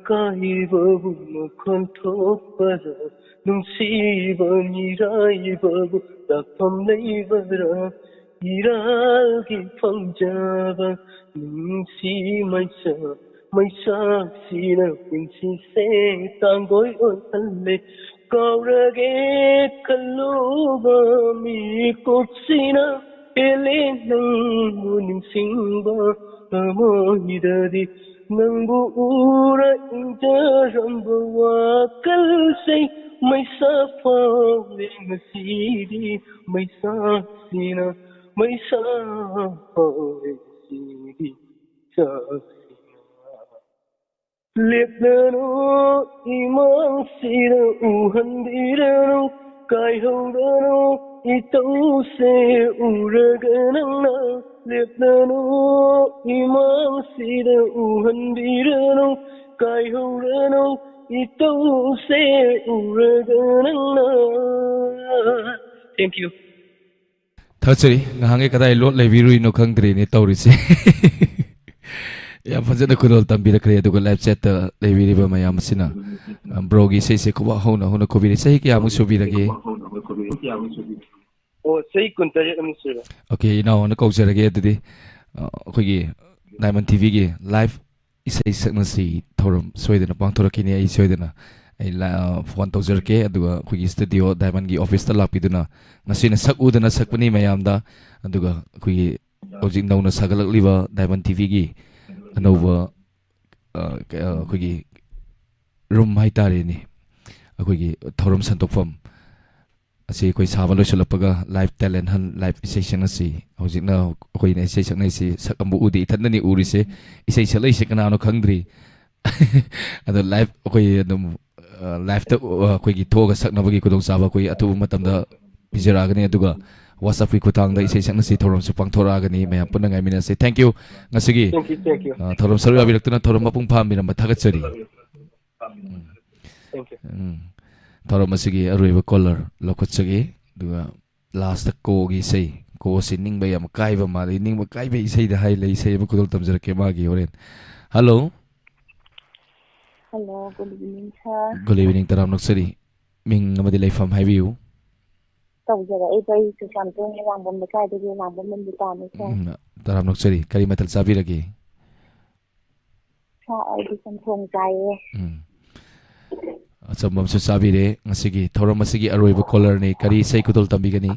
ꯀꯥꯏꯕꯕꯨ ꯃꯈꯣꯟ ꯊꯣꯛꯄꯔ? ꯅꯨꯡꯁꯤꯕ ꯃꯤꯔꯥꯏꯕꯕꯨ ꯂꯥꯛꯐꯝ ꯂꯩꯕꯔ? ꯏꯔꯥꯜꯒꯤ ꯐꯪꯖꯕ ꯅꯨꯡꯁꯤ ꯃꯩꯁꯥ, ꯃꯩꯁꯥꯛꯁꯤꯅ ꯄꯨꯟꯁꯤꯁꯦ ꯇꯥꯡꯒꯣꯏ ꯑꯣꯏꯍꯜꯂꯦ꯫ ꯀꯥꯎꯔꯒꯦ ꯈꯜꯂꯨꯕ ꯃꯤꯀꯨꯞꯁꯤꯅ ꯍꯦꯜꯂꯦ ꯅꯪꯕꯨ ꯅꯤꯡꯁꯤꯡꯕ꯫ ꯊꯃꯣꯏꯗꯗꯤ ꯅꯪꯕꯨ ꯎꯔ ꯏꯪꯖꯔꯝꯕ ꯋꯥꯈꯜꯁꯦ ꯃꯩꯁꯥ ꯐꯥꯎꯔꯦ ꯉꯁꯤꯗꯤ, ꯃꯩꯁꯥꯁꯤꯅ ꯃꯩꯁꯥ ꯐꯥꯎꯔꯦ ꯉꯁꯤꯗꯤ, ꯃꯩꯁꯥꯁꯤꯅ꯫ ꯂꯦꯞꯂꯅꯨ ꯏꯃꯥꯡꯁꯤꯗ ꯎꯍꯟꯕꯤꯔꯅꯨ, ꯀꯥꯏꯍꯧꯔꯅꯨ ꯏꯇꯧꯁꯦ ꯎꯔꯒ ꯅꯪꯅ꯫ ꯂꯦꯞꯂꯅꯨ ꯏꯃꯥꯡꯁꯤꯗ ꯎꯍꯟꯕꯤꯔꯅꯨ, ꯀꯥꯏꯍꯧꯔꯅꯨ ꯏꯇꯧꯁꯦ ꯎꯔꯒ ꯅꯪꯅ꯫ Thank you. ꯊꯥꯒꯠꯆꯔꯤ꯫ ꯉꯍꯥꯟꯒꯩ ꯀꯗꯥꯏ ꯂꯣꯠ ꯂꯩꯕꯤꯔꯨꯏꯅꯣ ꯈꯪꯗ꯭ꯔꯦꯅꯦ ꯇꯧꯔꯤꯁꯦ꯫ ꯌꯥꯝ ꯐꯖꯅ ꯈꯨꯗꯣꯜ ꯇꯝꯕꯤꯔꯛꯈ꯭ꯔꯦ꯫ ꯑꯗꯨꯒ live chat ꯇ ꯂꯩꯕꯤꯔꯤꯕ ꯃꯌꯥꯝ ꯑꯁꯤꯅ, ꯑ, bro ꯒꯤ ꯏꯁꯩꯁꯦ ꯈꯨꯕꯥꯛ ꯍꯧꯅ ꯍꯧꯅ ꯈꯨꯕꯤꯔꯤ꯫ ꯆꯍꯤ ꯀꯌꯥꯃꯨꯛ ꯁꯨꯕꯤꯔꯒꯦ? ꯑꯣ, ꯆꯍꯤ ꯀꯨꯟꯇꯔꯦꯠ ꯑꯃ ꯁꯨꯔꯦ꯫ Okay, ꯏꯅꯥꯎ ꯍꯣꯏꯅ ꯀꯧꯖꯔꯒꯦ꯫ ꯑꯗꯨꯗꯤ, ꯑ, ꯑꯩꯈꯣꯏꯒꯤ Diamond T V ꯒꯤ live ꯏꯁꯩ ꯁꯛꯅꯁꯤ ꯊꯧꯔꯝ ꯁꯣꯏꯗꯅ ꯄꯥꯡꯊꯣꯔꯛꯈꯤꯅꯤ꯫ ꯑꯩ ꯁꯣꯏꯗꯅ ꯑꯩ ꯂꯥ-, phone ꯇꯧꯖꯔꯛꯀꯦ꯫ ꯑꯗꯨꯒ ꯑꯩꯈꯣꯏꯒꯤ studio Diamond ꯒꯤ office ꯇ ꯂꯥꯛꯄꯤꯗꯨꯅ ꯉꯁꯤꯅ ꯁꯛꯎꯗꯅ ꯁꯛꯄꯅꯤ ꯃꯌꯥꯝꯗ꯫ ꯑꯗꯨꯒ ꯑꯩꯈꯣꯏꯒꯤ ꯍꯧꯖꯤꯛ ꯅꯧꯅ ꯁꯥꯒꯠꯂꯛꯂꯤꯕ Diamond T V ꯒꯤ ꯑꯅꯧꯕ, ꯑ, ꯀ-, ꯑ, ꯑꯩꯈꯣꯏꯒꯤ room ꯍꯥꯏꯇꯥꯔꯦꯅꯦ, ꯑꯩꯈꯣꯏꯒꯤ ꯊꯧꯔꯝ ꯁꯟꯗꯣꯛꯐꯝ, ꯑꯁꯤ ꯑꯩꯈꯣꯏ ꯁꯥꯕ ꯂꯣꯏꯁꯤꯜꯂꯛꯄꯒ live talent hunt, live ꯏꯁꯩ ꯁꯛꯅꯁꯤ꯫ ꯍꯧꯖꯤꯛꯅ ꯑꯩꯈꯣꯏꯅ ꯏꯁꯩ ꯁꯛꯅꯩꯁꯤ ꯁꯛ ꯑꯃꯕꯨ ꯎꯗꯦ, ꯏꯊꯟꯗꯅꯤ ꯎꯔꯤꯁꯦ꯫ ꯏꯁꯩ ꯁꯛꯂꯛꯏꯁꯦ ꯀꯅꯥꯅꯣ ꯈꯪꯗ꯭ꯔꯤ꯫ ꯑꯗꯣ live ꯑꯩꯈꯣꯏ ꯑꯗꯨꯝ, ꯑ, live-ꯇ, ꯑ, ꯑꯩꯈꯣꯏꯒꯤ ꯊꯣꯛꯑꯒ ꯁꯛꯅꯕꯒꯤ ꯈꯨꯗꯣꯡꯆꯥꯕ ꯑꯩꯈꯣꯏ ꯑꯊꯨꯕ ꯃꯇꯝꯗ ꯄꯤꯖꯔꯛꯑꯒꯅꯤ꯫ ꯑꯗꯨꯒ WhatsApp-ꯀꯤ ꯈꯨꯠꯊꯥꯡꯗ ꯏꯁꯩ ꯁꯛꯅꯁꯤ ꯊꯧꯔꯝꯁꯨ ꯄꯥꯡꯊꯣꯔꯛꯑꯒꯅꯤ꯫ ꯃꯌꯥꯝ ꯄꯨꯟꯅ ꯉꯥꯏꯃꯤꯟꯅꯁꯤ꯫ Thank you꯫ ꯉꯁꯤꯒꯤ, Thank you, thank you. ꯑ, ꯊꯧꯔꯝ ꯁꯔꯨꯛ ꯌꯥꯕꯤꯔꯛꯇꯨꯅ ꯊꯧꯔꯝ ꯃꯄꯨꯡ ꯐꯥꯍꯟꯕꯤꯔꯝꯕ ꯊꯥꯒꯠꯆꯔꯤ꯫ ꯎꯝ꯫ Thank you. ꯎꯝ꯫ ꯊꯧꯔꯝ ꯑꯁꯤꯒꯤ ꯑꯔꯣꯏꯕ caller ꯂꯧꯈꯠꯆꯒꯦ꯫ ꯑꯗꯨꯒ last-ꯇ ꯀꯣꯒꯤ ꯏꯁꯩ, ꯀꯣꯁꯤ ꯅꯤꯡꯕ ꯌꯥꯝ ꯀꯥꯏꯕ ꯃꯥꯜꯂꯤ꯫ ꯅꯤꯡꯕ ꯀꯥꯏꯕ ꯏꯁꯩꯗ ꯍꯥꯏ ꯂꯩ, ꯏꯁꯩ ꯑꯃ ꯈꯨꯗꯣꯜ ꯇꯝꯖꯔꯛꯀꯦ ꯃꯥꯒꯤ ꯍꯣꯔꯦꯟ꯫ Hello꯫ Hello, good evening, sir. Good evening, ꯇꯔꯥꯝ ꯅꯣꯛꯆꯔꯤ꯫ ꯃꯤꯡ ꯑꯃꯗꯤ ꯂꯩꯐꯝ ꯍꯥꯏꯕꯤꯌꯨ꯫ ꯇꯧꯖꯔꯛꯏꯕ ꯑꯩ ꯆꯨꯔꯆꯥꯟꯄꯨꯔ ꯂꯥꯡꯕꯝ ꯂꯩꯀꯥꯏꯗꯒꯤ ꯂꯥꯡꯕꯝ ꯂꯝꯕꯤ ꯇꯥꯅꯤ, sir꯫ ꯎꯝ, ꯇꯔꯥꯝ ꯅꯣꯛꯆꯔꯤ꯫ ꯀꯔꯤ ꯃꯊꯦꯜ ꯆꯥꯕꯤꯔꯒꯦ? Sir, ꯑꯩꯗꯤ ꯆꯝꯊꯣꯡ ꯆꯥꯏꯌꯦ꯫ ꯎꯝ꯫ ꯑꯆꯝꯕ ꯑꯃꯁꯨ ꯆꯥꯕꯤꯔꯦ꯫ ꯉꯁꯤꯒꯤ ꯊꯧꯔꯝ ꯑꯁꯤꯒꯤ ꯑꯔꯣꯏꯕ caller-ꯅꯤ꯫ ꯀꯔꯤ ꯏꯁꯩ ꯈꯨꯗꯣꯜ ꯇꯝꯕꯤꯒꯅꯤ?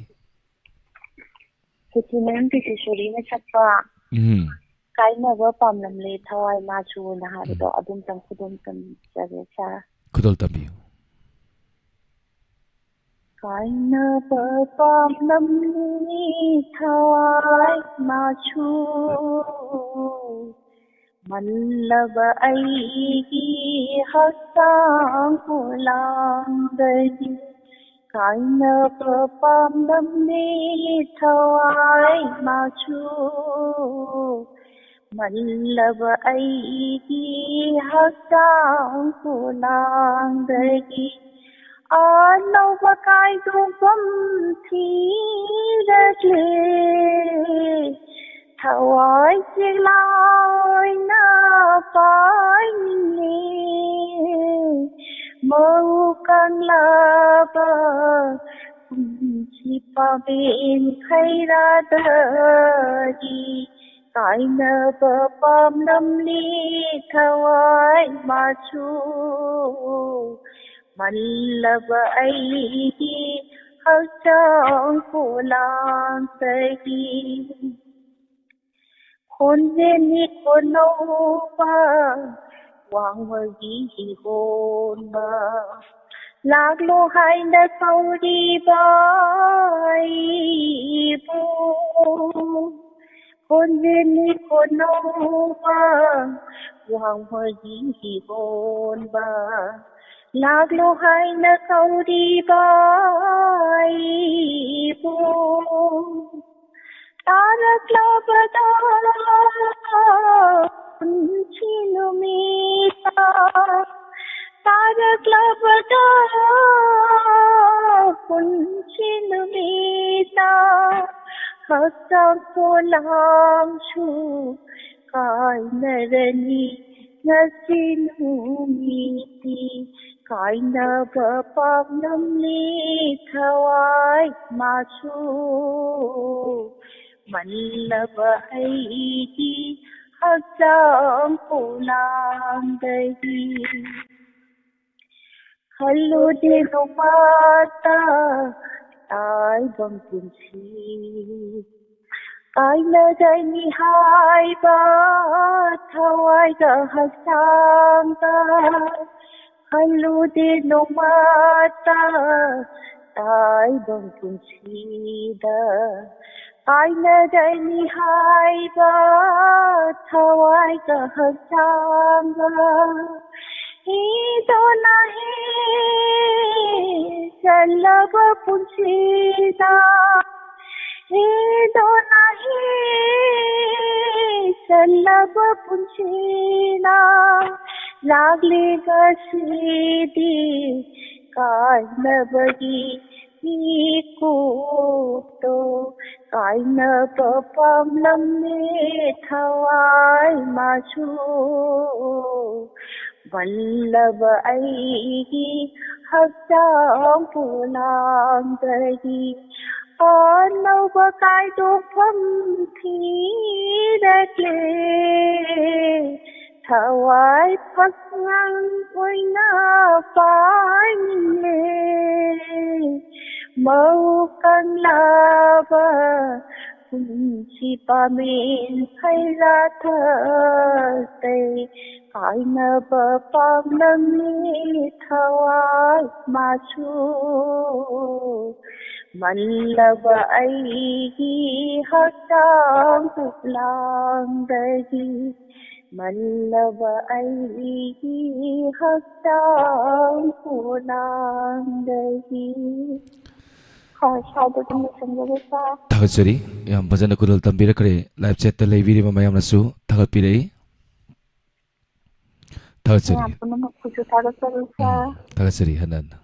ꯁꯤꯇꯤꯅꯦꯟ ꯀꯤꯁꯤꯁꯣꯔꯤꯅ ꯁꯛꯄ ꯎꯝ꯫ ꯀꯥꯏꯅꯕ ꯄꯥꯝꯂꯝꯂꯦ ꯊꯋꯥꯏ ꯃꯥꯁꯨꯅ ꯍꯥꯏꯕꯗꯣ ꯎꯝ꯫ ꯑꯗꯨꯝꯇꯪ ꯈꯨꯗꯣꯜ ꯇꯝꯖꯒꯦ, sir꯫ ꯈꯨꯗꯣꯜ ꯇꯝꯕꯤꯌꯨ꯫ ꯀꯥꯏꯅꯕ ꯄꯥꯝꯂꯝꯂꯤ ꯊꯋꯥꯏ ꯃꯥꯁꯨ, ꯃꯜꯂꯕ ꯑꯩꯒꯤ ꯍꯛꯆꯥꯡ ꯄꯣꯂꯥꯡꯗꯒꯤ꯫ ꯀꯥꯏꯅꯕ ꯄꯥꯝꯂꯝꯂꯤ ꯊꯋꯥꯏ ꯃꯥꯁꯨ, ꯃꯜꯂꯕ ꯑꯩꯒꯤ ꯍꯛꯆꯥꯡ ꯄꯣꯂꯥꯡꯗꯒꯤ꯫ ꯑꯅꯧꯕ ꯀꯥꯏꯗꯣꯛꯐꯝ ꯊꯤꯔꯛꯂꯦ꯫ ꯊꯋꯥꯏ ꯆꯦꯛꯂꯥ ꯑꯣꯏꯅ ꯄꯥꯏꯅꯤꯡꯂꯦ꯫ ꯃꯧ ꯀꯪꯂꯕ ꯄꯨꯟꯁꯤ ꯄꯥꯝꯕꯦꯟ ꯈꯩꯔꯥꯗꯒꯤ꯫ ꯀꯥꯏꯅꯕ ꯄꯥꯝꯂꯝꯂꯤ ꯊꯋꯥꯏ ꯃꯥꯁꯨ, ꯃꯜꯂꯕ ꯑꯩꯒꯤ ꯍꯛꯆꯥꯡ ꯄꯣꯂꯥꯡꯗꯒꯤ꯫ ꯈꯣꯟꯖꯦꯜ ꯏꯀꯣ ꯅꯧꯕ, ꯋꯥꯡꯃꯒꯤ ꯏꯍꯣꯟꯕ, ꯂꯥꯛꯂꯣ ꯍꯥꯏꯅ ꯀꯧꯔꯤꯕ ꯑꯩꯕꯨ, ꯈꯣꯟꯖꯦꯜꯅꯤ ꯈꯣꯟꯅꯧꯕ, ꯋꯥꯡꯃꯒꯤ ꯍꯤꯒꯣꯟꯕ꯫ ꯂꯥꯛꯂꯣ ꯍꯥꯏꯅ ꯀꯧꯔꯤꯕ ꯑꯩꯕꯨ, ꯇꯥꯔꯛꯂꯕꯗ ꯄꯨꯟꯁꯤ ꯅꯨꯃꯤꯠꯇ, ꯇꯥꯔꯛꯂꯕꯗ ꯄꯨꯟꯁꯤ ꯅꯨꯃꯤꯠꯇ, ꯍꯛꯆꯥꯡ ꯄꯣꯂꯥꯡꯁꯨ ꯀꯥꯏꯅꯔꯅꯤ꯫ ꯉꯁꯤ ꯅꯨꯃꯤꯠꯇꯤ ꯀꯥꯏꯅꯕ ꯄꯥꯛꯂꯝꯂꯤ ꯊꯋꯥꯏ ꯃꯥꯁꯨ꯫ ꯃꯜꯂꯕ ꯑꯩꯒꯤ ꯍꯛꯆꯥꯡ ꯄꯣꯂꯥꯡꯗꯒꯤ꯫ ꯈꯜꯂꯨꯗꯦ ꯅꯣꯡꯃꯇ ꯇꯥꯏꯕꯪ ꯄꯨꯟꯁꯤ ꯀꯥꯏꯅꯒꯅꯤ ꯍꯥꯏꯕ ꯊꯋꯥꯏꯒ ꯍꯛꯆꯥꯡꯒ꯫ ꯈꯜꯂꯨꯗꯦ ꯅꯣꯡꯃꯇ ꯇꯥꯏꯕꯪ ꯄꯨꯟꯁꯤꯗ ꯀꯥꯏꯅꯒꯅꯤ ꯍꯥꯏꯕ ꯊꯋꯥꯏꯒ ꯍꯛꯆꯥꯡꯒ꯫ ꯍꯤꯗꯣ ꯅꯍꯤ ꯆꯜꯂꯕ ꯄꯨꯟꯁꯤꯗ, ꯍꯤꯗꯣ ꯅꯍꯤ ꯆꯜꯂꯕ ꯄꯨꯟꯁꯤꯅ ꯂꯥꯛꯂꯤꯕꯁꯤꯗꯤ ꯀꯥꯏꯅꯕꯒꯤ ꯃꯤꯀꯨꯞꯇꯣ ꯀꯥꯏꯅꯕ ꯄꯥꯝꯂꯝꯃꯦ ꯊꯋꯥꯏ ꯃꯥꯁꯨ꯫ ꯃꯜꯂꯕ ꯑꯩꯒꯤ ꯍꯛꯆꯥꯡ ꯄꯣꯂꯥꯡꯗꯒꯤ ꯑꯅꯧꯕ ꯀꯥꯏꯗꯣꯛꯐꯝ ꯊꯤꯔꯛꯂꯦ꯫ ꯊꯋꯥꯏ ꯐꯛꯂꯥꯡ ꯑꯣꯏꯅ ꯄꯥꯏꯅꯤꯡꯂꯦ꯫ ꯃꯧ ꯀꯪꯂꯕ ꯄꯨꯟꯁꯤ ꯄꯥꯃꯦꯟ ꯐꯩꯔꯥ ꯊꯛꯇꯩ ꯀꯥꯏꯅꯕ ꯄꯥꯝꯂꯝꯃꯤ ꯊꯋꯥꯏ ꯃꯆꯨ, ꯃꯜꯂꯕ ꯑꯩꯒꯤ ꯍꯛꯆꯥꯡ ꯄꯣꯂꯥꯡꯗꯒꯤ, ꯃꯜꯂꯕ ꯑꯩꯒꯤ ꯍꯛꯆꯥꯡ ꯄꯣꯂꯥꯡꯗꯒꯤ꯫ ꯍꯣꯏ, ꯁ꯭ꯋꯥꯏꯗ ꯑꯗꯨꯝ ꯂꯣꯏꯁꯤꯟꯖꯔꯦ, ꯁꯥꯔ꯫ ꯊꯥꯒꯠꯆꯔꯤ꯫ ꯌꯥꯝ ꯐꯖꯅ ꯈꯨꯗꯣꯜ ꯇꯝꯕꯤꯔꯛꯈ꯭ꯔꯦ꯫ ꯂꯥꯏꯚ ꯆꯦꯠꯇ ꯂꯩꯕꯤꯔꯤꯕ ꯃꯌꯥꯝꯅꯁꯨ ꯊꯥꯒꯠꯄꯤꯔꯛꯏ꯫ ꯊꯥꯒꯠꯆꯔꯤ꯫ ꯃꯌꯥꯝ ꯄꯨꯝꯅꯃꯛꯄꯨꯁꯨ ꯊꯥꯒꯠꯆꯔꯤ, ꯁꯥꯔ꯫ ꯎꯝ, ꯊꯥꯒꯠꯆꯔꯤ ꯍꯟꯅ ꯍꯟꯅ꯫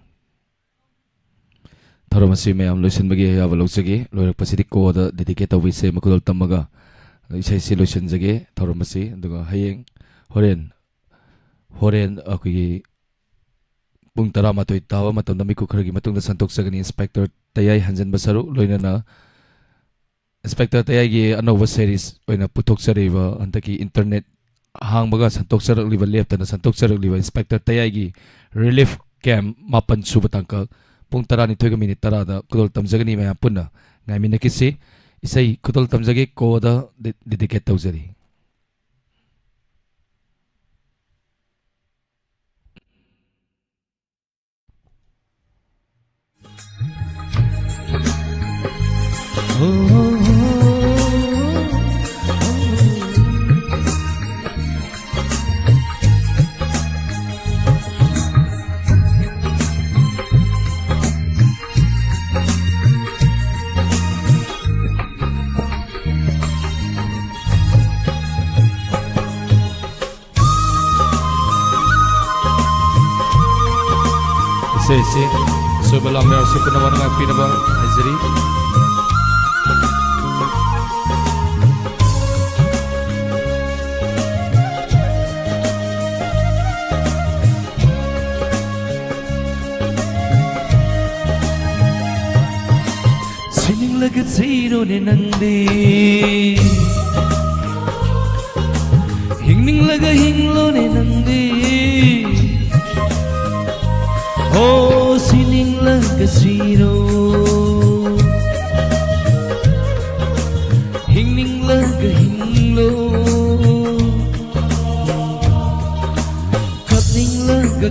ꯊꯧꯔꯝ ꯑꯁꯤ ꯃꯌꯥꯝ ꯂꯣꯏꯁꯤꯟꯕꯒꯤ ꯑꯌꯥꯕ ꯂꯧꯖꯒꯦ꯫ ꯂꯣꯏꯔꯛꯄꯁꯤꯗ ꯀꯣꯗ ꯗꯦꯗꯤꯀꯦꯠ ꯇꯧꯕ ꯏꯁꯩ ꯑꯃ ꯈꯨꯗꯣꯜ ꯇꯝꯃꯒ ꯏꯁꯩꯁꯤ ꯂꯣꯏꯁꯤꯟꯖꯒꯦ, ꯊꯧꯔꯝ ꯑꯁꯤ꯫ ꯑꯗꯨꯒ ꯍꯌꯦꯡ, ꯍꯣꯔꯦꯟ, ꯍꯣꯔꯦꯟ ꯑꯩꯈꯣꯏꯒꯤ ꯄꯨꯡ ꯇꯔꯥꯃꯥꯊꯣꯏ ꯇꯥꯕ ꯃꯇꯝꯗ ꯃꯤꯀꯨꯞ ꯈꯔꯒꯤ ꯃꯇꯨꯡꯗ ꯁꯟꯗꯣꯛꯆꯒꯅꯤ꯫ ꯏꯟꯁꯄꯦꯛꯇꯔ ꯇꯌꯥꯏ ꯍꯟꯖꯤꯟꯕ ꯁꯔꯨꯛ, ꯂꯣꯏꯅꯅ ꯏꯟꯁꯄꯦꯛꯇꯔ ꯇꯌꯥꯏꯒꯤ ꯑꯅꯧꯕ ꯁꯦꯔꯤꯁ ꯑꯣꯏꯅ ꯄꯨꯊꯣꯛꯆꯔꯤꯕ, ꯍꯟꯗꯛꯀꯤ ꯏꯟꯇꯔꯅꯦꯠ ꯍꯥꯡꯕꯒ ꯁꯟꯗꯣꯛꯆꯔꯛꯂꯤꯕ, ꯂꯦꯞꯇꯅ ꯁꯟꯗꯣꯛꯆꯔꯛꯂꯤꯕ ꯏꯟꯁꯄꯦꯛꯇꯔ ꯇꯌꯥꯏꯒꯤ ꯔꯤꯂꯤꯐ ꯀꯦꯝꯞ ꯃꯥꯄꯟ ꯁꯨꯕ ꯇꯥꯡꯀꯛ, ꯄꯨꯡ ꯇꯔꯥꯅꯤꯊꯣꯏꯒ ꯃꯤꯅꯤꯠ ꯇꯔꯥꯗ ꯈꯨꯗꯣꯜ ꯇꯝꯖꯒꯅꯤ꯫ ꯃꯌꯥꯝ ꯄꯨꯟꯅ ꯉꯥꯏꯃꯤꯟꯅꯈꯤꯁꯤ꯫ ꯏꯁꯩ ꯈꯨꯗꯣꯜ ꯇꯝꯖꯒꯦ, ꯀꯣꯗ ꯗꯦ-, ꯗꯦꯗꯤꯀꯦꯠ ꯇꯧꯖꯔꯤ꯫ ꯏꯁꯩ ꯑꯁꯤ ꯑꯁꯣꯏꯕ ꯂꯥꯟꯕ ꯌꯥꯎꯔꯁꯨ ꯄꯨꯝꯅꯃꯛ ꯉꯥꯛꯄꯤꯅꯕ ꯍꯥꯏꯖꯔꯤ꯫ ꯁꯤꯅꯤꯡꯂꯒ ꯁꯤꯔꯣꯅꯦ ꯅꯪꯗꯤ, ꯍꯤꯡꯅꯤꯡꯂꯒ ꯍꯤꯡꯂꯣꯅꯦ ꯅꯪꯗꯤ꯫ ꯑꯣ, ꯁꯤꯅꯤꯡꯂꯒ ꯁꯤꯔꯣ, ꯍꯤꯡꯅꯤꯡꯂꯒ ꯍꯤꯡꯂꯣ꯫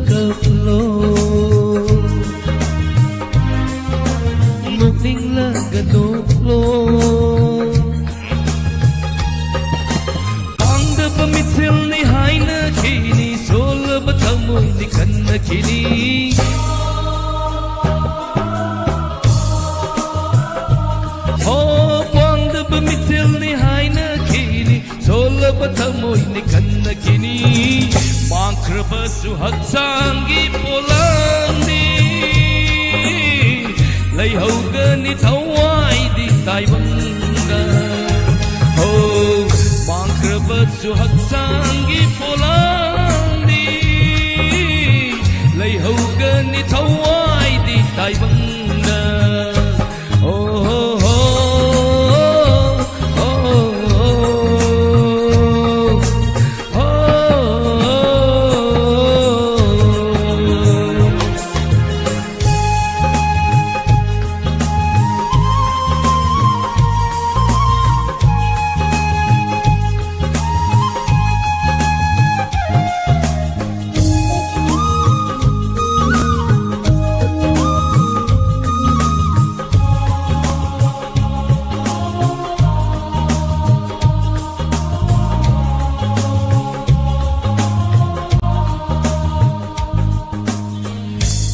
ꯀꯞꯂꯣ, ꯅꯣꯛꯅꯤꯡꯂꯒ ꯅꯣꯛꯂꯣ꯫ ꯄꯥꯡꯗꯕ ꯃꯤꯠꯁꯦꯜꯅꯤ ꯍꯥꯏꯅꯈꯤꯅꯤ, ꯁꯣꯜꯂꯕ ꯊꯃꯣꯏꯅꯤ ꯈꯟꯅꯈꯤꯅꯤ꯫ ꯍꯣ, ꯄꯥꯡꯗꯕ ꯃꯤꯠꯁꯦꯜꯅꯤ ꯍꯥꯏꯅꯈꯤꯅꯤ, ꯁꯣꯜꯂꯕ ꯊꯃꯣꯏꯅꯤ ꯈꯟꯅꯈꯤꯅꯤ꯫ ꯃꯥꯡꯈ꯭ꯔꯕꯁꯨ ꯍꯛꯆꯥꯡꯒꯤ ꯄꯣꯂꯥꯡꯅꯤ, ꯂꯩꯍꯧꯒꯅꯤ ꯊꯋꯥꯏꯗꯤ ꯇꯥꯏꯕꯪꯗ꯫ ꯍꯣ, ꯃꯥꯡꯈ꯭ꯔꯕꯁꯨ ꯍꯛꯆꯥꯡꯒꯤ ꯄꯣꯂꯥꯡꯅꯤ, ꯂꯩꯍꯧꯒꯅꯤ ꯊꯋꯥꯏꯗꯤ ꯇꯥꯏꯕꯪꯗ꯫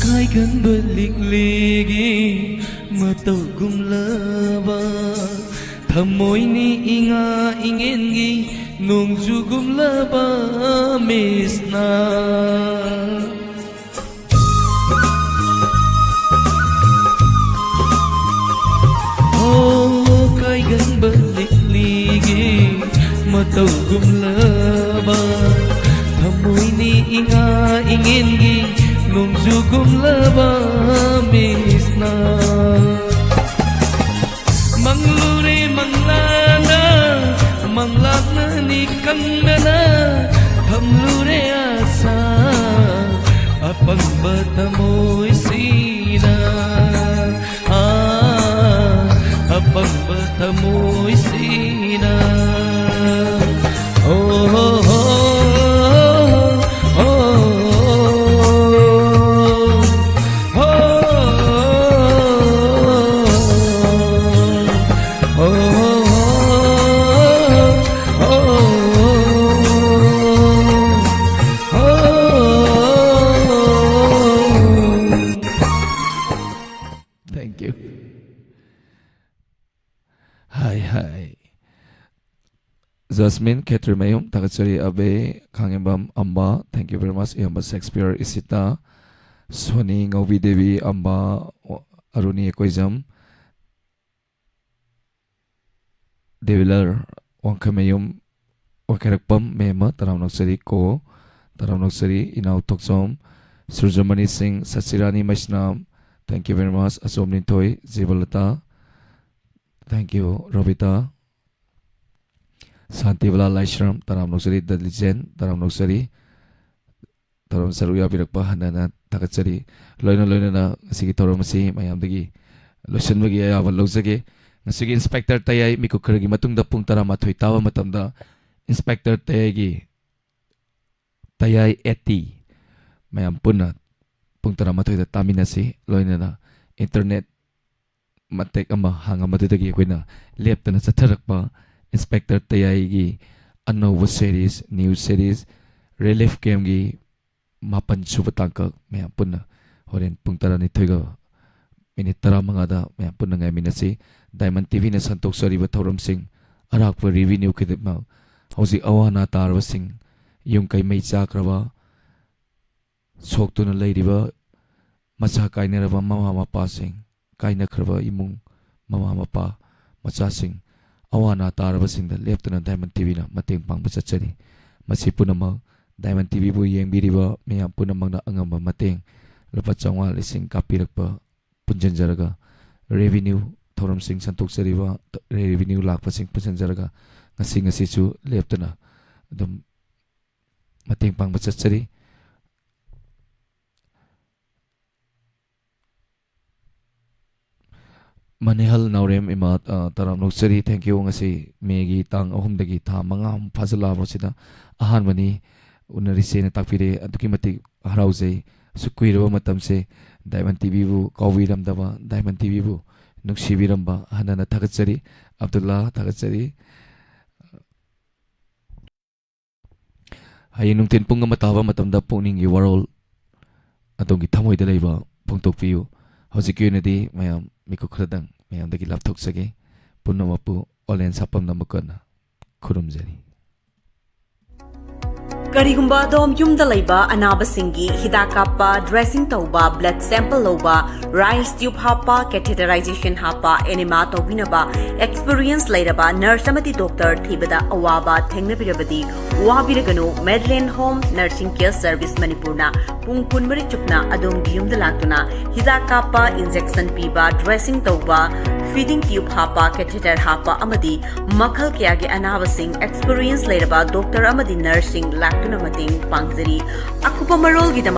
ꯀꯥꯏꯒꯟꯕ ꯂꯤꯛꯂꯤꯒꯤ ꯃꯇꯧꯒꯨꯝꯂꯕ, ꯊꯃꯣꯏꯅꯤ ꯏꯉꯥ ꯏꯉꯦꯟꯒꯤ ꯅꯣꯡꯖꯨꯒꯨꯝꯂꯕ ꯃꯤꯁꯅ꯫ ꯍꯣ, ꯀꯥꯏꯒꯟꯕ ꯂꯤꯛꯂꯤꯒꯤ ꯃꯇꯧꯒꯨꯝꯂꯕ, ꯊꯃꯣꯏꯅꯤ ꯏꯉꯥ ꯏꯉꯦꯟꯒꯤ ꯅꯣꯡꯖꯨꯒꯨꯝꯂꯕ ꯃꯤꯁꯅ꯫ ꯃꯪꯂꯨꯔꯦ ꯃꯪꯂꯥꯅ, ꯃꯪꯂꯥꯛꯅꯅꯤ ꯀꯪꯗꯅ, ꯊꯝꯂꯨꯔꯦ ꯑꯁꯥ ꯑꯄꯪꯕ ꯊꯃꯣꯏꯁꯤꯅ꯫ ꯑꯥ, ꯑꯄꯪꯕ ꯊꯃꯣꯏꯁꯤꯅ꯫ ꯑꯣ ꯍꯣ ꯍꯣ, ꯑꯣ ꯍꯣ ꯍꯣ꯫ ꯖꯁꯃꯤꯟ ꯈꯦꯇ꯭ꯔꯤꯃꯌꯨꯝ, ꯊꯥꯒꯠꯆꯔꯤ꯫ ꯑꯕꯦ ꯈꯥꯉꯦꯝꯕꯝ ꯑꯝꯕ, thank you very much꯫ ꯏꯌꯥꯝꯕ ꯁꯦꯛꯁꯄꯤꯌꯔ ꯏꯁꯤꯇꯥ, ꯁꯣꯅꯤ ꯉꯧꯕꯤ ꯗꯦꯕꯤ ꯑꯝꯕ, ꯑꯔꯨꯅꯤ ꯑꯦꯀꯣꯏꯖꯝ, ꯗꯦꯕꯤꯂꯔ ꯋꯥꯡꯈꯩꯃꯌꯨꯝ, ꯋꯥꯏꯈꯩꯔꯛꯄꯝ ꯃꯦꯝꯃ, ꯇꯔꯥꯝ ꯅꯣꯛꯆꯔꯤ꯫ ꯀꯣ, ꯇꯔꯥꯝ ꯅꯣꯛꯆꯔꯤ꯫ Inao Thokchom, Surjamani Singh, Sachirani Meisnam, thank you very much꯫ Achom Ningthoi, Jibalata, thank you꯫ Robita, Shantibala Laishram, ꯇꯔꯥꯝ ꯅꯣꯛꯆꯔꯤ꯫ ꯗ ꯂꯤꯖꯦꯟ, ꯇꯔꯥꯝ ꯅꯣꯛꯆꯔꯤ꯫ ꯊꯧꯔꯝ ꯁꯔꯨꯛ ꯌꯥꯕꯤꯔꯛꯄ ꯍꯟꯅ ꯍꯟꯅ ꯊꯥꯒꯠꯆꯔꯤ꯫ ꯂꯣꯏꯅ ꯂꯣꯏꯅꯅ ꯉꯁꯤꯒꯤ ꯊꯧꯔꯝ ꯑꯁꯤ ꯃꯌꯥꯝꯗꯒꯤ ꯂꯣꯏꯁꯤꯟꯕꯒꯤ ꯑꯌꯥꯕ ꯂꯧꯖꯒꯦ꯫ ꯉꯁꯤꯒꯤ ꯏꯟꯁꯄꯦꯛꯇꯔ ꯇꯌꯥꯏ ꯃꯤꯀꯨꯞ ꯈꯔꯒꯤ ꯃꯇꯨꯡꯗ ꯄꯨꯡ ꯇꯔꯥꯃꯥꯊꯣꯏ ꯇꯥꯕ ꯃꯇꯝꯗ ꯏꯟꯁꯄꯦꯛꯇꯔ ꯇꯌꯥꯏꯒꯤ, ꯇꯌꯥꯏ ꯑꯦꯠꯇꯤ ꯃꯌꯥꯝ ꯄꯨꯟꯅ ꯄꯨꯡ ꯇꯔꯥꯃꯥꯊꯣꯏꯗ ꯇꯥꯃꯤꯟꯅꯁꯤ꯫ ꯂꯣꯏꯅꯅ ꯏꯟꯇꯔꯅꯦꯠ ꯃꯇꯦꯛ ꯑꯃ ꯍꯥꯡꯉꯝꯕꯗꯨꯗꯒꯤ ꯑꯩꯈꯣꯏꯅ ꯂꯦꯞꯇꯅ ꯆꯠꯊꯔꯛꯄ ꯏꯟꯁꯄꯦꯛꯇꯔ ꯇꯌꯥꯏꯒꯤ ꯑꯅꯧꯕ ꯁꯦꯔꯤꯁ, ꯅ꯭ꯌꯨ ꯁꯦꯔꯤꯁ, ꯔꯤꯂꯤꯐ ꯀꯦꯝꯒꯤ ꯃꯥꯄꯟ ꯁꯨꯕ ꯇꯥꯡꯀꯛ ꯃꯌꯥꯝ ꯄꯨꯟꯅ ꯍꯣꯔꯦꯟ ꯄꯨꯡ ꯇꯔꯥꯅꯤꯊꯣꯏꯒ ꯃꯤꯅꯤꯠ ꯇꯔꯥꯃꯉꯥꯗ ꯃꯌꯥꯝ ꯄꯨꯟꯅ ꯉꯥꯏꯃꯤꯟꯅꯁꯤ꯫ ꯗꯥꯏꯃꯟ ꯇꯤꯚꯤꯅ ꯁꯟꯗꯣꯛꯆꯔꯤꯕ ꯊꯧꯔꯝꯁꯤꯡ, ꯑꯔꯥꯛꯄ ꯔꯦꯚꯤꯅ꯭ꯌꯨ ꯈꯨꯗꯤꯡꯃꯛ, ꯍꯧꯖꯤꯛ ꯑꯋꯥ ꯑꯅꯥ ꯇꯥꯔꯕꯁꯤꯡ, ꯌꯨꯝ ꯀꯩ ꯃꯩ ꯆꯥꯛꯈ꯭ꯔꯕ, ꯁꯣꯛꯇꯨꯅ ꯂꯩꯔꯤꯕ, ꯃꯆꯥ ꯀꯥꯏꯅꯔꯕ ꯃꯃꯥ ꯃꯄꯥꯁꯤꯡ, ꯀꯥꯏꯅꯈ꯭ꯔꯕ ꯏꯃꯨꯡ, ꯃꯃꯥ ꯃꯄꯥ, ꯃꯆꯥꯁꯤꯡ, ꯑꯋꯥ ꯑꯅꯥ ꯇꯥꯔꯕꯁꯤꯡꯗ ꯂꯦꯞꯇꯅ ꯗꯥꯏꯃꯟ ꯇꯤꯚꯤꯅ ꯃꯇꯦꯡ ꯄꯥꯡꯕ ꯆꯠꯆꯔꯤ꯫ ꯃꯁꯤ ꯄꯨꯝꯅꯃꯛ ꯗꯥꯏꯃꯟ ꯇꯤꯚꯤꯕꯨ ꯌꯦꯡꯕꯤꯔꯤꯕ ꯃꯤꯌꯥꯝ ꯄꯨꯝꯅꯃꯛꯅ ꯑꯉꯝꯕ ꯃꯇꯦꯡ ꯂꯨꯄꯥ ꯆꯥꯝꯃꯉꯥ ꯂꯤꯁꯤꯡ ꯀꯥꯞꯄꯤꯔꯛꯄ ꯄꯨꯟꯁꯤꯟꯖꯔꯒ ꯔꯦꯚꯤꯅ꯭ꯌꯨ ꯊꯧꯔꯝꯁꯤꯡ ꯁꯟꯗꯣꯛꯆꯔꯤꯕ, ꯔꯦꯚꯤꯅ꯭ꯌꯨ ꯂꯥꯛꯄꯁꯤꯡ ꯄꯨꯟꯁꯤꯟꯖꯔꯒ ꯉꯁꯤ ꯉꯁꯤꯁꯨ ꯂꯦꯞꯇꯅ ꯑꯗꯨꯝ ꯃꯇꯦꯡ ꯄꯥꯡꯕ ꯆꯠꯆꯔꯤ꯫ ꯃꯅꯤꯍꯜ ꯅꯥꯎꯔꯦꯝ ꯏꯃꯥ, ꯑ, ꯇꯔꯥꯝ ꯅꯣꯛꯆꯔꯤ꯫ Thank you꯫ ꯉꯁꯤ ꯃꯦꯒꯤ ꯇꯥꯡ ꯑꯍꯨꯝꯗꯒꯤ ꯊꯥ ꯃꯉꯥ ꯑꯃ ꯐꯥꯖꯤꯜꯂꯛꯑꯕꯁꯤꯗ ꯑꯍꯥꯟꯕꯅꯤ ꯎꯅꯔꯤꯁꯦꯅ ꯇꯥꯛꯄꯤꯔꯛꯑꯦ꯫ ꯑꯗꯨꯛꯀꯤ ꯃꯇꯤꯛ ꯍꯔꯥꯎꯖꯩ꯫ ꯑꯁꯨꯛ ꯀꯨꯏꯔꯕ ꯃꯇꯝꯁꯦ ꯗꯥꯏꯃꯟ ꯇꯤꯚꯤꯕꯨ ꯀꯥꯎꯕꯤꯔꯝꯗꯕ, ꯗꯥꯏꯃꯟ ꯇꯤꯚꯤꯕꯨ ꯅꯨꯡꯁꯤꯕꯤꯔꯝꯕ ꯍꯟꯅ ꯍꯟꯅ ꯊꯥꯒꯠꯆꯔꯤ꯫ ꯑꯕꯗꯨꯜꯂꯥ, ꯊꯥꯒꯠꯆꯔꯤ꯫ ꯍꯌꯦꯡ ꯅꯨꯡꯊꯤꯜ ꯄꯨꯡ ꯑꯃ ꯇꯥꯕ ꯃꯇꯝꯗ ꯄꯨꯛꯅꯤꯡꯒꯤ ꯋꯥꯔꯣꯜ ꯑꯗꯣꯝꯒꯤ ꯊꯃꯣꯏꯗ ꯂꯩꯕ ꯐꯣꯡꯗꯣꯛꯄꯤꯌꯨ꯫ ꯍꯧꯖꯤꯛꯀꯤ ꯑꯣꯏꯅꯗꯤ ꯃꯌꯥꯝ ꯃꯤꯀꯨꯞ ꯈꯔꯗꯪ ꯃꯌꯥꯝꯗꯒꯤ ꯂꯥꯞꯊꯣꯛꯆꯒꯦ꯫ ꯄꯨꯝꯅꯃꯛꯄꯨ ꯑꯣꯂꯦꯟ ꯁꯥꯄꯝ ꯅꯝꯕꯀꯟꯅ ꯈꯨꯔꯨꯝꯖꯔꯤ꯫ ꯀꯔꯤꯒꯨꯝꯕ ꯑꯗꯣꯝ ꯌꯨꯝꯗ ꯂꯩꯕ ꯑꯅꯥꯕꯁꯤꯡꯒꯤ ꯍꯤꯗꯥꯛ ꯀꯥꯞꯄ, dressing ꯇꯧꯕ, blood sample ꯂꯧꯕ, rice tube ꯍꯥꯞꯄ, catheterization ꯍꯥꯞꯄ, enema ꯇꯧꯕꯤꯅꯕ experience ꯂꯩꯔꯕ nurse ꯑꯃꯗꯤ doctor ꯊꯤꯕꯗ ꯑꯋꯥꯕ ꯊꯦꯡꯅꯕꯤꯔꯕꯗꯤ ꯋꯥꯕꯤꯔꯒꯅꯨ꯫ Medland Home Nursing Care Service ꯃꯅꯤꯄꯨꯔꯅ ꯄꯨꯡ ꯀꯨꯟꯃꯔꯤ ꯆꯨꯞꯅ ꯑꯗꯣꯝꯒꯤ ꯌꯨꯝꯗ ꯂꯥꯛꯇꯨꯅ ꯍꯤꯗꯥꯛ ꯀꯥꯞꯄ, injection ꯄꯤꯕ, dressing ꯇꯧꯕ, feeding tube ꯍꯥꯞꯄ, catheter ꯍꯥꯞꯄ ꯑꯃꯗꯤ ꯃꯈꯜ ꯀꯌꯥꯒꯤ ꯑꯅꯥꯕꯁꯤꯡ experience ꯂꯩꯔꯕ doctor ꯑꯃꯗꯤ nurseꯁꯤꯡ ꯂꯥꯛꯇꯨꯅ ꯃꯇꯦꯡ ꯄꯥꯡꯖꯔꯤ꯫ ꯑꯀꯨꯞꯄ ꯃꯔꯣꯜꯒꯤꯗꯃꯛ